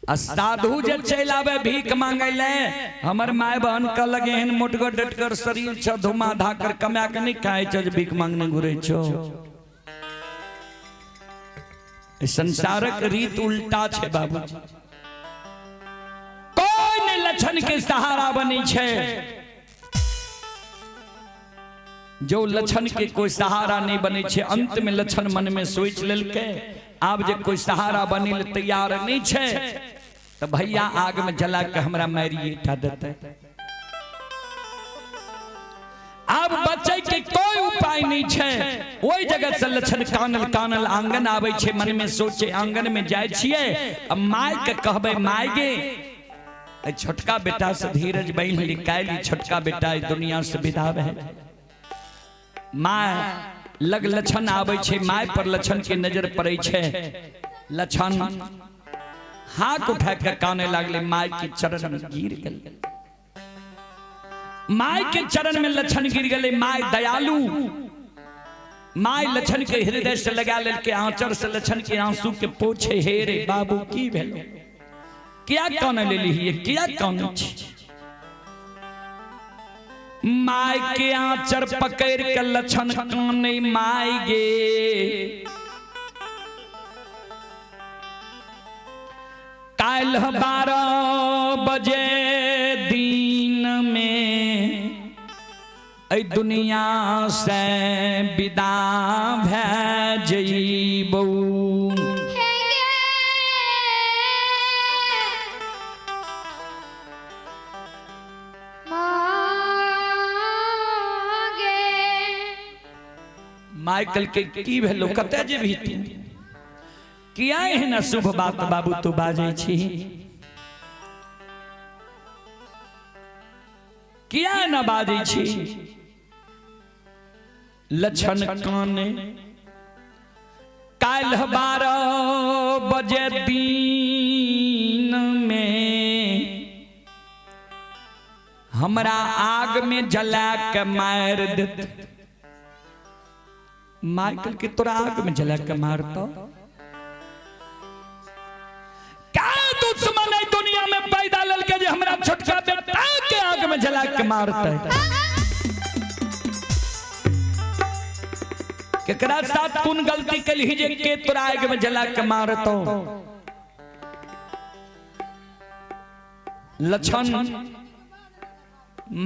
आ साधु जे चलि आबै भीख मांगै ले, हमर my बहन कहलक एहन मोटगर डटगर शरीर छ, धुमा धाकर कमा के नहीं खाइ छ जे भीख मांगने घुरै छौ। संसारक रीत उल्टा छै बाबूजी। कोई नहीं लक्षण के सहारा बनै छै, जो लक्षण के कोई सहारा नहीं बनै छै। अंत में लक्षण मन में सोच लेलकै, आब जे कोई सहारा बने ले तैयार नहीं छै तो भैया आग में जला के हमरा मारिए टा देतै। आब बचे के कोई उपाय नहीं छै। ओहि जगह से लक्षण कानल कानल आंगन आबै छै, मन में सोचे आंगन में जाइ छियै, अब my के कहबै, my गे छोटका बेटा से धीरज बहिन निकालि, छोटका बेटा दुनिया से विदा भए। My लग लक्षण आबै छै, my पर लक्षण के नजर पड़ै छै। लक्षण हाथ उठा के काने लागले, my के चरण में गिर गेल। My के चरण में लक्षण गिर गेले। My दयालु, my लक्षण के हृदय से लगा लेलके, आंचर से लक्षण के आंसू के पोछे, हे रे बाबू की भेलो, क्या काने लेली, क्या काने छी। My के आंचर पकड़ के लक्षण काने my गे, काल्ह 12 बजे दिन में एहि दुनिया से विदा भए जइबौ। माइकल के की भेलो, कतऽ जेबही तू? किया एहन अशुभ बात बाबू तू बाजै छी, किया न बाजै छी? लक्षण काने काल्हि 12 बजे दिन में हमरा आग में जला के मार देत। माइकल के तोरा आग में जला के मारतो? का दुश्मन है दुनिया में पैदा ललके जे हमरा छोटका बेटा के आग में जला के मारते? केकरा साथ कोन गलती कलही जे के तोरा आग में जला के मारतो? लक्षण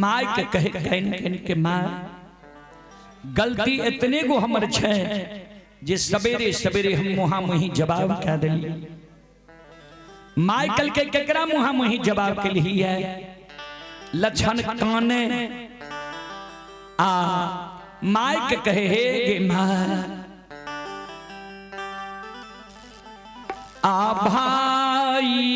my के कहे कहन कहन के माँ गलती इतने गो हमर छै जे सवेरे सवेरे हम मुहा मुही जवाब कह देली। माइकल के केकरा मुहा मुही जवाब के लिए है? लक्षण काने आ माइक कहे हे गे माँ आ भाईया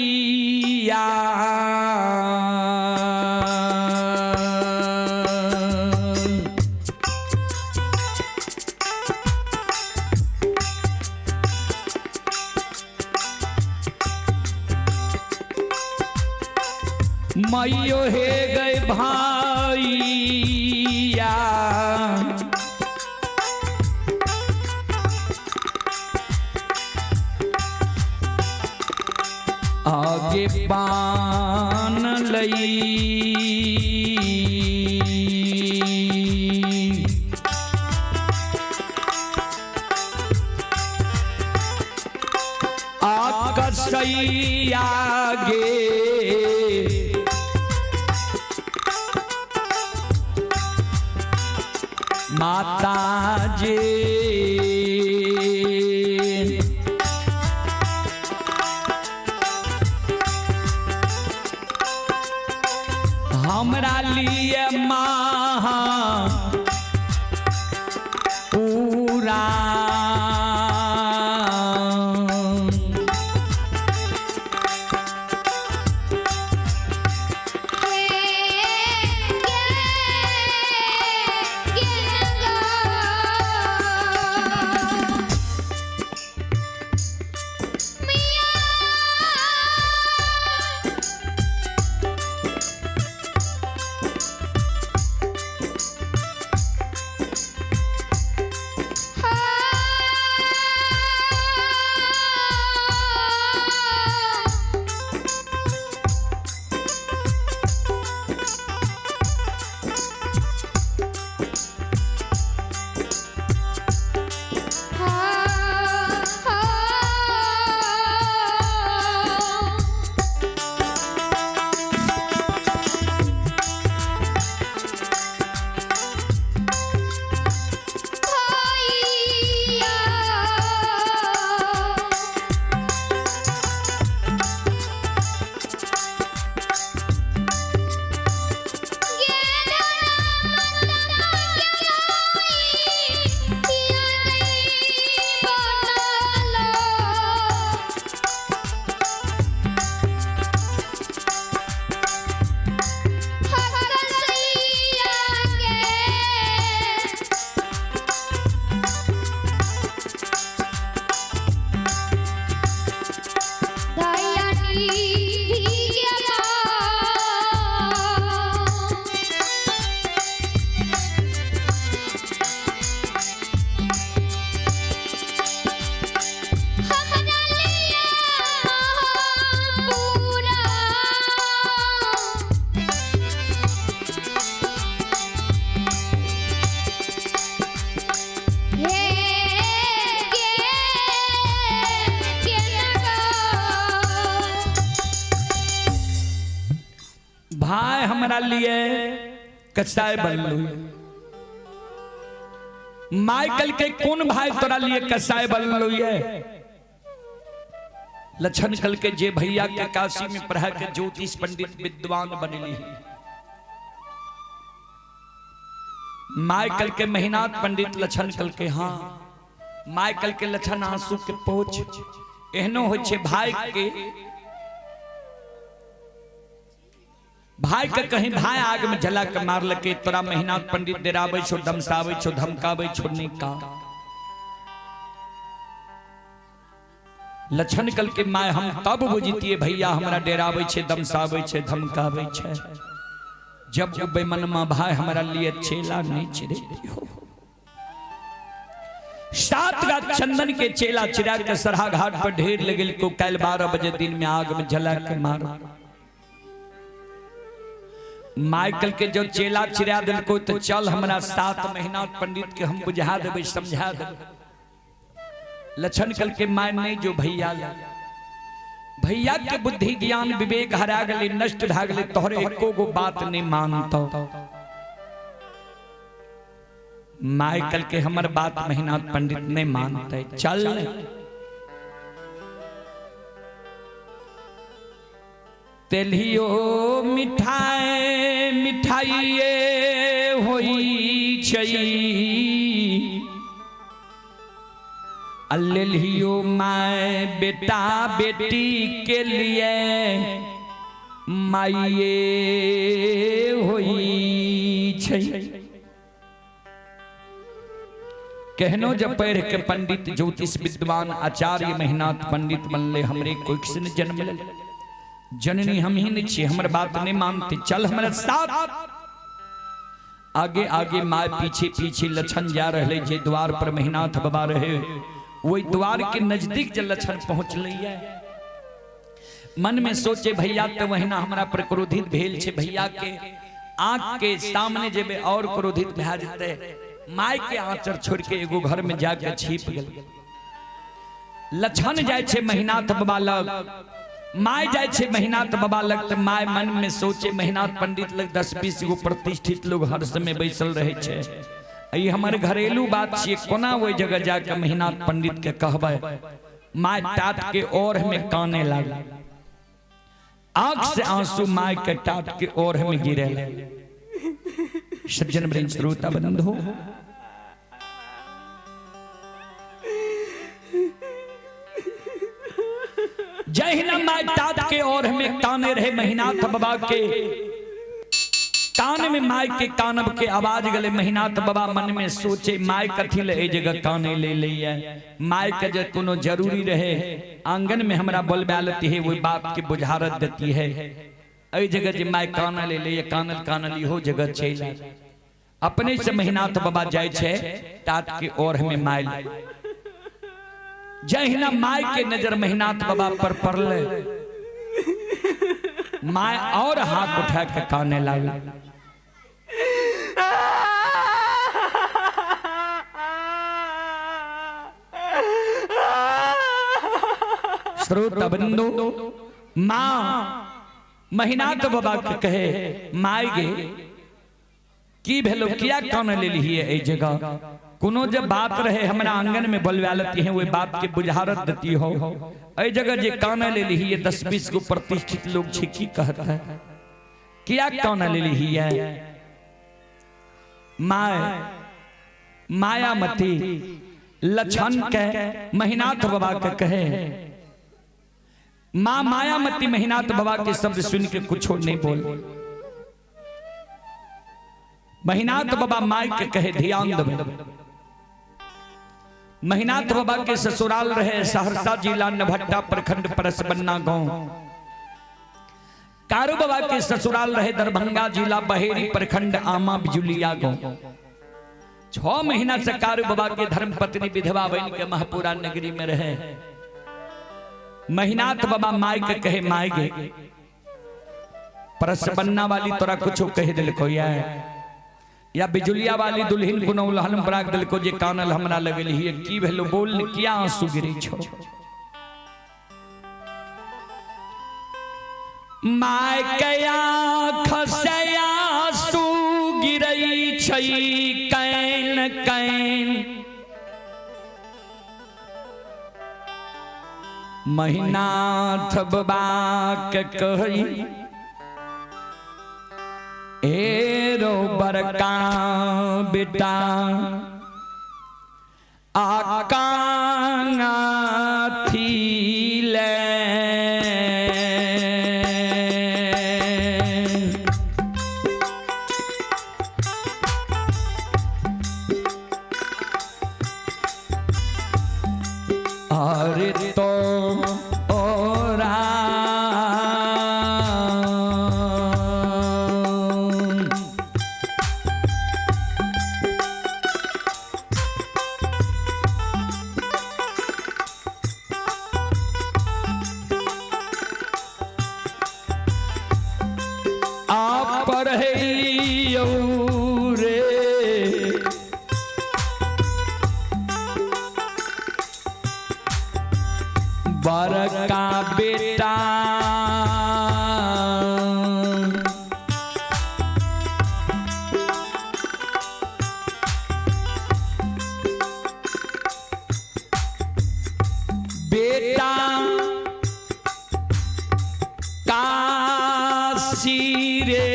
मैयो हे गए भाईया आगे पान लई आकसैया गे माता जी हमरा लिए माँ पूरा भाई हमरा लिए कसाई बनलू। माइकल के कौन भाई तोरा लिए कसाई बनलू ये? लक्षण कल के जे भैया के काशी में पढ़ा के ज्योतिष पंडित विद्वान बनली। माइकल के महिनाथ पंडित लक्षण कल के हाँ। माइकल के लक्षण आंसू के पोछ एहनो होइ छै भाई के, भाई के कहीं भाई आग में जला के मारलकै, तोरा महीना पंडित डेराबै छौ, दमसाबै छौ, धमकाबै छौ, नहीं का। लक्षण कल के my हम तब बुझतिए भैया हमरा डेराबै छै, दमसाबै छै, धमकाबै छै, जब वो बेमनमा भाई हमरा लिए चेला नहीं चिरे। 7 गाछ चंदन के चेला चिरा के सरहा घाट पर ढेर लगल को कल 12 बजे दिन में आग में जला के मारो। माइकल के जो चेला चिरा दिलको तो चल हमरा 7 महीना पंडित के हम बुझा देबै, समझा देबै। लक्षण कल के my नहीं जो भैया भैया के बुद्धि ज्ञान विवेक हरा गले, नष्ट भा गले, तोहरे एको गो बात नहीं मानतो। माइकल के हमर बात महीना पंडित नहीं मानते, चल। तेलियो मिठाई मिठाइये होई छै, अल्लियो my बेटा बेटी के लिए माइये होई छै। कहनो जब पढ़ के पंडित ज्योतिष विद्वान आचार्य महिनाथ पंडित बनले, हमरे कोई से जन्म ले, जननी हम ही नहीं छी, हमर बात नहीं मानते, चल हमारे साथ। आगे आगे my पीछे पीछे लक्षण जा रहे, जे द्वार पर महिनाथ बाबा रहे वही द्वार के नजदीक जब लक्षण पहुंच है, मन में सोचे भैया तो वहीना हमरा पर क्रोधित भेल छे, भैया के आंख के सामने जेबे और क्रोधित भए जेते, my के आंचर छोड़ के एगो घर में जाके छिप गेल। लक्षण जाय छे महिनाथ बाबा लग, my जाय छे महिनाथ बाबा लग, त my मन में सोचे महिनाथ पंडित लग 10-20 गो प्रतिष्ठित लोग हर समय बैसल रहे छे, ई हमर घरेलू बात छियै, कोना ओहि जगह जाके महिनाथ पंडित के कहबै। My तात के ओर में काने लागल, आंख से आंसू my के टाट के ओर में गिरे। सज्जन वृंद श्रोता बंधु, जहिना my तात के ओर में काने रहे महिनाथ बाबा के कान में my के कानब के आवाज गले। महिनाथ बाबा मन में सोचे my कथी ले जगह काने ले लिया, my के जे कोनो जरूरी रहे आंगन में हमरा बोलबा लेती है, वही बात के बुझारत देती है, एहि जगह जे my कान ले ले, कानल कानल इहो जगह चलि आयल। अपने से महिनाथ बाबा जाय छै तात के ओर में my, जहिना my के नजर महिनाथ बाबा पर पड़ले, my और हाथ उठा के काने लागल। श्रोता बंधु, मां महिनाथ बाबा के कहे my गे की भेलो, किया कान ले लिहिए एहि जगह, कोनो जब बात रहे हमरा आंगन में बोलवा लेती है, वही बात के बुझारत देती हो, एहि जगह जे कान ले लिहिए 10-20 गो प्रतिष्ठित लोग छै, की कहत है, किया कान ले लिहिए। My Mayamati Lakshman के महिनाथ बाबा के कहे, मां मायामती महिनाथ बाबा के शब्द सुन के कुछ नहीं बोल। महिनाथ बाबा my के कहे ध्यान देवे। महिनाथ बाबा के ससुराल रहे सहरसा जिला नभट्टा प्रखंड परसबन्ना गांव। कारू बाबा के ससुराल रहे दरभंगा जिला बहेरी प्रखंड आमा बिजुलिया गांव। 6 महीना से कारू बाबा के धर्म पत्नी विधवा बन के महपुरा नगरी में रहे। महिनाथ बाबा my के कहे my गे परसबन्ना वाली तोरा कुछ कह दिलको या बिजुलिया वाली दुल्हन कोनो उलहन बराक दिलको जे कानल हमरा लगल हिए, की भेलो बोल, किया आंसू गिरै छो। My के आँख से आंसू गिरै छै can can, Mahinath बाबा के कही ए रो बरका बेटा आकांगा थी। पढ़लियौ रे। बड़का बेटा बेटा काशी रे,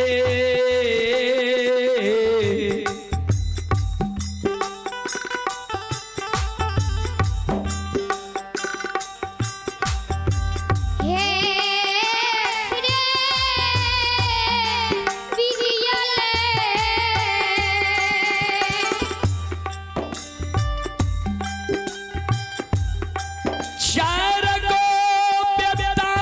हे रे बिरिया ले। चार गो बेटा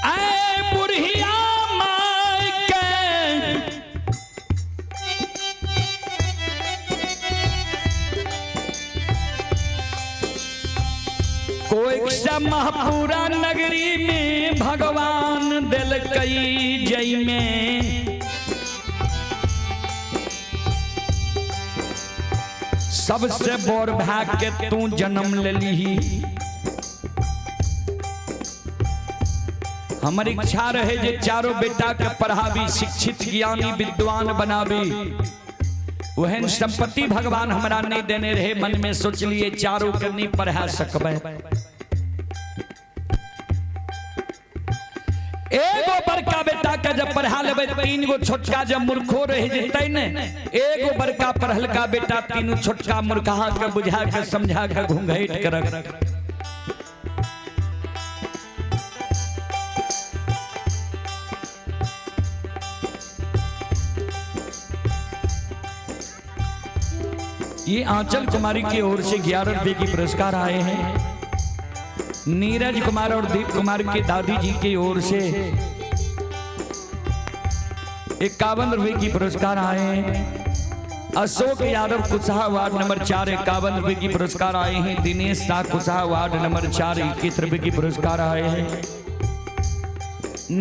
ऐ बुढ़िया माय के कोई महपुरा नगरी में भगवान दिलकई जई में सबसे बड़ भाग के तू जन्म लेली। हमर इच्छा रहे जे चारों बेटा के पढ़ाबी, शिक्षित ज्ञानी विद्वान बनाबी। ओहन संपत्ति भगवान हमरा नहीं देने रहे। मन में सोचलिए चारों के नहीं पढ़ा सकबै। एगो बड़का बेटा के जब पढ़ा लेबै, तीन गो छोटका जब मूर्खो रह जेतै ने, एगो बड़का पढ़लका बेटा तीनू छोटका मूर्खा के बुझा के समझा के घूंघट के रख। ये आंचल कुमारी की ओर से 11 रुपए की पुरस्कार आए हैं। नीरज कुमार और दीप कुमार के दादी जी की ओर से 51 रुपए की पुरस्कार आए हैं। अशोक यादव कुशहा वार्ड नंबर 4 51 रुपए की पुरस्कार आए हैं। दिनेश शाह कुशहा वार्ड नंबर 4 21 रुपए की पुरस्कार आए हैं।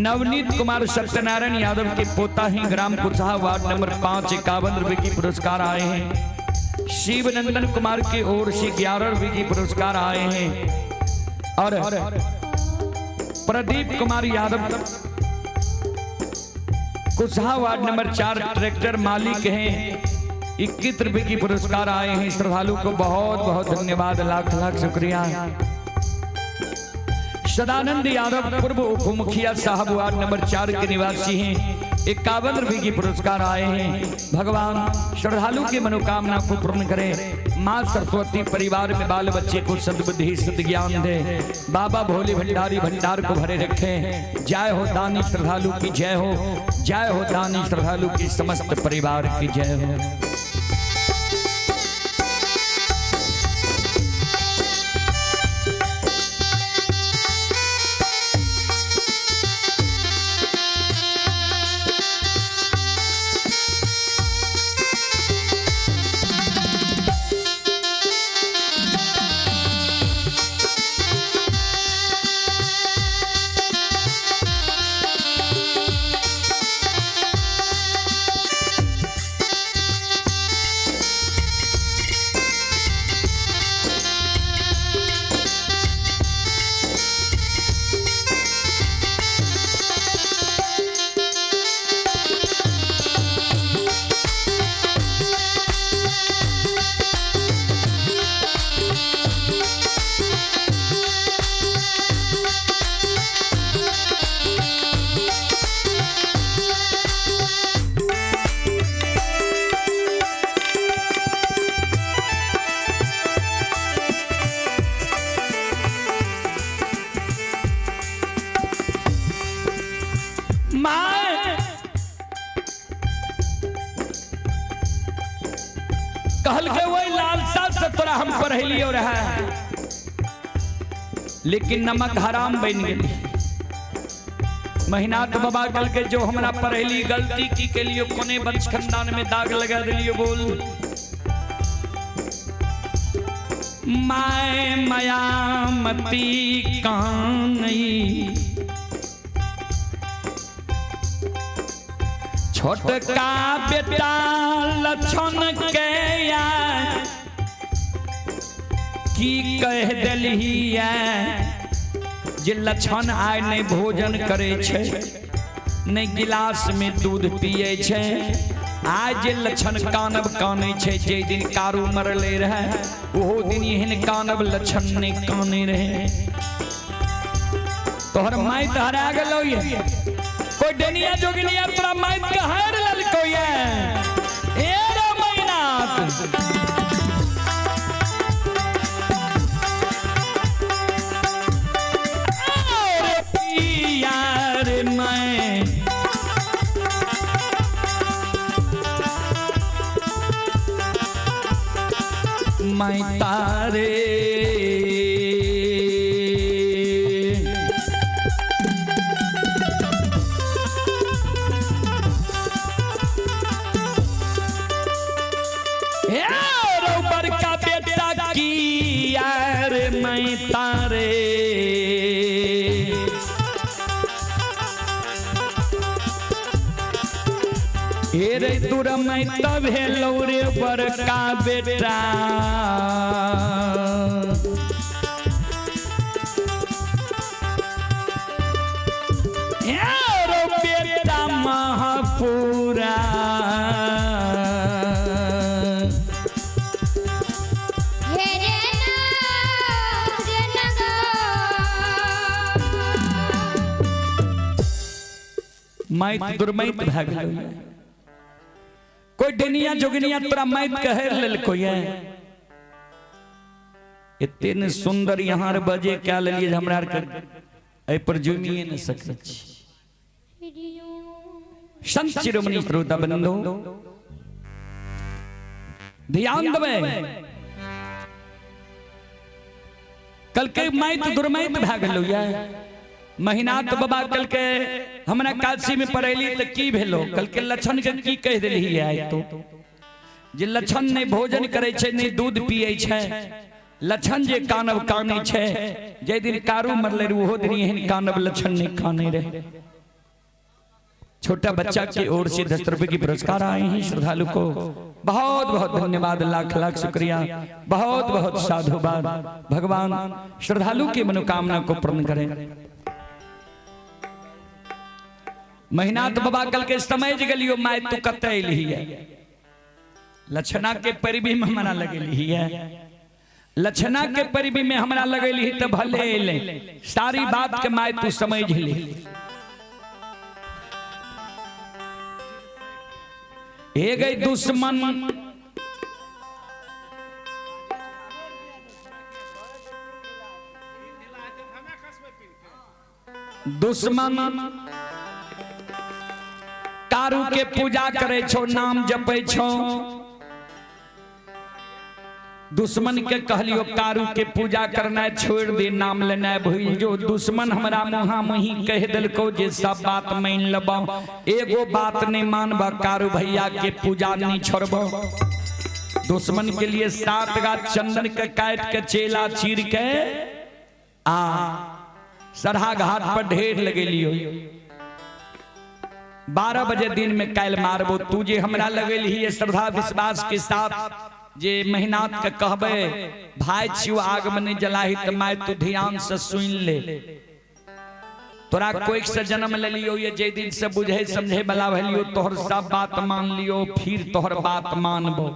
नवनीत कुमार सत्यनारायण यादव के पोता ही ग्राम कुशहा वार्ड नंबर 5 51 रुपए की पुरस्कार आए हैं। शिवनंदन कुमार की ओर से 11 रुपए की पुरस्कार आए हैं। और Pradeep Kumar Yadav Kushaha ward number 4 tractor मालिक हैं, 21 रुपए की पुरस्कार आए हैं। श्रद्धालु को बहुत बहुत धन्यवाद, लाख लाख शुक्रिया। सदानंद यादव पूर्व उप मुखिया साहब वार्ड नंबर 4 के निवासी हैं, 51 रुपए की पुरस्कार आए हैं। भगवान श्रद्धालु की मनोकामना को पूर्ण करें। माँ सरस्वती परिवार में बाल बच्चे को सद्बुद्धि सद्ज्ञान दे। बाबा भोले भंडारी भंडार को भरे रखें। जय हो दानी श्रद्धालु की जय हो, जय हो दानी श्रद्धालु की समस्त परिवार की जय हो। मां कहल के वही लालसा से तोरा हम पढ़लियो रहा, लेकिन नमक हराम बन गेली। महीना तो बाबा कल के जो हमरा पढ़ली गलती की के लिए कोने वंश खानदान में दाग लगा दिलियो बोल। My मयामती कानई छोटका बेटा लक्षण के आय की कह देलही जे लक्षण आय नहि भोजन करै छै, नहि गिलास में दूध पिए छै। आइ जे लक्षण कानब कानै छै, जे दिन कारू मरले रहे ओहो दिन एहन कानब लक्षण नहि काने रहे। तोहर माइत हरा गेलो ये, कोई डनिया जोगिनिया तोरा माइत के हार लेलको ये। ए रे मैनाथ, अरे पिया रे मैं मैं तारे हे रौ बड़का बेटा की यार मैं तारे। हे रे दूर मैं तब हेलो रे बड़का बेटा। हे रौ बेटा महापुरा। हे रे ना रे ना गो। माइत दुर्मैत भए गेलो। कोई डनिया जोगिनिया तोरा माइत कहे लेलको ये। एते ने सुंदर यहाँ रे बजे क्या लेलिए जे हमरा आर के एहि पर जुमिए ने सकै छी। संत शिरोमणि श्रोता बंधु ध्यान देबै, कल के माइत दुर्मैत भए गेलो ये। महिनाथ बाबा कल के हमरा काशी में पढ़ैली त की भेलो, कल के लक्षण के की कह देलही आइ तो जे लक्षण नहीं भोजन करे छै, नहीं दूध पिए छै, लक्षण जे कानब कानै छै, जे दिन कारू मरले रहे ओहो दिन एहन कानब लक्षण नहीं काने रहे। छोटा बच्चा की ओर से 10 रुपए की पुरस्कार आए हैं श्रद्धालु को, बहुत बहुत धन्यवाद, लाख लाख शुक्रिया, बहुत बहुत साधुवाद। भगवान श्रद्धालु की मनोकामना को पूर्ण करें। महिनाथ बाबा कल के समझ गेलियो my तू कत अयली है, लक्षणा के परिवी में हमरा लगेली है, लक्षणा के परिवी में हमरा लगेली त भले अयले, सारी बात के my तू समझ ली। हे गई दुश्मन दुश्मन कारू के पूजा करे छो, नाम जपे छो, दुश्मन के कहलियो कारू के पूजा करना छोड़ दे, नाम लेना भूल जो। दुश्मन हमरा मुहा मुही कह दिलको जे सब बात मान लेबो, एगो बात नहीं मानबा, कारू भैया के पूजा नहीं छोड़बो। दुश्मन के लिए 7 गाछ चंदन के काट के चेला चीर के आ सरहा घाट पर ढेर लगेलियो। 12 बजे दिन में काल मारबो, तू जे हमरा लगेली श्रद्धा विश्वास के साथ जे महिनाथ के कहबे भाई छियो आग में नहीं जलाही त my तू ध्यान से सुन ले, तोरा कोई से जन्म ले लियो ये जे दिन से बुझे समझे वाला भलियो, तोहर सब बात मान लियो, फिर तोहर बात मानबो।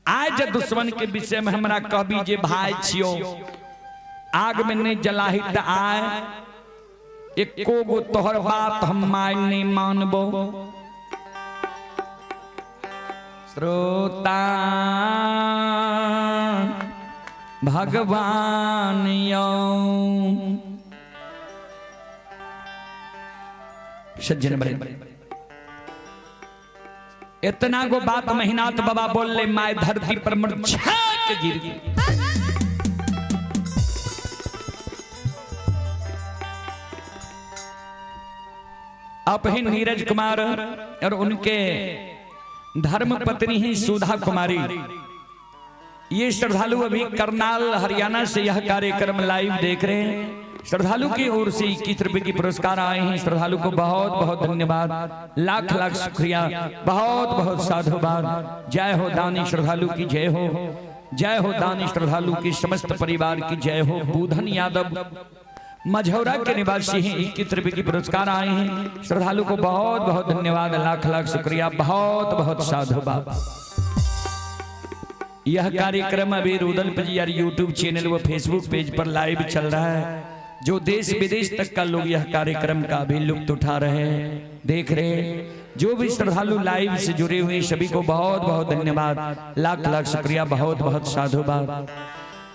आज दुश्मन के विषय में हमरा कहबी जे भाई छियो आग में नहीं जलाही त आए एको गो तोहर बात हम my नहीं मानबो। श्रोता भगवान यो सज्जन बड़े इतना गो बात महिनाथ बाबा बोलले my धरती पर मुरझा के गिर गई। आप ही नीरज कुमार और उनके धर्म पत्नी ही सुधा कुमारी ये श्रद्धालु अभी करनाल हरियाणा से यह कार्यक्रम लाइव देख रहे हैं। श्रद्धालु की ओर से 21 रुपए की पुरस्कार आए हैं। श्रद्धालु को बहुत बहुत धन्यवाद, लाख लाख शुक्रिया, बहुत बहुत साधुवाद। जय हो दानी श्रद्धालु की जय हो, जय हो दानी श्रद्धालु की समस्त परिवार की जय हो। बुधन यादव मझौरा के निवासी हैं, 21 रुपए की पुरस्कार आए हैं। श्रद्धालु को बहुत बहुत धन्यवाद, लाख लाख शुक्रिया, बहुत बहुत साधुवाद। यह कार्यक्रम अभी रुदल पजियार यूट्यूब चैनल व फेसबुक पेज पर लाइव चल रहा है। जो देश विदेश तक का लोग यह कार्यक्रम का भी लुत्फ उठा रहे हैं, देख रहे हैं। जो भी श्रद्धालु लाइव से जुड़े हुए सभी को बहुत बहुत धन्यवाद, लाख लाख शुक्रिया, बहुत बहुत साधुवाद।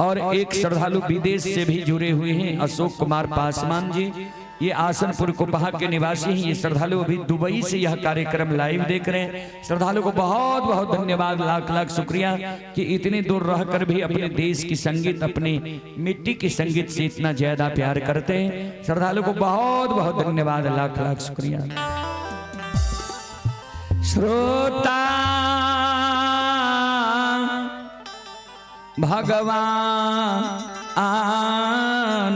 और एक श्रद्धालु विदेश से भी जुड़े हुए हैं, अशोक कुमार पासवान जी, ये आसनपुर कुपहा के निवासी हैं। ये श्रद्धालु अभी दुबई से यह कार्यक्रम लाइव देख रहे हैं। श्रद्धालु को बहुत बहुत धन्यवाद, लाख लाख शुक्रिया कि इतने दूर रहकर भी अपने देश की संगीत, अपनी मिट्टी की संगीत से इतना ज्यादा प्यार करते हैं। श्रद्धालु को बहुत बहुत धन्यवाद, लाख लाख शुक्रिया। श्रोता भगवान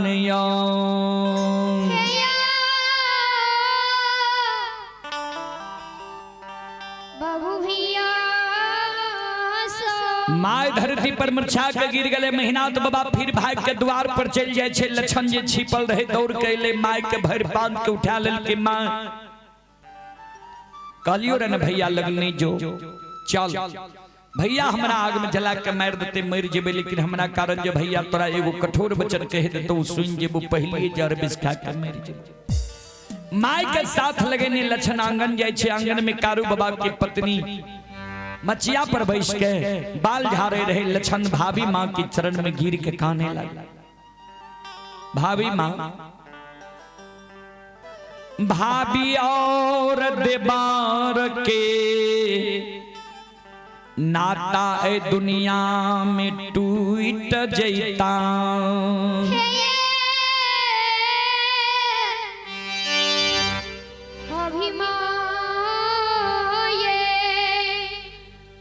यो बाबू भैया my धरती पर मुरझा के गिर गले। महीना तो बाबा फिर भाग के द्वार पर चल जाए छे। लक्षण जे छिपल रहे दौड़ के अइले, my के भर बांध के उठा लेल के माँ कहलियो रे न भैया लगने जो चल भैया हमरा आग में जला के मार देते मर जेबे, लेकिन हमरा कारण जे भैया तोरा एगो कठोर वचन कह देते सुन जेबो, पहले जर विष खा के मर जेबो। My के साथ लगे ने लक्षण आंगन जाए छे। आंगन में कारू बाबा के पत्नी मचिया पर बैस के बाल झाड़े रहे। लक्षण भाभी माँ के चरण में गिर के काने लगा। भाभी माँ, भाभी और देबार के नाता ए दुनिया में टूट जैता।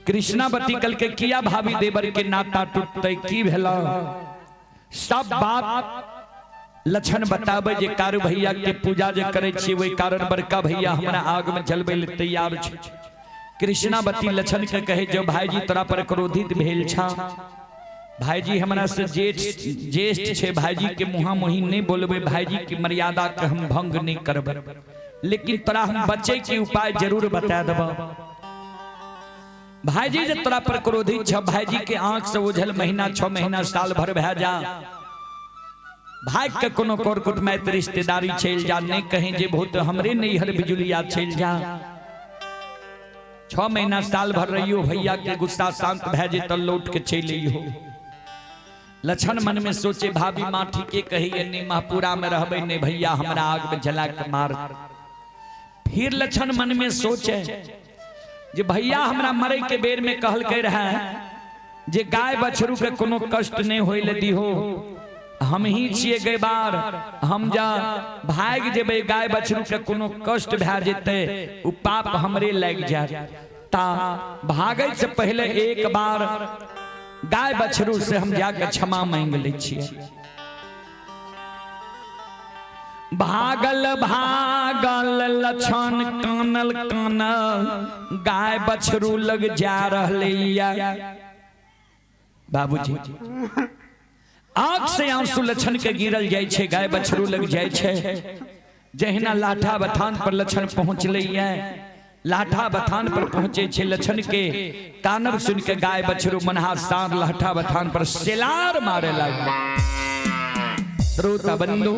कृष्णावती कल के किया भाभी देवर के नाता टूटते की भेला सब बात लक्षण बताबे जे कारू भैया के पूजा जे करे छी वही कारण बड़का भैया हमरा आग में जलबे ले तैयार छे। कृष्णावती लक्षण के कहे जो भाईजी तोरा पर क्रोधित भेल छा, भाईजी हमरा से ज्येष्ठ छे, भाईजी के मुहा मुही नहीं बोलबे, भाईजी की मर्यादा के हम भंग नहीं करबे, लेकिन तोरा हम बचे के उपाय जरूर बता देब। भाईजी जे तोरा पर क्रोधित छ, भाईजी के आंख से ओझल महीना 6 महीना साल भर भै जा, भाग के कोनो कोर कुटमैत रिश्तेदारी चल जा, नहीं कहीं जे बहुत हमरे नैहर बिजुलिया चल जा, 6 महीना साल भर रहियो, भैया के गुस्सा शांत भै जे त लौट के चल अइहो। लक्षण मन में सोचे भाभी माँ ठीके कही, नहीं महपुरा में रहबे नहीं भैया हमरा आग में जला के मार। फिर लक्षण मन में सोचे जे भैया हमरा मरे के बेर में कहल के रहे जे गाय बछरू के कोनो कष्ट नहीं होय ले दीहो, हम ही छिए गए बार, हम जा भाग जेबे गाय बछरू के कोनो कष्ट भए जेते उ पाप हमरे लग जाए, ता भागे से पहले एक बार गाय बछरू से हम जाके क्षमा मांग ले छिए। भागल भागल लक्षण कानल कानल गाय बछरू लग जा रहले। बाबूजी आंख से आंसू लक्षण के गिरल जाय छे, गाय बछरू लग जाय छे। जहिना लाठा बथान पर लक्षण पहुंचले, लाठा बथान पर पहुंचे छे लक्षण के कानब सुन के गाय बछरू मनहा सार लाठा बथान पर सेलार मारे लगा। श्रोता बंधु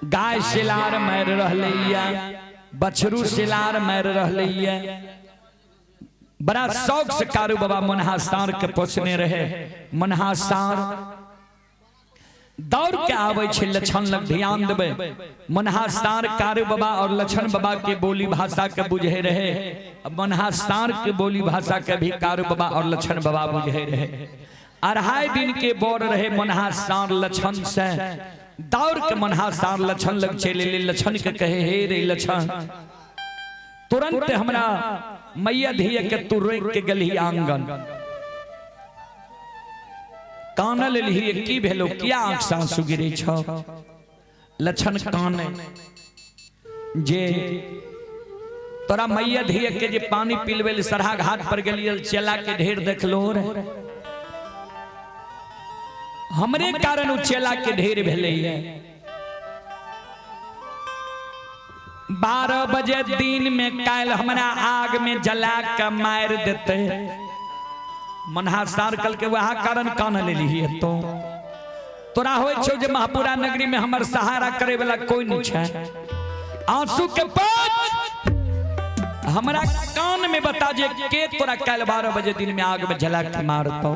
गाय सेलार मार रहले, बछरू सेलार मार रहले। बड़ा शौक से कारू बाबा मनहा सार के पोसने रहे। मनहा सार दौड़ के आवे छे लक्षण लग, ध्यान देबे। मनहा सार कारू बाबा और लक्षण बाबा के बोली भाषा के बुझे रहे, मनहा सार के बोली भाषा के भी कारू बाबा और लक्षण बाबा बुझे रहे। 2.5 दिन के बोर रहे मनहा सार लक्षण से। दौड़ के मनहा सार लक्षण लग चलि एलै। लक्षण के कहे, हे रे लक्षण, तुरंत हमरा मैया धिया के तू रोक के गेलही आंगन, कानल एलही, की भेलो, किया आंख से आंसू गिरे छौ? लक्षण काने जे तोरा मैया धिया के जे पानी पिलबै ले सरहा घाट पर गेलियै, चेला के ढेर देखलो रे, हमरे कारण उ चेला के ढेर भेलै। 12 बजे दिन में काल्हि हमरा आग में जला के मारि देते। मनहा सार कल के वह कारण कान लेली। तो तोरा होइ छौ जे महापुरा नगरी में हमर सहारा करे वाला कोई नहीं छै। आंसू के पाँच हमरा कान में बता जे के तोरा काल्हि 12 बजे दिन में आग में जला के मारतौ।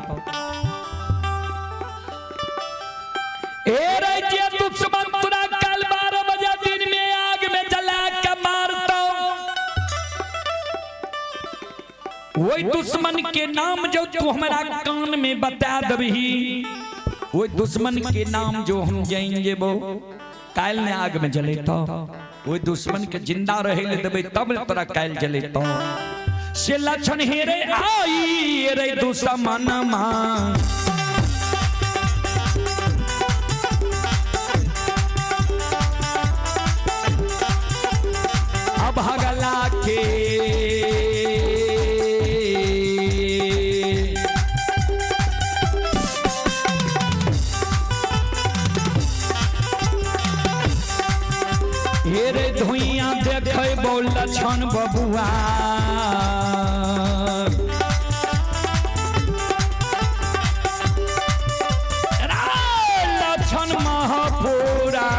ए रे जे दुश्मन तोरा काल्हि 12 बजे दिन में आग में जला के मारतौ, वही दुश्मन के नाम जो तू हमरा कान में बता दबही, वही दुश्मन के नाम जो हम जाएंगे वो काल्हि ने आग में जलेतो, वही दुश्मन के जिंदा रहे ले देबै तब ने तोरा काल्हि जलेतो। से लक्षण हेरे आई रे दुश्मन मां अभगला के हेरे धुइया देखै लक्षण बबुआ, लक्षण महापुरा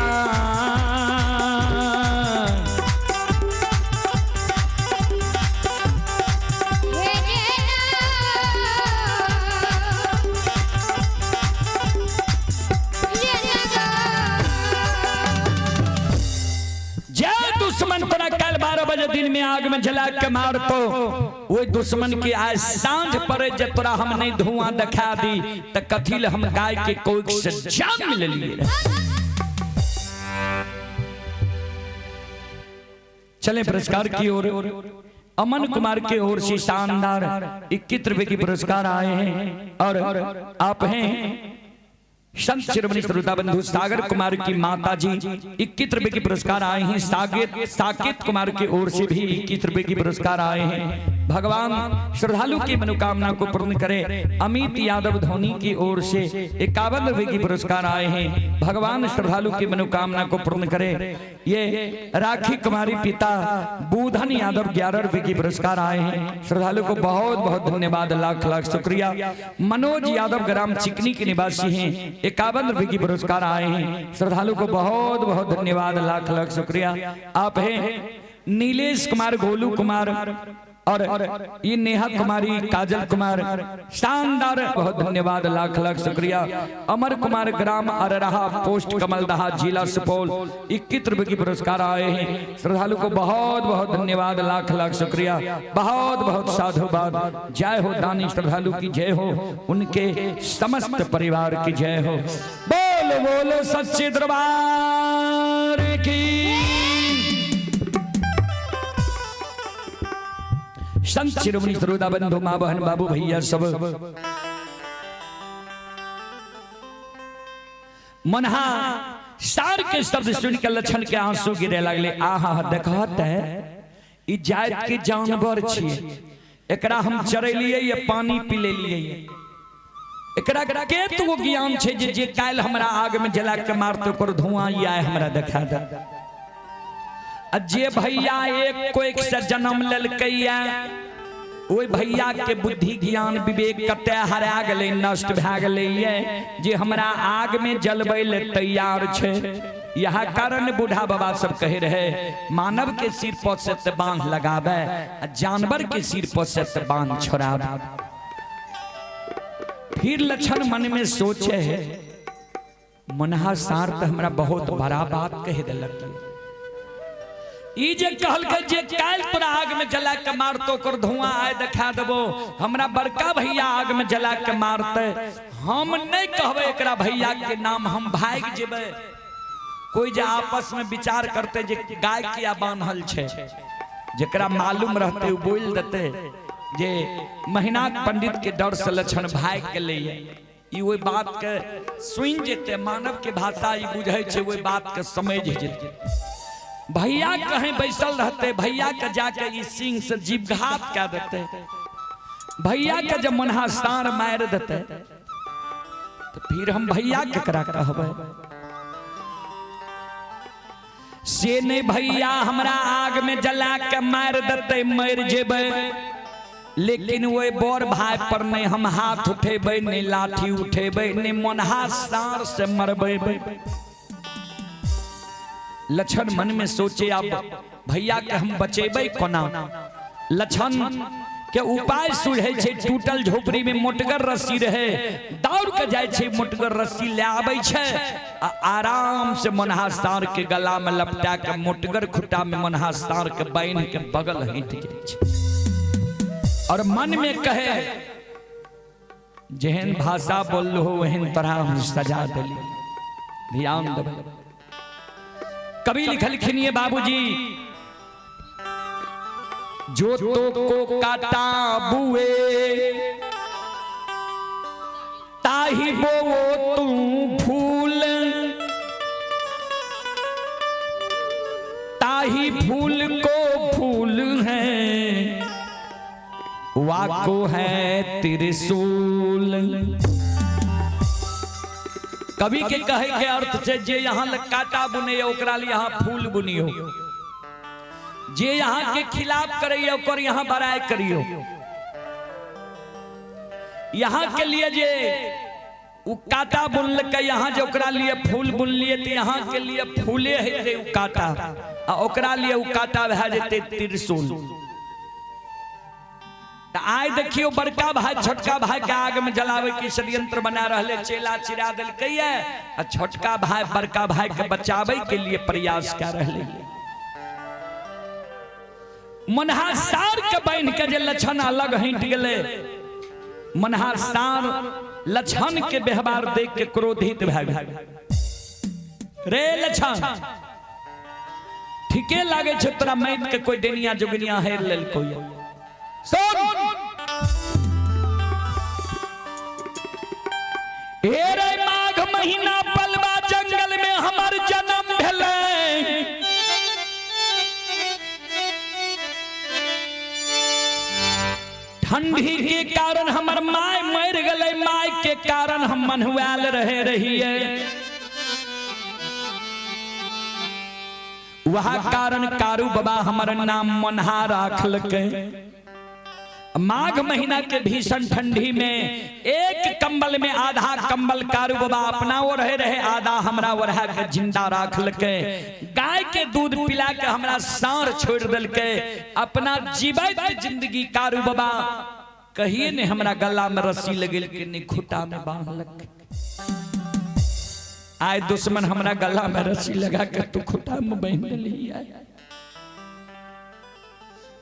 जय दुश्मन तोरा कल 12 बजे दिन में आग में जला के मारतो, वही दुश्मन के आज सांझ पड़े जे तोरा हम नहीं धुआं दिखा दी त कथी ले हम गाय के कोख से जान मिललिए। चले पुरस्कार की ओर। अमन कुमार के ओर से शानदार 21 रुपए की पुरस्कार आए हैं और आप हैं संत शिरोमणि श्रोता बंधु सागर कुमार की माता जी 21 रुपए की पुरस्कार आए हैं। साकेत कुमार की ओर से भी 21 रुपए की पुरस्कार आए हैं। भगवान श्रद्धालु की मनोकामना को पूर्ण करे। अमित यादव धोनी की ओर से 51 रुपए की पुरस्कार आए हैं। भगवान श्रद्धालु की मनोकामना को पूर्ण करे। ये राखी कुमारी पिता बुधन यादव 11 रुपए की पुरस्कार आए हैं। श्रद्धालु को बहुत बहुत धन्यवाद, लाख लाख शुक्रिया। मनोज यादव ग्राम चिकनी के निवासी हैं, 51 रुपए की पुरस्कार आए हैं। श्रद्धालु को बहुत बहुत धन्यवाद, लाख लाख शुक्रिया। आप हैं नीलेश कुमार, गोलू कुमार और ये नेहा कुमारी, काजल कुमार, शानदार बहुत धन्यवाद, लाख लाख शुक्रिया। अमर कुमार ग्राम अररहा पोस्ट कमलदहा जिला सुपौल 21 रुपए की पुरस्कार आए हैं। श्रद्धालु को बहुत बहुत धन्यवाद, लाख लाख शुक्रिया, बहुत बहुत साधुवाद। जय हो दानी श्रद्धालु की जय हो, उनके समस्त परिवार की जय हो। बोलो बोलो सच्चे दरबार की। संत शिरोमणि श्रोता बंधु माँ बहन बाबू भैया सब, मनहा सार के शब्द सुन के लक्षण के आंसू गिरे लगले। आहा देखत है ई जात के जानवर छिए, एकरा हम चरेलिए या पानी पी लेलिए, एकरा के तो ज्ञान छे जे जे काल्हि हमरा आग में जला के मारते ओकर धुआं आए हमरा देखा दे। जे भैया एक कोख से जन्म लेलकैया ओहि भैया के बुद्धि ज्ञान विवेक कते हरा गेलै, नष्ट भए गेलै जे हमरा आग में जलबै ले तैयार छै। यह कारण बूढ़ा बाबा सब कहे रहे मानव के सिर पर से ते बांध लगावे आ जानवर के सिर पर से ते बांध छोड़ावे। फिर लक्षण मन में सोचे है मनहा सार तो हमरा बहुत बड़ा बात कह देलक। ई जे कहलकै जे काल्हि तोरा आग में जला के मारतो ओकर धुआं आय देखा देबो, हमरा बड़का भैया आग में जला के मारते, हम नहीं कहबै एकरा भैया के नाम, हम भागि जेबै। कोई जे आपस में विचार करते जे गाय किया बान्हल छै, जकरा मालूम रहते उ बोल देते जे महिनाक पंडित के डर से लक्षण भाग गेलै। ई ओहि बात के सुनि जेते, मानव के भाषा ई बुझै छै, ओहि बात के समझ जेते। भैया कहीं बैसल रहते, भैया के जाके ई सिंह से जीवघात कए देते, भैया के जब मनहा साँढ़ मारि देते तो फिर हम भैया केकरा कहबै? से नहीं भैया हमरा आग में जला के मार देते, मर जेबै, लेकिन वही बड़ भाई पर नहीं हम हाथ उठेबै, नहीं लाठी उठेबै, नहीं मनहा साँढ़ से मरबै। लक्षण मन में सोचे अब भैया के हम बचेबै कोना। लक्षण के उपाय सुझै छै, टूटल झोपड़ी में मोटगर रस्सी रहे, दौड़ के जाइ छै, मोटगर रस्सी ले आबै छै आ आराम से मनहा साँढ़ के गला में लपटा के मोटगर खुट्टा में मनहा साँढ़ के बान्हि के बगल हटि जाइ छै और मन में कहे जेहन भाषा बोललो ओहन तरह हम सजा देली। ध्यान देबै, कवि लिखलखिन ये बाबूजी, जो तो को काटा बुए ताही बोओ तू फूल, ताही फूल को फूल है वाको है त्रिशूल। कवि के कहे के अर्थ छै जे यहाँ लग काटा बुने ओकरा लिए यहाँ फूल बुनियो, जे यहाँ के खिलाफ करैया ओकर यहाँ बड़ाई करियो। यहाँ के लिए जे उ काटा बुनलकै, यहाँ जे ओकरा लिए फूल बुनलिए तऽ यहाँ के लिए फूले हेतै उ काटा, आ ओकरा लिए उ काटा भए जेतै त्रिशूल। तऽ आइ देखियो बड़का भाई छोटका भाई के आग में जलावे के षड्यंत्र बना रहले, चेला चिरा देलकै आ छोटका भाई बड़का भाई के बचावे के लिए प्रयास कर रहले। मनहा सार के बान्हि के जे लक्षण अलग हटि गेलै, मनहा सार लक्षण के व्यवहार देख के क्रोधित भए गेल। रे लक्षण, ठीके लागे छै तोरा मैत के कोई डेनिया जोगनिया हेर लेलको। सुन हे रे, माघ महीना पलवा जंगल में हमर जन्म भेलै, ठंडी के कारण हमर my मर गेलै, my के कारण हम मन्हुआल रहे रहिए, वह कारण कारू बाबा हमर नाम मनहा राखलकै। माघ महीना के भीषण ठंडी में एक कंबल में आधा कंबल कारू बाबा अपना ओ रहे रहे, आधा हमरा ओढ़ा के जिंदा राखलकै, गाय के दूध पिला के हमरा साँढ़ छोड़ देलकै। अपना जीवैत जिंदगी कारू बाबा कहिए ने हमरा गला में रस्सी लगेलकै, ने खूटा में बांधलकै। आए दुश्मन हमरा गला में रस्सी लगा के तू खूटा में बांध देली।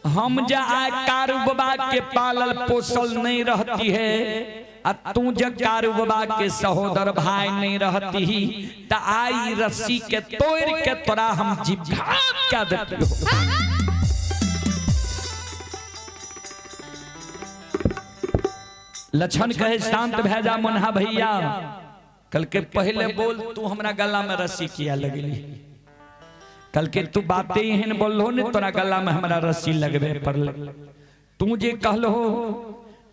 हम जा आए कारू बाबा के पालल पोसल नहीं रहती है आ तू जब कारू बाबा के सहोदर भाई नहीं रहती ही त आई रस्सी के तोड़ के तोरा हम जीवघात क्या देती हो। लक्षण कहे शांत भै जा मनहा भैया, कल के पहले बोल तू हमरा गला में रस्सी किया लगली, कल के तू बातें एहन बोललो ने तोरा गला में हमरा रस्सी लगबे पड़ल। तू जे कहलो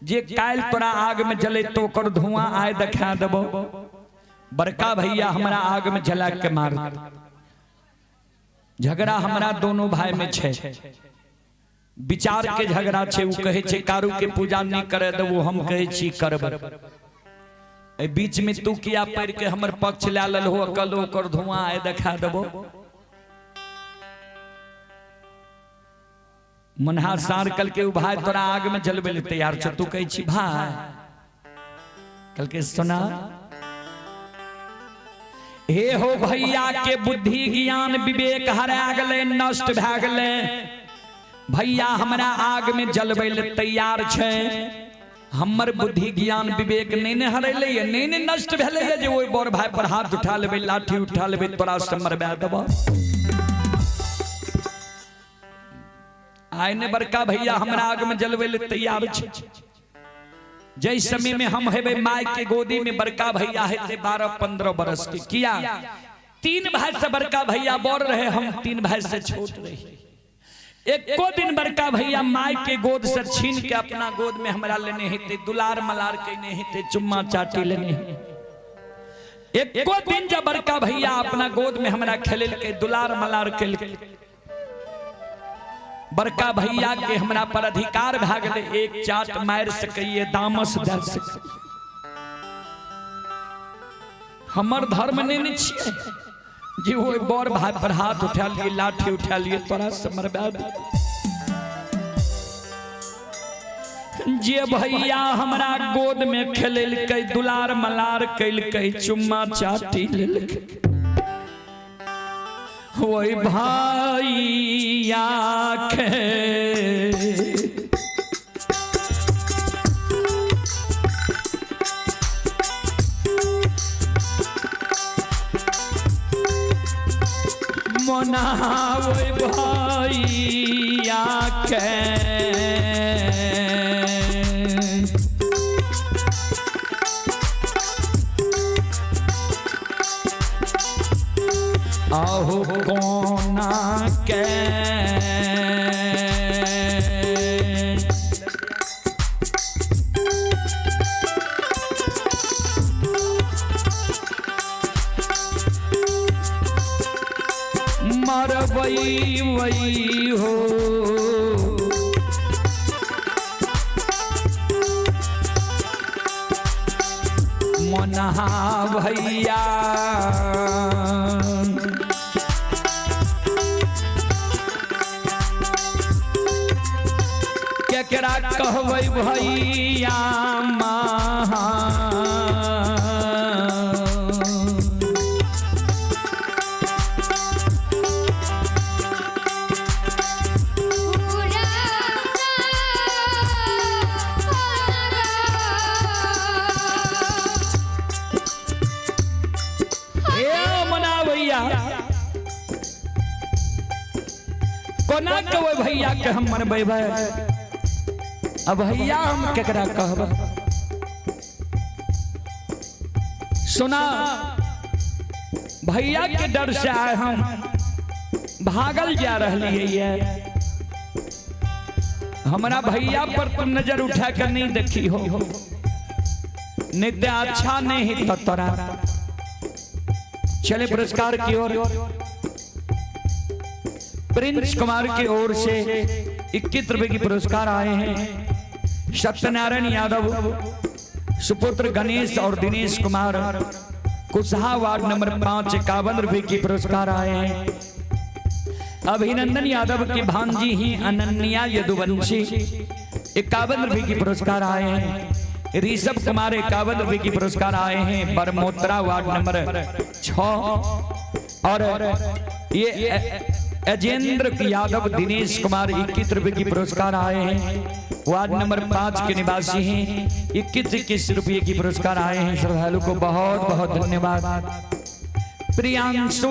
जे काल्हि तोरा आग में जले तो ओकर धुआं आय देखा देबो, बड़का भैया हमरा आग में जला के मार। झगड़ा हमरा दोनों भाई में छै, विचार के झगड़ा छै। उ कहै छै कारू के पूजा नहीं करे देबो, हम कहै छी करबै। एहि बीच में तू किया पढ़ के हमर पक्ष ला लेलहो, कल ओकर धुआं आय देखा देबो। मनहा सार कल के उ भाई तोरा आग में जलबे ले तैयार छ, तू कहै छी भाई। कल के सुना हे हो भैया के बुद्धि ज्ञान विवेक हरा गेलै, नष्ट भए गेलै। भैया हमरा आग में जलबै ले तैयार छै, हमर बुद्धि ज्ञान विवेक नहीं ने हरेले ये, नहीं ने नष्ट भेले ये जे ओहि बड़ भाई पर हाथ उठा लेबै, लाठी उठा लेबै, तोरा से मरबा देबऽ। आइ ने बड़का भैया हमरा आग में जलबै ले तैयार छै। जै समय में हम हेबै माय के गोदी में, बड़का भैया हेतै 12-15 बरस के। किया 3 भाई से बड़का भैया बड़ रहे, हम 3 भाई से छोट रही। एको दिन बड़का भैया माय के गोद से छीन के अपना गोद में हमरा लेने हेतै, दुलार मलार केने हेतै, चुम्मा चाटी लेने हेतै। एको दिन जब बड़का भैया अपना गोद में हमरा खेलेलकै, दुलार मलार केलकै, बड़का भैया के हमरा पर अधिकार भए गेलै, एक चाट मारि सकैए, दामस दए सकैए। हमर धर्म नहि ने छियै जे ओहि बड़ भाई पर हाथ उठा लिए, लाठी उठा लिए, तोरा से मरबा दे। जे भैया हमरा गोद में खेलेलकै, दुलार मलार केलकै, चुम्मा चाटी लेलकै, ओहि भैया के मोना ओहि भैया के आहो कोना के। मरबई वही हो मोनहा भैया, केकरा कहबै भैया महा। कोना कहबै भैया के हम मनबै, अब भैया हम केकरा कहबै। सुना भैया के डर से आए हम भागल जा रही है। हमरा भैया पर तुम नजर उठा कर नहीं देखी हो, नहीं तो अच्छा नहीं तो तोरा। चले पुरस्कार की ओर। प्रिंस कुमार की ओर से 21 रुपए की पुरस्कार आए हैं। सत्यनारायण यादव सुपुत्र गणेश और दिनेश कुमार कुशहा वार्ड नंबर 5 51 रुपए की पुरस्कार आए हैं। अभिनंदन यादव की भांजी ही अनन्या यदुवंशी 51 रुपए की पुरस्कार आए हैं। ऋषभ कुमार 51 रुपए की पुरस्कार आए हैं बरमोत्रा वार्ड नंबर 6। और ये अजेंद्र यादव दिनेश कुमार 21 रुपए की पुरस्कार आए हैं, वार्ड नंबर 5 के निवासी हैं, 21 रुपये की पुरस्कार आए हैं। श्रद्धालु को बहुत बहुत धन्यवाद। प्रियांशु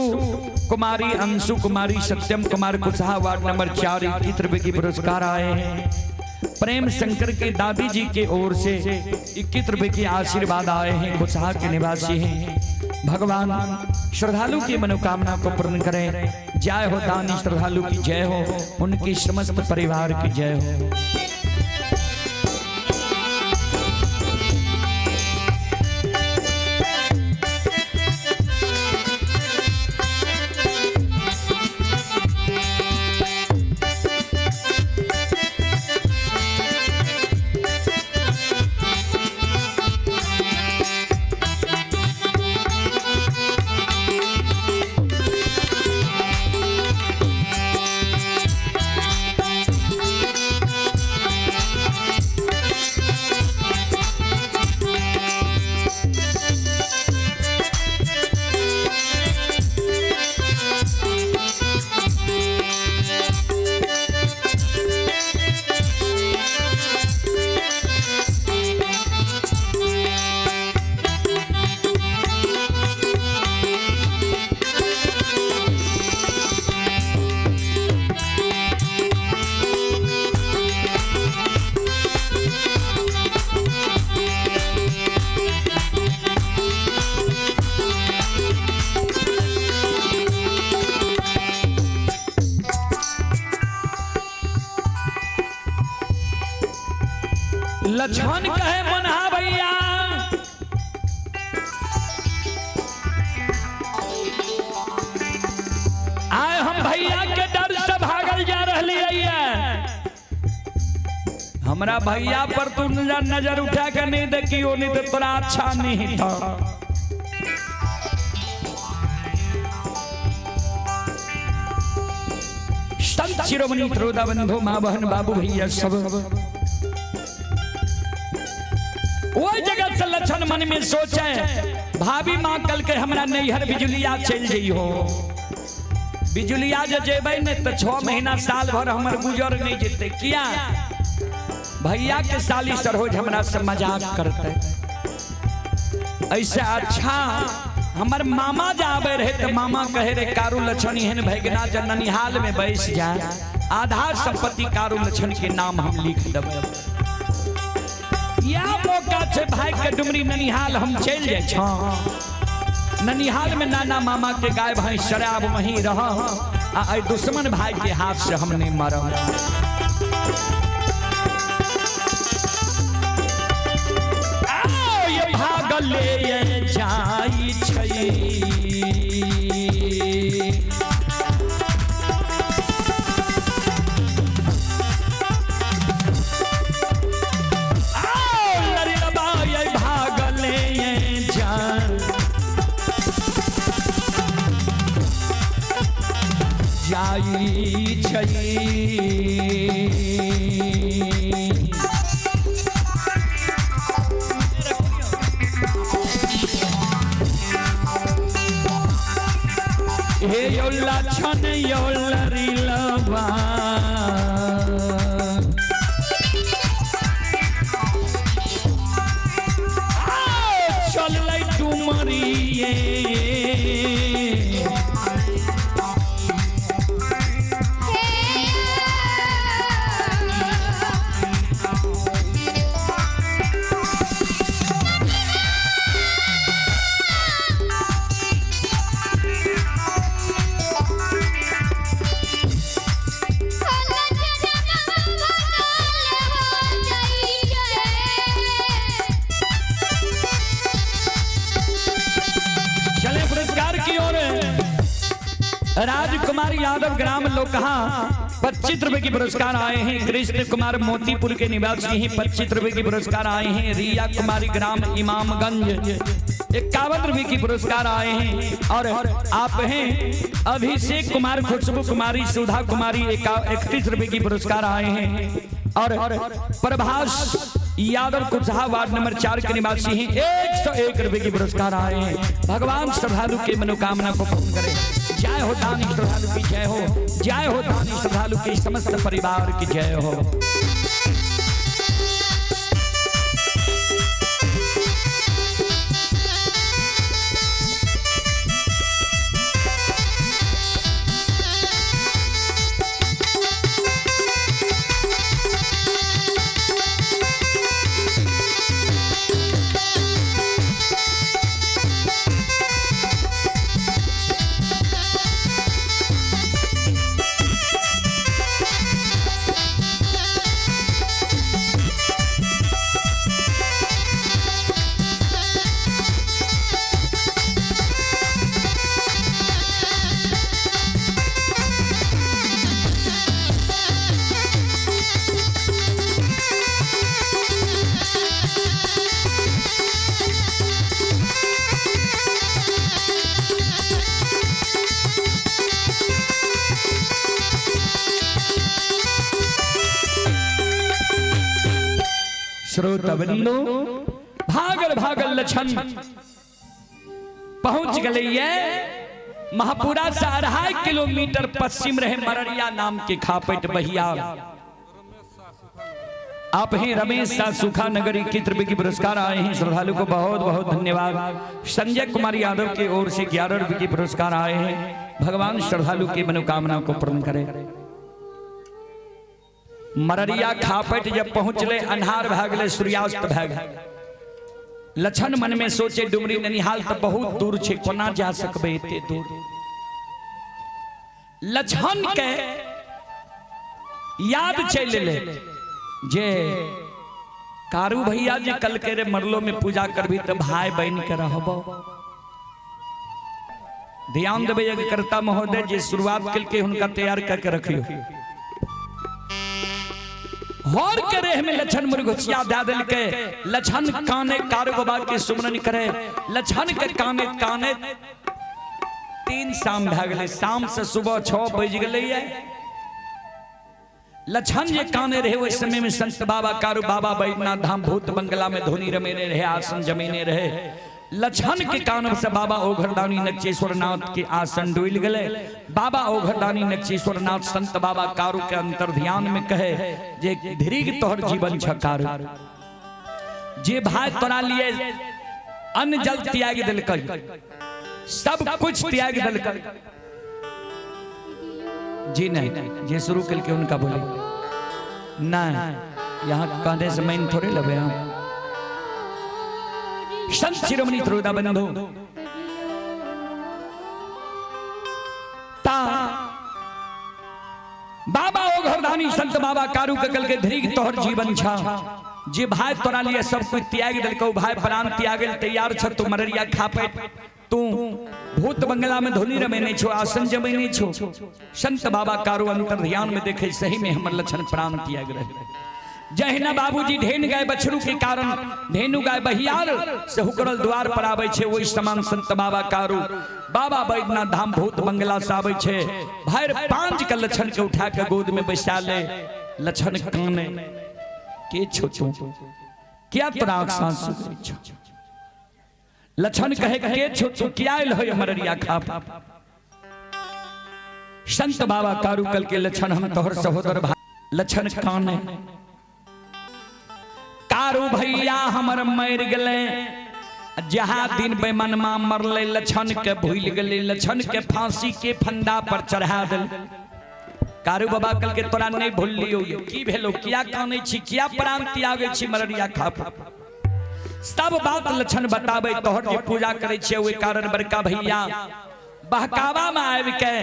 कुमारी, अंशु कुमारी, सत्यम कुमार कुशहा वार्ड नंबर 4 21 रुपए की पुरस्कार आए हैं। प्रेम शंकर के दादी जी के ओर से 21 रुपए की आशीर्वाद आए हैं, कुशहा के निवासी हैं। भगवान श्रद्धालु की मनोकामना को पूर्ण करें। जय हो दानी श्रद्धालु की जय हो, उनकी समस्त परिवार की जय हो। लक्ष्मण कहे मनहा भैया, आए हम भैया के डर से भागल जा रही है। हमरा भैया पर तू नजर नजर उठा के नहीं देखियो, नहीं तो तोरा अच्छा नहीं था। संत शिरोमणि त्रोदा बंधु माँ बहन बाबू भैया सब वही जगह से लक्षण मन में सोचे, भाभी माँ कल के हमरा नैहर बिजुलिया चल जाइ हो। बिजुलिया जे जेबै ने तो 6 महीना साल भर हमर गुजर नहीं जेतै। किया? भैया के साली सरोज हमरा से मजाक करते। ऐसे अच्छा हमर मामा जाबे रहे तो मामा कहे रे कारू लक्षण एहन भैगना जे ननिहाल में बैस जाए, आधा संपत्ति कारू लक्षण के नाम हम लिख देबै। या मौका छै भाई के डुमरी ननिहाल हम चलि जाइ छौं। ननिहाल में नाना मामा के गाय भैंस शराब वहीं रह, आ एहि दुश्मन भाई के हाथ से हम नहीं मरब। ये भागले ये जाई छै। जाई छै। हे यो लक्षण यो लरिलवा, चललै डुमरिये। चले पुरस्कार की ओर। राजकुमार यादव ग्राम लोकहा 25 रुपए की पुरस्कार आए हैं। कृष्ण कुमार मोतीपुर के निवासी हैं, 25 रुपए की पुरस्कार आए हैं। रिया कुमारी ग्राम इमामगंज 51 रुपए की पुरस्कार आए हैं। और आप हैं अभिषेक कुमार, खुशबू कुमारी, सुधा कुमारी 31 रुपए की पुरस्कार आए हैं। और प्रभास यादव कुशहा वार्ड नंबर 4 के निवासी हैं, 101 रुपए की पुरस्कार आए हैं। भगवान श्रद्धालु के मनोकामना को पूर्ण करें। जय हो दानी श्रद्धालु की जय हो, जय हो दानी श्रद्धालु के समस्त परिवार की जय हो। श्रोता बंधु भागल भागल लक्षण पहुंच गए ये महापुरा से 2.5 किलोमीटर पश्चिम रहे मररिया नाम के खापट बहिया। आप हैं रमेश शाह सुखा नगर 21 रुपए की पुरस्कार आए हैं। श्रद्धालु को बहुत बहुत धन्यवाद। संजय कुमार यादव की ओर से 11 रुपए की पुरस्कार आए हैं। भगवान श्रद्धालु की मनोकामना को पूर्ण करे। मररिया खापट जब पहुंचले अन्हार भागले सूर्यास्त भाग। लक्षण मन में सोचे डुमरी ननिहाल तो बहुत दूर छे, कोना जा सकबे एते दूर। लक्षण के याद चल ले जे कारू भैया जे कल के रे मरलो में पूजा करबी तो भाई बहन के रहबो। ध्यान देबै कर्ता महोदय जे शुरुआत के हुनका तैयार करके रखियो। हर के रेह में लछन मुर्गुचिया दे देलकै। लछन काने कारू बाबा के सुमरन करे। लछन के काने काने 3 शाम भए गेलै। शाम से सुबह 6 बज गेलै। लछन जे काने रहे ओहि समय में संत बाबा कारू बाबा बैद्यनाथ धाम भूत बंगला में धुनी रमेने रहे, आसन जमीने रहे। लछन के कान से बाबा ओघरदानी नक्षेश्वर नाथ के आसन डोल गए। बाबा ओघरदानी नक्षेश्वर नाथ संत बाबा कारू के अंतर ध्यान में कहे जे धीरे तोहर जीवन छ कारू, जे भाई तोरा लिए अन्न जल त्याग दिलकै, सब कुछ त्याग दिलकै। जी नहीं, जे शुरू करके उनका बोले नहीं, यहाँ कहने से मैं थोड़े लबे हम। संत शिरोमणि त्रोदा बंधु ता बाबा ओघरदानी संत बाबा कारू के कल के धीरे तोहर जीवन छा, जे भाई तोरा लिए सब कुछ त्याग दिलकौ, भाई प्राण त्याग तैयार छ, तू मररिया खा पे, तू भूत बंगला में धुनी रमेने छो, आसन जमेने छो। संत बाबा कारू अंतर ध्यान में देखे सही में हमर लक्षण प्राण त्याग रहे। जहिना बाबूजी ढेन गाय बछरू के कारण धेनु गाय बहियार से हुकरल द्वार पर आबै छे, वही समान संत बाबा कारू बाबा बैद्यनाथ धाम भूत बंगला से आबै छे। भैर 5 के लक्षण के उठा के गोद में बैसा ले। लक्षण काने के छो तू, क्या तोरा सांस छो? लक्षण कहे के छो तू, क्या आयल हो मररिया खा? संत बाबा कारू कल के लक्षण हम तोहर सहोदर भाई। लक्षण काने कारू भैया हमर मर गए, जहाँ दिन बेमनमा मरले लक्षण के भूल गए, लक्षण के फांसी के फंदा पर चढ़ा दिल। कारू बाबा कल के तोरा नहीं भूल लियो, की भेलो, किया काने छी, किया प्राण त्यागे छी मररिया खा? सब बात लक्षण बताबे। तोहर जे पूजा करे छे ओहि कारण बड़का भैया बहकावा में आबि के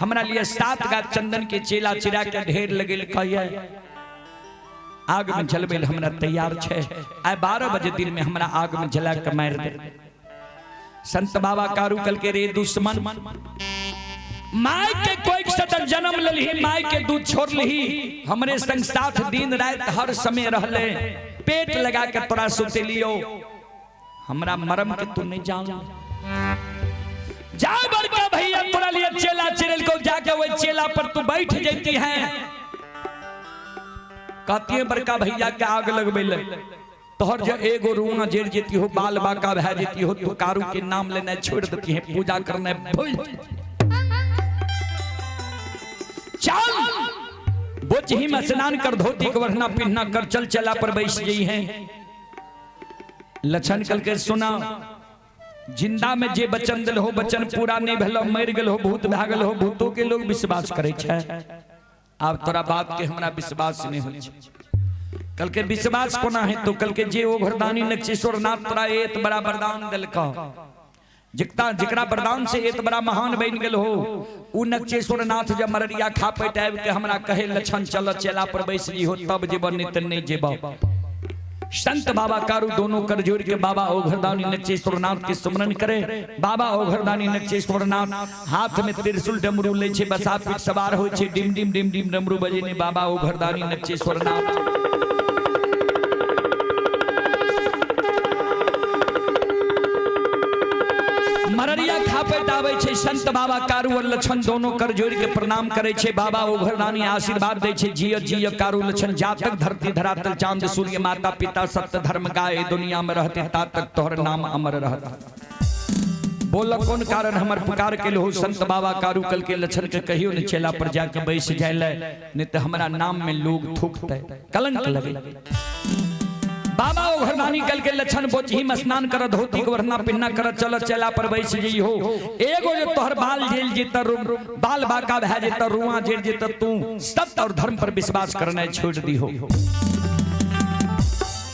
हमरा लिए 7 गाछ चंदन के चेला चिरा के ढेर लगेल, कहिए आग में जलबे हमरा तैयार छे, आइ 12 बजे दिन में हमरा आग में जला के मार दे। संत बाबा कारू कल के रे दुश्मन, माय के कोई सदर जन्म ललही, माय के दूध छोड़ लही, हमरे संग 7 दिन रात हर समय रहले, पेट लगा के तोरा सुते लियो, हमरा मरम के तू नहीं जान। जा बड़का भैया तोरा लिए चेला चिरल को जाके वही चेला पर तू बैठ जाती है। कहती है बड़का भैया के आग लगबे ले, तोहर जो एगो रुआ जेर जेती हो, बाल बाका भै जेती हो, तो कारू के नाम लेना छोड़ देती है, पूजा करने भूल चल बोझ ही में स्नान कर, धोती के वरना पिन्ना कर, चल चला पर बैस गई है। लक्षण कल के सुना, जिंदा में जे बचन दिल हो बचन पूरा नहीं भेलो, मर गेल हो, भूत भागल हो, भूतों के लोग विश्वास करे छे। अब तोरा बात के हमरा विश्वास नहीं होइ छे। कल के विश्वास कोना है तो कल के जे ओ घरदानी नक्षेश्वर नाथ तोरा एत बड़ा वरदान दिलका, जिकता जिकरा वरदान से एत बड़ा महान बन गेल हो, उ नक्षेश्वर नाथ जब मररिया खा पेट आबि के हमरा कहे लक्षण चल चेला पर बैस जी हो, तब जेब नहीं त नहीं जेब। संत बाबा कारू दोनों कर जोड़ के बाबा ओघरदानी नक्षेश्वर नाथ के सुमरन करे। बाबा ओघरदानी नक्षेश्वर नाथ हाथ में त्रिशूल डमरू ले छे, बसा पीठ सवार हो छे, डिम डिम डिम डिम डमरू बजेने बाबा ओघरदानी नक्षेश्वर नाथ। मररिया खापेट आबै छे संत बाबा कारू और लक्षण दोनों कर जोड़ के प्रणाम करे छे। बाबा ओघरदानी आशीर्वाद दे छे, जिय जिय कारू लक्षण, जा तक धरती धरातल चांद सूर्य माता पिता सत्य धर्म गाय दुनिया में रहते ता तक तोहर नाम अमर रहत। बोल कौन कारण हमर पुकार के हो संत बाबा कारू कल के लक्षण के कहियो ने चेला पर जाके बैस जाय, नहीं तो हमरा नाम में लोग थूकते कलंक लगे। बाबा ओघरदानी कल के लक्षण बोचही में स्नान कर, धोती के वरना पिन्ना कर, चल चला पर बैस जई हो। एगो जे तोहर बाल जेल जेत, बाल बाका भए जेत, रुआ जेल जेत, तू सत्य और धर्म पर विश्वास करना छोड़ दी हो।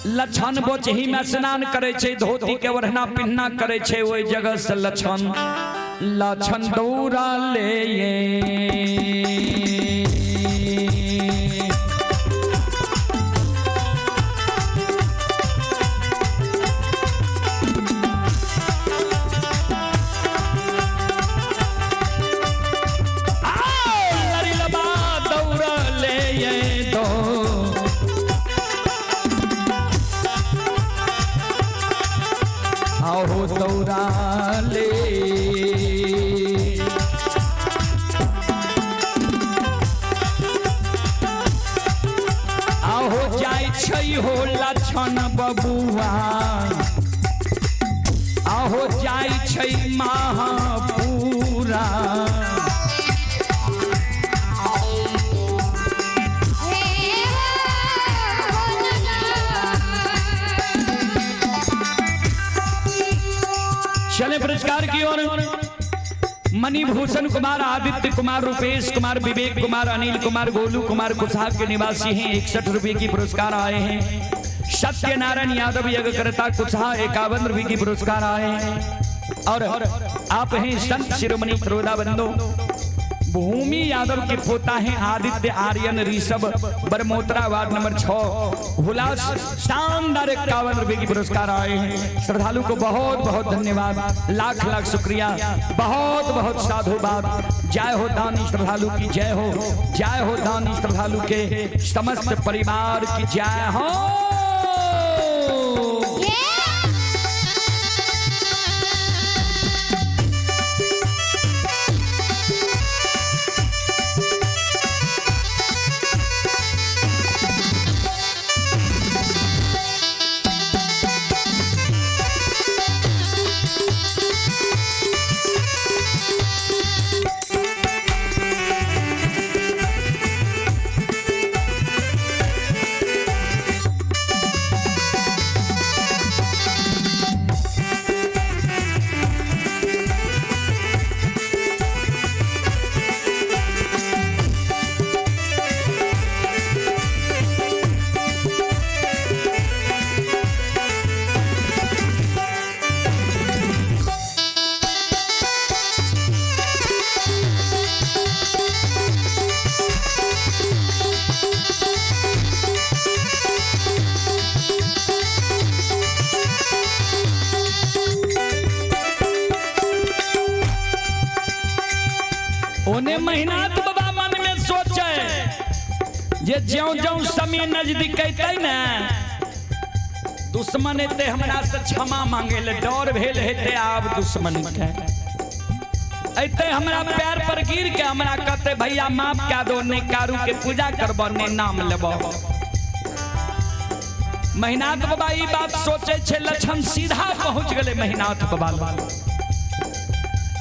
लक्षण बोचही में स्नान करे छे, धोती के वरना पिन्ना करे छे, ओई जगह से लक्षण लक्षण दौड़ा ले। पूरा ले। आहो जाइ छै हो लक्षण बबुआ, आहो जाइ छै महापूरा। चले पुरस्कार की ओर। मणिभूषण कुमार, आदित्य कुमार, रुपेश कुमार, विवेक कुमार, अनिल कुमार, गोलू कुमार कुशहाक के निवासी हैं, 61 रुपए की पुरस्कार आए हैं। सत्यनारायण यादव यज्ञकर्ता कुशहा 51 रुपए की पुरस्कार आए हैं। और आप हैं संत शिरोमणि त्रोदा बंधु भूमि यादव के पोता हैं आदित्य आर्यन ऋषभ, बरमोत्रा वार्ड नंबर 6 हुलास, शानदार 51 रुपए की पुरस्कार आए हैं। श्रद्धालु को बहुत बहुत धन्यवाद, लाख लाख शुक्रिया, बहुत बहुत साधुवाद। जय हो दानी श्रद्धालु की जय हो, जय हो दानी श्रद्धालु के समस्त परिवार की जय हो। ओने महीना तो बाबा मन में सोचे जे ज्यों ज्यों समय नजदीक अयतै ने दुश्मन एते हमरा से क्षमा मांगे ले, डर भेल हेतै आब दुश्मन के अयतै हमरा पैर पर गिर के हमरा कहते भैया माफ कए दो, ने कारू के पूजा करबो ने नाम लेबो। महिनाथ बाबा ई बात सोचे छे, लक्षण सीधा पहुंच गए महिनाथ बाबा लग।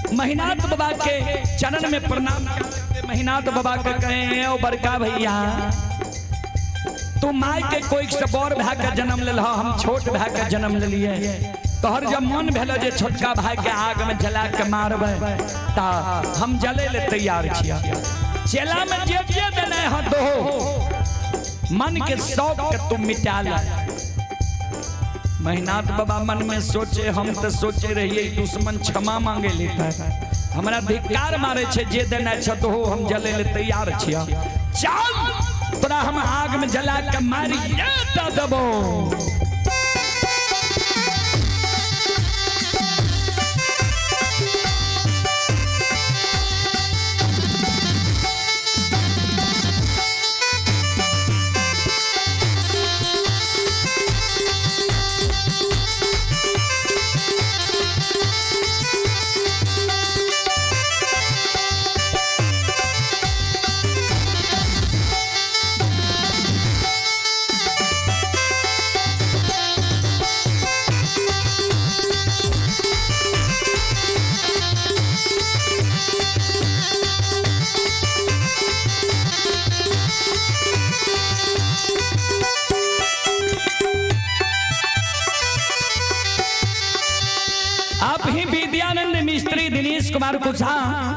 महिनाथ बाबा के चरण में प्रणाम करते महिनाथ बाबा के कहे ओ बड़का भैया, तू माय के कोई से बड़ भाई के जन्म लेल, हम छोट भाई के जन्म लेलिए, तोहर जब मन भेल जे छोटका भाई के आग में जला के मारबे ता हम जले ले तैयार छिया। चेला में जे जे देने ह दो मन के शौक के तू मिटा ले। महिनाथ बाबा मन में सोचे हम तो सोचे रहिए दुश्मन क्षमा मांगे लेता है, हमरा धिक्कार मारे छे, जे देना छे तो हम जले ले तैयार छिया, चल तोरा हम आग में जला के मारिए दबो। आप ही विद्यानंद मिस्त्री दिनेश कुमार कुशवाहा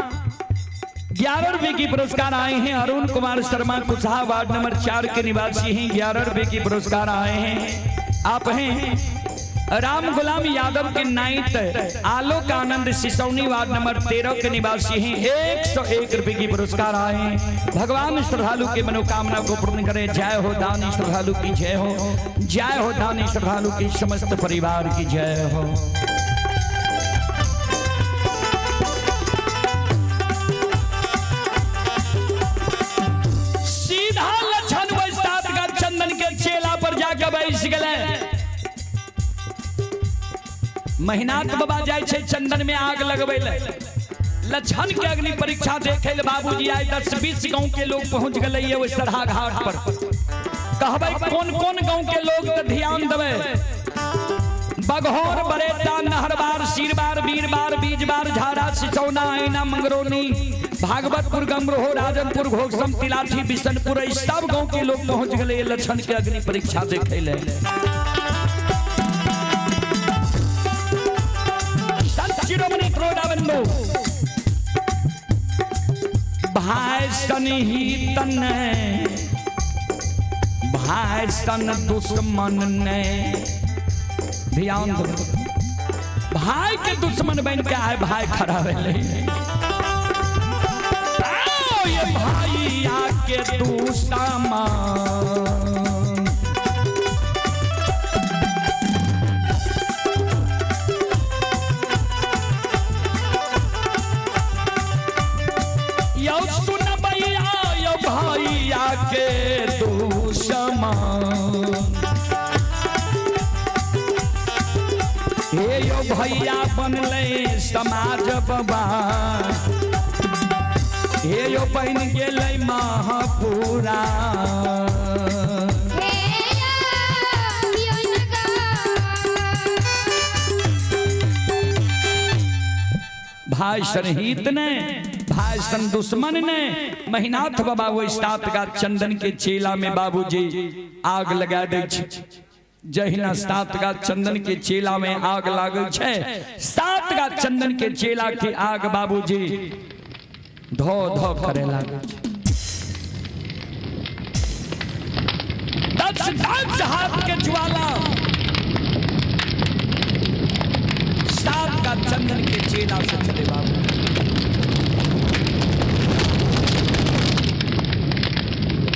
11 रुपए की पुरस्कार आए हैं। अरुण कुमार शर्मा कुशवाहा वार्ड नंबर 4 के निवासी हैं, 11 रुपए की पुरस्कार आए हैं। आप हैं राम गुलाम यादव के नाइट आलोक आनंद सिसौनी वार्ड नंबर 13 के निवासी हैं, 101 रुपए की पुरस्कार आए हैं। भगवान श्रद्धालु के मनोकामना को पूर्ण करें। जय हो दानी श्रद्धालु की जय हो, जय हो दानी श्रद्धालु की समस्त परिवार की जय हो। सीधा लक्षण वैसात का चंदन के चेला पर जाकर बैस गए। महिनाथ बाबा जाइ छै चंदन में आग लगबै ले। लक्षण के अग्नि परीक्षा देखे ले बाबूजी आइ 10-20 गांव के लोग पहुंच गए ओहि सरहा घाट पर। कहबै कोन कोन गांव के लोग त ध्यान देबै। बघौर, बरेटा, नहरबार, सीरबार, बीरबार, बीजबार, झाड़ा, सिसौना, ऐना, मंगरौनी, भागवतपुर, गमरोह, राजनपुर, घोघसम, तिलाठी, बिशनपुर, ई सब गांव के लोग पहुंच गए लक्षण के अग्नि परीक्षा देखे ले। संत शिरोमणि क्रोडाबंधु भाई सनहित ने, भाई सन दुश्मन ने, ध्यान दो, भाई के दुश्मन बन के आए भाई खड़ा भेलै। आओ ये भाई आके दुश्मन, यौ सुनबैया यौ भैया के दुश्मन, हे यौ भैया बनलै समाज बाबा, हे यौ बनि गेलै महापुरा। हे यो नगा। भाई सनहित ने, भाई सन दुश्मन ने, महिनाथ बाबा वही सात गा चंदन के चेला में बाबूजी आग लगा दै छै। जहिना सात गा चंदन के चेला में आग लागल छै, सात गा चंदन के चेला के आग बाबूजी धो धो करे लागल छै। 10-10 हाथ के ज्वाला सात का चंदन के चेला से चले बाबू।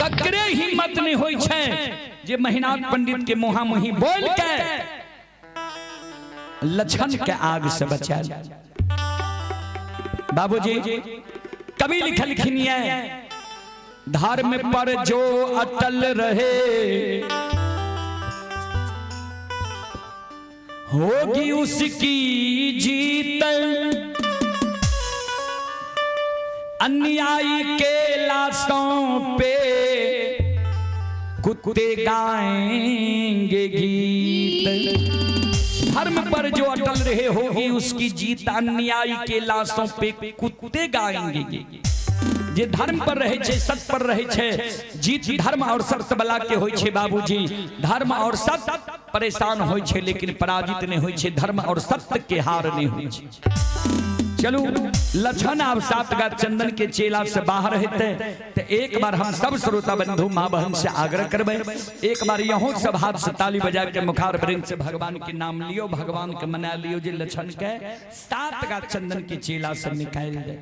ककरे हिम्मत नहीं होई छै जे महिनाथ पंडित के मुहा मुही बोल के लक्षण के आग से बचा। बाबूजी कवि लिखलखिन ये, धर्म पर जो अटल रहे होगी उसकी जीत, अन्यायी के लाशों पे कुत्ते गाएंगे गीत। धर्म पर जो अटल रहे होगी उसकी जीत, अन्यायी के लाशों पे कुत्ते गाएंगे गीत। जे धर्म पर रहे छै, सत्य पर रहे छै, जीत धर्म और सत्य बला के होई छै बाबूजी। धर्म और सत्य परेशान होई छै लेकिन पराजित नहीं होई छै, धर्म और सत्य के हार नहीं होई छै। चलू लक्षण आब सात गा चंदन के चेला से बाहर हेतै तो एक बार हम सब श्रोता बंधु माँ बहन से आग्रह करबै, एक बार यहों सब हाथ से ताली बजा के मुखार वृंद से भगवान के नाम लियो, भगवान के मना लियो जे लक्षण के सात गा चंदन के चेला से निकाल जाए।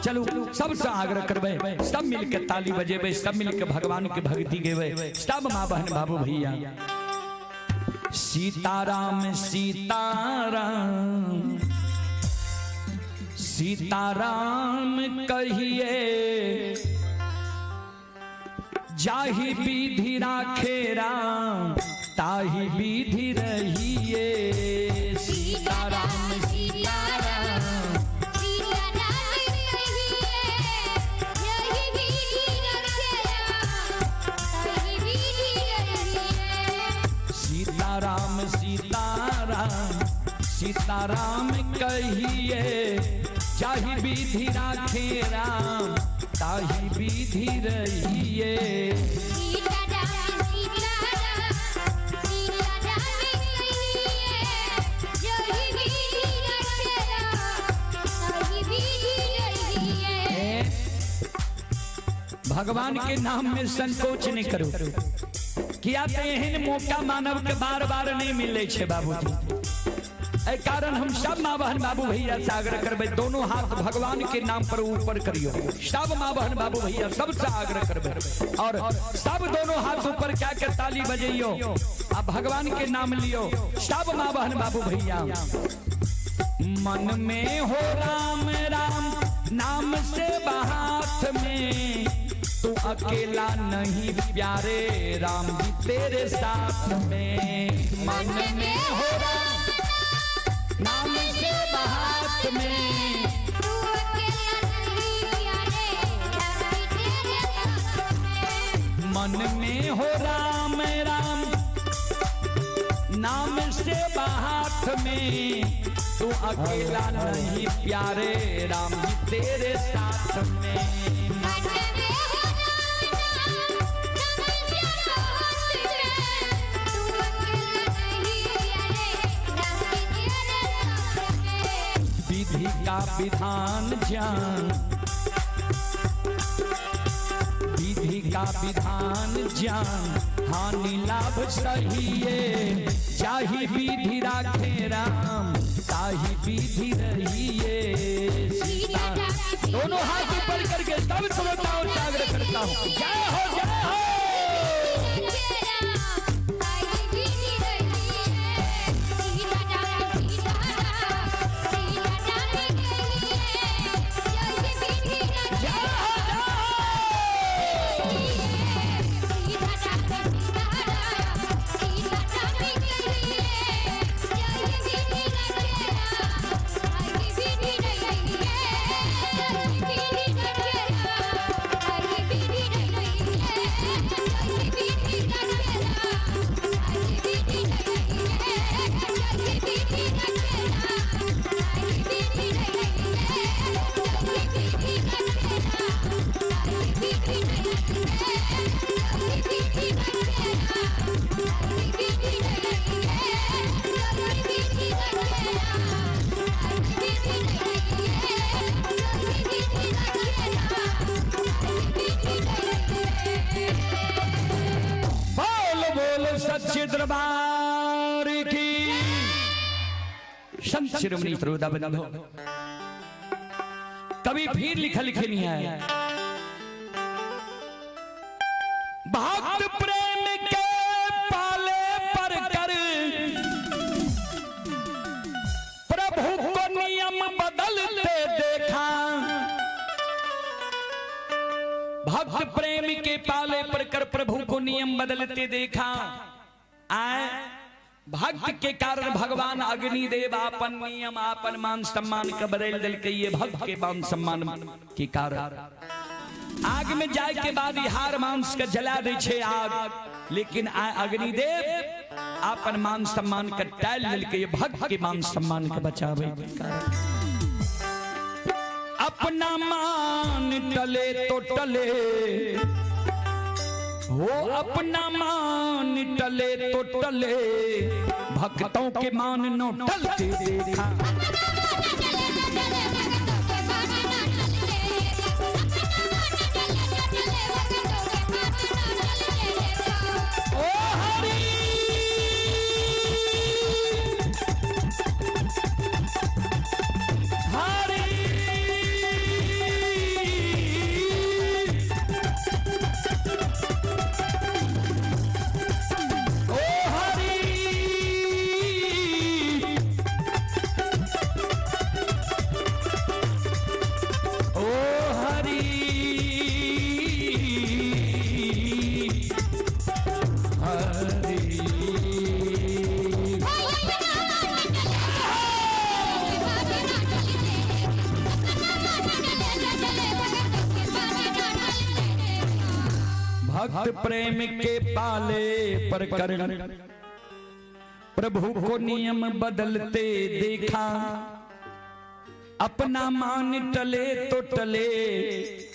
चलू सबसे आग्रह करबै, सब मिलके ताली बजेबै, सब मिलके भगवान के भक्ति गेबै, सब माँ बहन बाबू भैया। सीताराम सीताराम सीताराम कहिए, जाहि विधि राखे राम ताहि विधि रहिए। सीताराम सीताराम सीताराम कहिए, यही विधि रखे राम ताहि विधि रहिए। सीताराम सीताराम सीताराम कहिए, जाहि विधि राखे राम ताहि विधि रहिए। सीताराम सीताराम सीताराम कहिए, यही विधि रखे राम ताहि विधि रहिए। भगवान के नाम में संकोच नहीं करो, किया तो एहन मौका मानव के बार बार नहीं मिले छे बाबूजी। एहि कारण हम सब माँ बहन बाबू भैया से आग्रह करबै, दोनों हाथ भगवान के नाम पर ऊपर करियो। सब माँ बहन बाबू भैया सबसे आग्रह करबै और सब दोनों हाथ ऊपर क्या के ताली बजैयो आ भगवान के नाम लियो। सब माँ बहन बाबू भैया मन में हो राम राम नाम से हाथ में, तू अकेला नहीं प्यारे राम जी तेरे साथ में। मन में हो राम नाम से हाथ में। तू अकेला नहीं प्यारे, राम जी तेरे साथ में। मन में हो राम राम नाम से हाथ में, तू अकेला नहीं प्यारे, राम जी तेरे साथ में। मन में हो राम नाम, नाम से हाथ में। तू अकेला नहीं प्यारे, राम जी तेरे साथ में। विधि का विधान जान, विधि का विधान जान, हानि लाभ सहिए, चाही विधि राखे राम ताही विधि रहिए। सीता दोनों हाथ ऊपर करके सब श्रोताओं से आग्रह करता हूँ, जय हो जय हो। जय हो जय हो। बोल बोल सच्चे दरबार की। संत शिरोमणि श्रोता बंधो, कभी फिर लिखा लिखे नहीं है। भक्त प्रेम के पाले पर कर प्रभु को नियम बदलते देखा। भक्त प्रेम के पाले पर कर प्रभु को नियम बदलते देखा। आए भक्त के कारण भगवान अग्निदेव आपन नियम आपन मान सम्मान के बदल दिल के ये भक्त के मान सम्मान के कारण आग में जाए के बाद ई हार मांस के जला दे छे आग, लेकिन आए अग्निदेव आपन मान सम्मान के टाल दिल के ये भक्त के मान सम्मान के बचावे के कारण। अपना मान टले तो टले हो, अपना मान टले तो टले, भक्तों के मान नो टलते देखा। ओ हरि हरि, ओ हरि, ओ हरि हरि। भक्त प्रेम के पाले पर कर प्रभु को नियम बदलते देखा। अपना मान टले तो टले,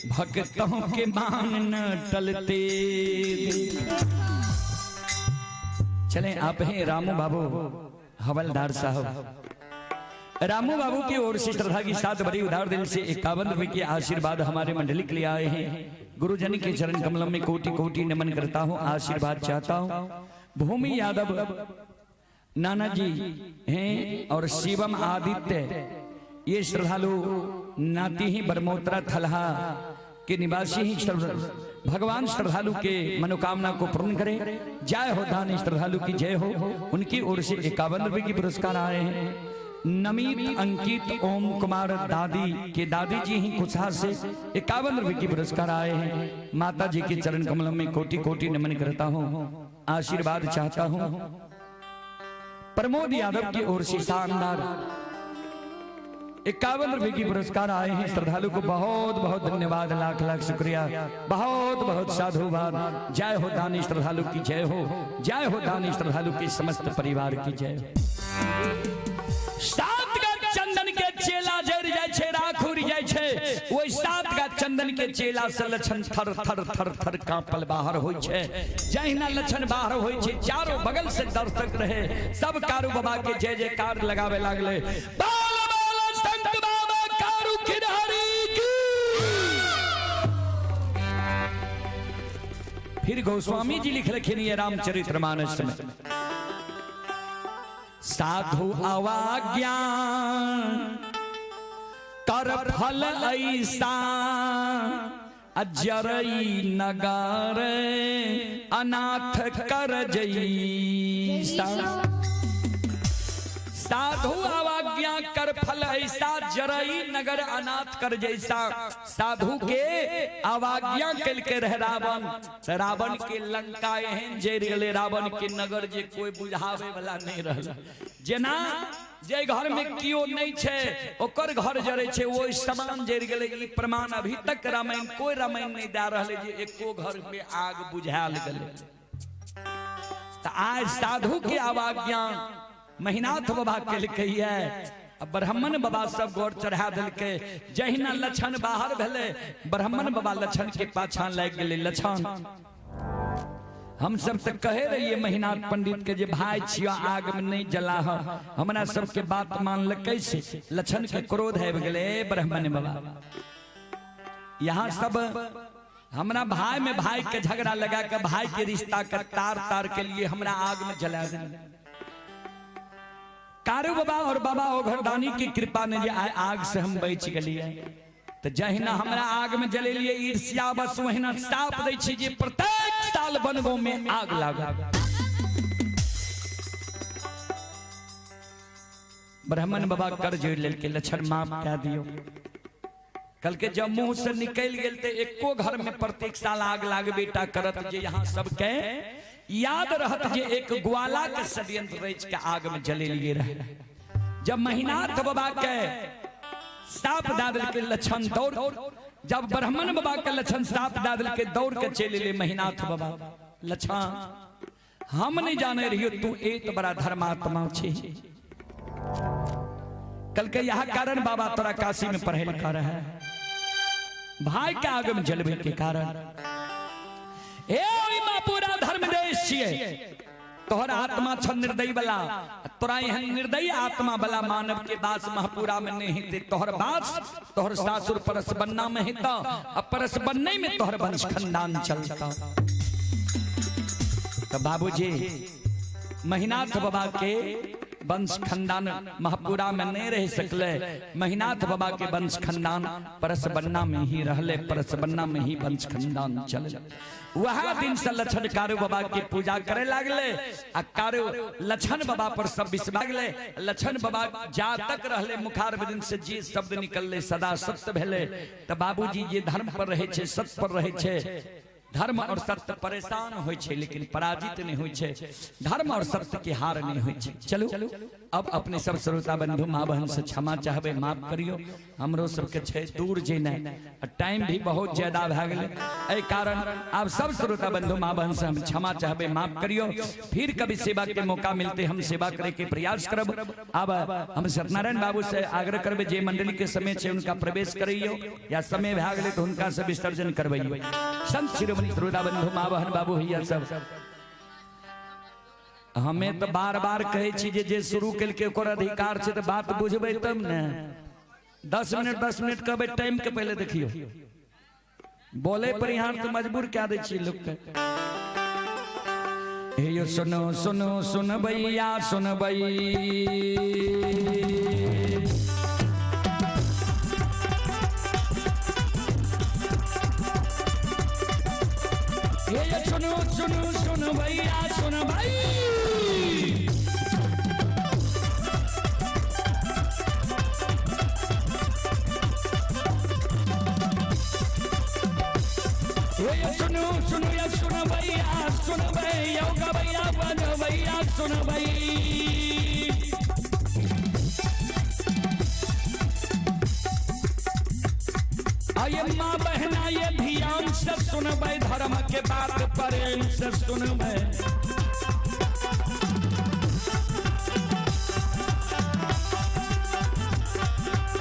भक्तों के मान न टलते देखा। चलें, आप हैं रामू बाबू हवलदार साहब। रामू बाबू की ओर से श्रद्धा की साथ बड़ी उदार दिल से 51 रुपए के आशीर्वाद हमारे मंडली के लिए आए हैं। गुरुजन के चरण कमलों में कोटि कोटि नमन करता हूँ, आशीर्वाद चाहता हूँ। भूमि यादव नाना जी हैं और शिवम आदित्य, ये श्रद्धालु नाती ही बरमोत्रा थलहा के निवासी ही। भगवान श्रद्धालु के मनोकामना को पूर्ण करें। जय हो दान श्रद्धालु की जय हो। उनकी ओर से 51 रुपए की पुरस्कार आए हैं। नमीत अंकित ओम कुमार दादी के दादी जी ही कुशहा से 51 रुपए की पुरस्कार आए हैं। माता जी के चरण कमलों में कोटि कोटि नमन करता हूँ, आशीर्वाद चाहता हूँ। प्रमोद यादव की ओर से शानदार 51 रुपए की पुरस्कार आए हैं। श्रद्धालु को बहुत बहुत धन्यवाद, लाख लाख शुक्रिया, बहुत बहुत साधुवाद। जय हो दानी श्रद्धालु की जय हो, जय हो दानी श्रद्धालु के समस्त परिवार की जय हो। सात का चंदन के चेला जर जाय छे, राख उड़ जाय छे, ओहि सात का चंदन के चेला से लक्षण थर थर थर थर कांपल बाहर होय छे। जहिना लक्षण बाहर होय छे, चारों बगल से दर्शक रहे, सब कारू बाबा के जय जयकार लगावे लागले। बाल बाल संत बाबा कारू खिलाड़ी की। फिर गोस्वामी जी लिख रखे ये रामचरितमानस में, साधु अवाज्ञा कर फल ऐसा अजरई नगर अनाथ कर जैसा। साधु अवाज्ञा कर फल ऐसा जरई नगर अनाथ कर जैसा। साधु के अवाज्ञा कल के रह रावण, रावण के लंका एहन जरि गेलै, रावण के नगर जे कोई बुझावे वाला नहीं रहल। जेना जे घर में कियो नहीं छे ओकर घर जरे छे, ओहि समान जरि गेलै। ई प्रमाण अभी तक रामायण कोई रामायण नहीं दे रहल जे एको घर में आग बुझायल गेलै। त आज साधु के अवाज्ञा महिनाथ बाबा केलकै है, ब्राह्मण बाबा सब गोर चढ़ा देलकै। जहिना लक्षण बाहर भेलै, ब्राह्मण बाबा लक्षण के पाछा लागि गेलै। लक्षण हम सब तऽ कहे रहिए महिनाथ पंडित के जे भाई छियो आग में नहीं जला, हमरा सबके बात मानलकै से लक्षण के क्रोध आबि गेलै। ब्राह्मण बाबा यहाँ सब हमरा भाई में भाई के झगड़ा लगा के भाई के रिश्ता के तार तार के लिए हमरा आग में जला देने। कारू बाबा और बाबा ओघरदानी की कृपा ने जे आग से हम बच गेलिए। तो जहिना हमरा आग में जलेलिए ईर्ष्या बस वहिना साप दै छी जे प्रत्येक साल बनगो में आग लागल। ब्राह्मण बाबा कर जोड़ लेलकै, लक्षण माफ कए दियौ। कल के जब मुंह से निकल गेल ते एको घर में प्रत्येक साल आग लागबे टा करत, जे यहाँ सबके याद रहत जे एक ग्वाला के षड्यंत्र रच के आग में जलेलिए रहे। जब महिनाथ बाबा के साप दादल के लक्षण दौड़, जब ब्राह्मण बाबा के लक्षण साप दादल के दौड़ के चले ले महिनाथ बाबा, लक्षण हम नहीं जाने रहियो तू एक बड़ा धर्मात्मा छे। कल के यह कारण बाबा तोरा काशी में पढ़े लिखा रहे, भाई के आग में जलवे के कारण। ए ओहिमा पूरा धर्म देश छिए, तोहर आत्मा छ निर्दयी वाला, तोरा एहन निर्दयी आत्मा वाला मानव के बास महपुरा में नहीं हेतै। तोहर बास तोहर सासुर परसबन्ना में हेतौ, आ परसबन्ने में तोहर वंश खानदान चलता। तो बाबूजी महिनाथ बाबा के वंश खानदान महपुरा में नहीं रह सकले, महिनाथ बाबा के वंश खानदान परसबन्ना में ही रहले, परसबन्ना में ही वंश खानदान चले। वह दिन से लक्षण कारू बाबा के पूजा करे लागले, आ कारू लक्षण बाबा पर सब विश्वास लागले। लक्षण बाबा जा तक रहले मुखार दिन से जे शब्द निकलले सदा सत्य भेले। तो बाबूजी जे धर्म पर रहे छे, सत्य पर रहे छे, धर्म और सत्य परेशान होय छे लेकिन पराजित नहीं होय छे, धर्म और सत्य के हार नहीं होय छे। चलो अब अपने सब श्रोता बंधु माँ बहन से क्षमा चाहबे, माफ करियो, हमरो सबके छे दूर जेनाइ, टाइम भी बहुत ज्यादा भए गेलै, एहि कारण आप सब श्रोता बंधु माँ बहन से हम क्षमा चाहबे, माफ करियो। फिर कभी सेवा के मौका मिलते हम सेवा करे के प्रयास करब। अब हम सत्यनारायण बाबू से आग्रह करबे जे मंडली के समय छे उनका प्रवेश करैयो, या समय भए गेलै तो हुनका से विसर्जन करबैयो। संत शिरोमणि श्रोता बंधु माँ बहन बाबू भैया सब, हमें तो बार बार कहै छी जे शुरू केलकै ओकर अधिकार छै, तऽ बात बुझबै तब ने। 10 मिनट 10 मिनट कहबै, टाइम के पहले देखियो, बोले पर यहाँ तो मजबूर क्या दै छी लोग के। हे यो सुनो सुनो सुनबैया सुनबै, हे सुनो सुनो सुनबैया सुनबै। सुनो सुनो या सुनबैया सुनबै, यो गबैया बजबैया सुनबै। सुनबै, धर्म के बात प्रेम से सुनबै।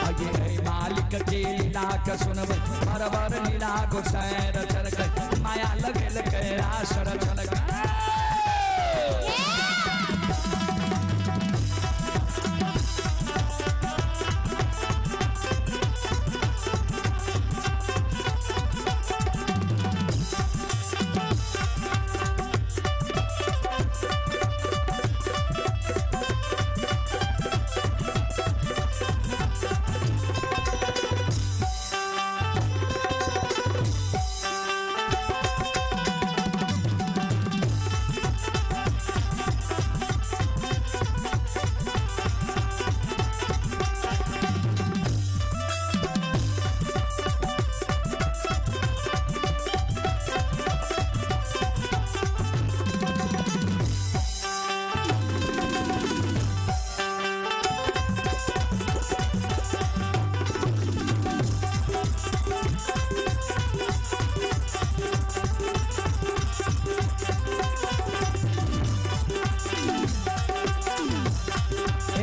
आगे मालिक के लीला के सुनबै, बरबर लीला गोसाई रचलकै, माया लगेलकै रास रचलकै।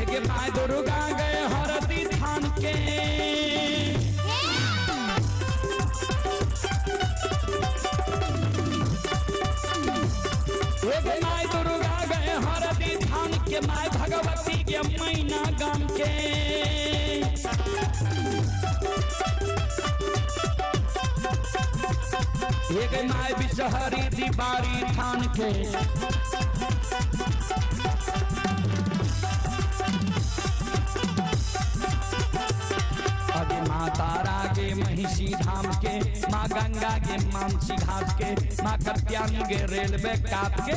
हे माय दुर्गा गए हरदी थान के, हे my Durga गए हरदी थान के, my Bhagwati के मैना गाम के। हे my Bishahari दीवारी थान के, अगे माँ तारा के महिषी धाम के, माँ गंगा के मानसी घाट के, माँ कत्यानी के रेलवे काट के।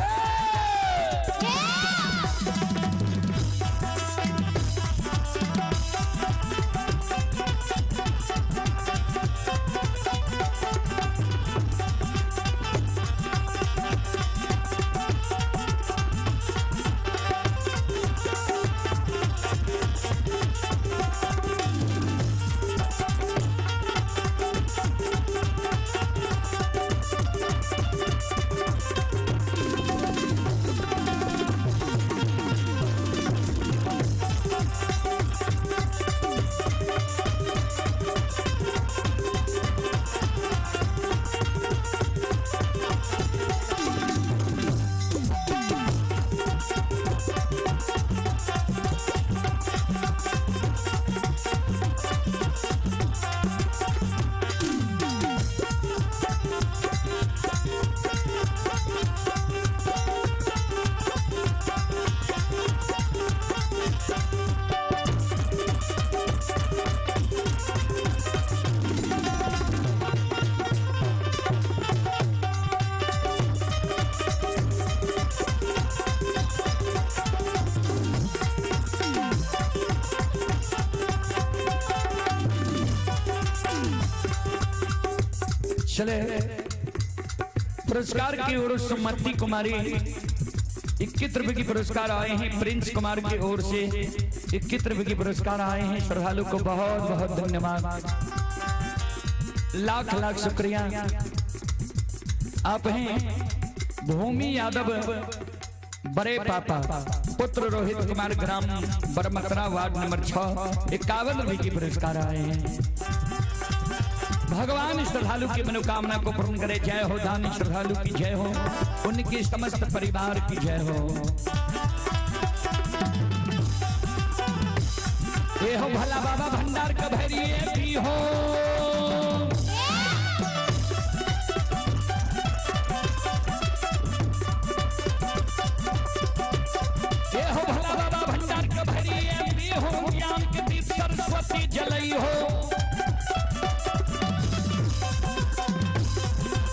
चले पुरस्कार की ओर सुमति कुमारी 21 रुपए की पुरस्कार आए हैं। प्रिंस कुमार की ओर से 21 रुपए की पुरस्कार आए हैं। श्रद्धालु को बहुत बहुत धन्यवाद, लाख लाख शुक्रिया। आप हैं भूमि यादव बड़े पापा पुत्र रोहित कुमार, ग्राम बरमतरा, वार्ड नंबर 6, 51 रुपए की पुरस्कार आए हैं। भगवान श्रद्धालु की मनोकामना को पूर्ण करे। जय हो दानी श्रद्धालु की जय हो, उनके समस्त परिवार की जय हो। ये हो भला बाबा भंडार का भैरिये भी हो। ये हो भला बाबा भंडार का भैरिये भी हो, ज्ञान के दीप सरस्वती जलई हो।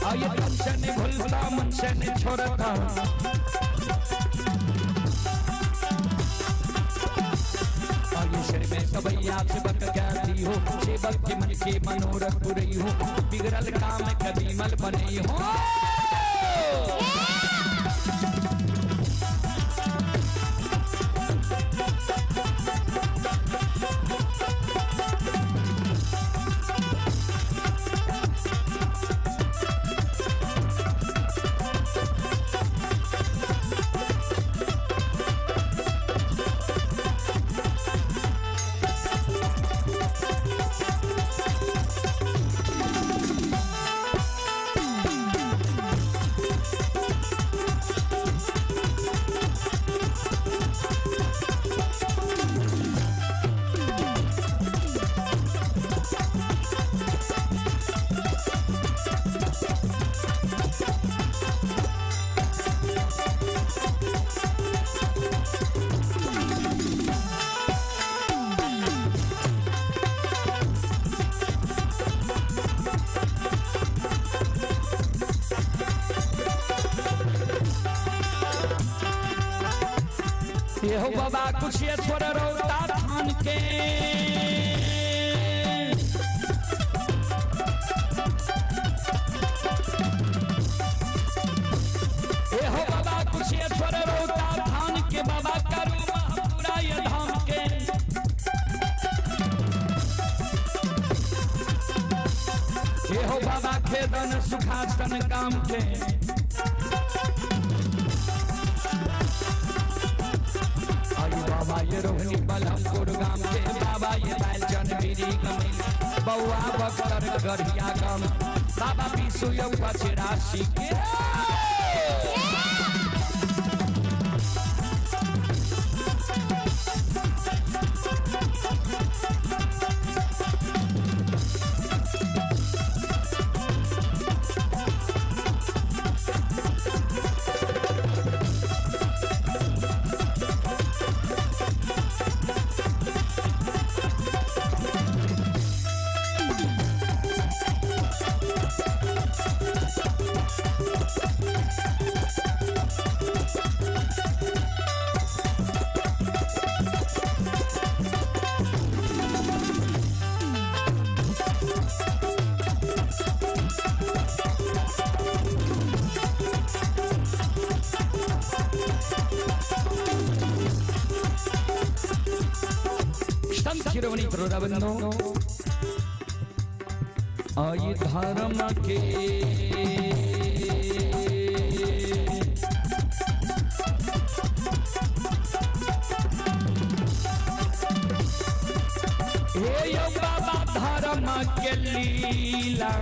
आये तन से नहीं भूलता, मन से नहीं छोड़ता। आये सिर में सबैया सेवक कहती हो, सेवक के मन के मनोरथ पुरई हो, बिगड़ल काम कभी मल बनई हो। ये हो बाबा कुशेश्वर रौता थान के। ये हो बाबा कुशेश्वर रौता थान के, बाबा करू महापुरा ये धाम के। ये हो बाबा खेदन सुखासन काम के। आयु बाबा ये रोहिणी बलमपुर गाम के, बाबा ये बैलचन बीरी गमीन, बउआ बख्तर गढ़िया गाम, बाबा पीसु यो पचराशी के। संत शिरोमणि बंधु आई धर्म के हे यो बाबा धर्म के लीला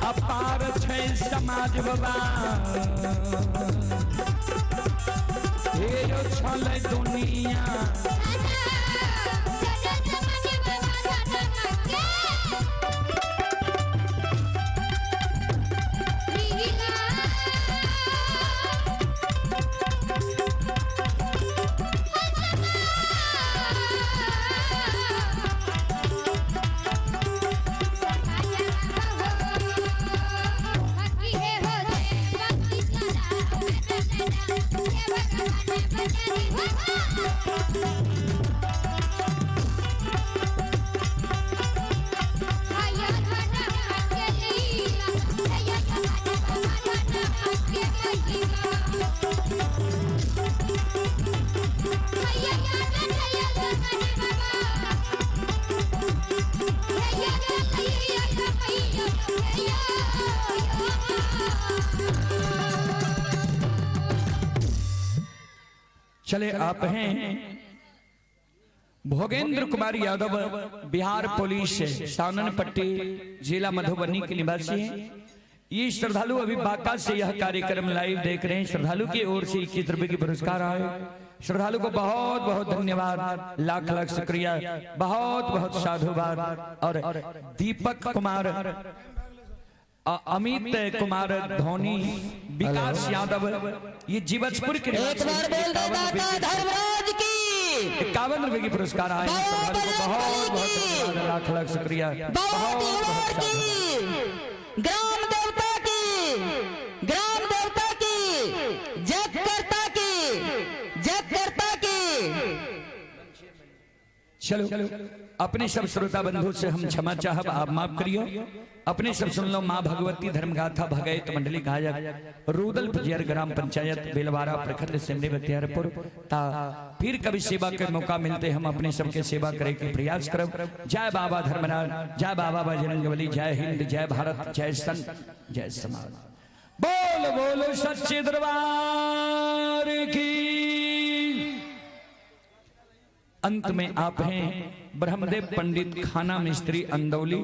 अपार छै समाज बाबा, हे यो छलै दुनिया। चले आप हैं भोगेंद्र कुमार यादव, बिहार पुलिस सानन पट्टी जिला मधुबनी के निवासी हैं। ये श्रद्धालु अभी बांका से यह कार्यक्रम लाइव देख रहे हैं। श्रद्धालु की ओर से 21 रुपए की पुरस्कार आए। श्रद्धालु को बहुत बहुत धन्यवाद, लाख लाख शुक्रिया, बहुत बहुत साधुवाद। और दीपक कुमार, अमित कुमार धोनी, विकास यादव, ये जीवजपुर के एक बार बोल दो दाता धर्मराज की। 51 रुपए की पुरस्कार आए। बहुत बहुत धन्यवाद, लाख लाख शुक्रिया, बहुत बहुत की ग्राम देवता की, ग्राम देवता की, जगकर्ता की, जगकर्ता की। चलो अपने सब श्रोता बंधु से हम क्षमा चाहब, आप माफ करियो। अपने सब सुन लो माँ भगवती धर्मगाथा भगैत मंडली गायक रूदल पुजियर ग्राम पंचायत बेलवारा प्रखंड सिमरी बख्तियारपुर। ता फिर कभी सेवा के मौका मिलते हम अपने सबके सेवा करे के प्रयास करब। जय बाबा धर्मराज, जय बाबा बजरंगबली, जय हिंद, जय भारत, जय संत, जय समाज। बोल बोलो सच्चे दरबार की। अंत में आप हैं ब्रह्मदेव पंडित खाना मिस्त्री अंदौली,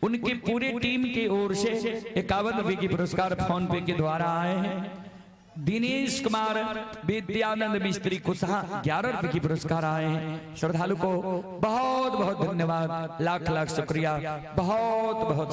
उनकी पूरी टीम की ओर से 51 रुपए की पुरस्कार फोन पे के द्वारा आए हैं। दिनेश कुमार विद्यानंद मिस्त्री कुशहा 11 रुपए की पुरस्कार आए हैं। श्रद्धालु को बहुत बहुत धन्यवाद, लाख लाख शुक्रिया, बहुत बहुत।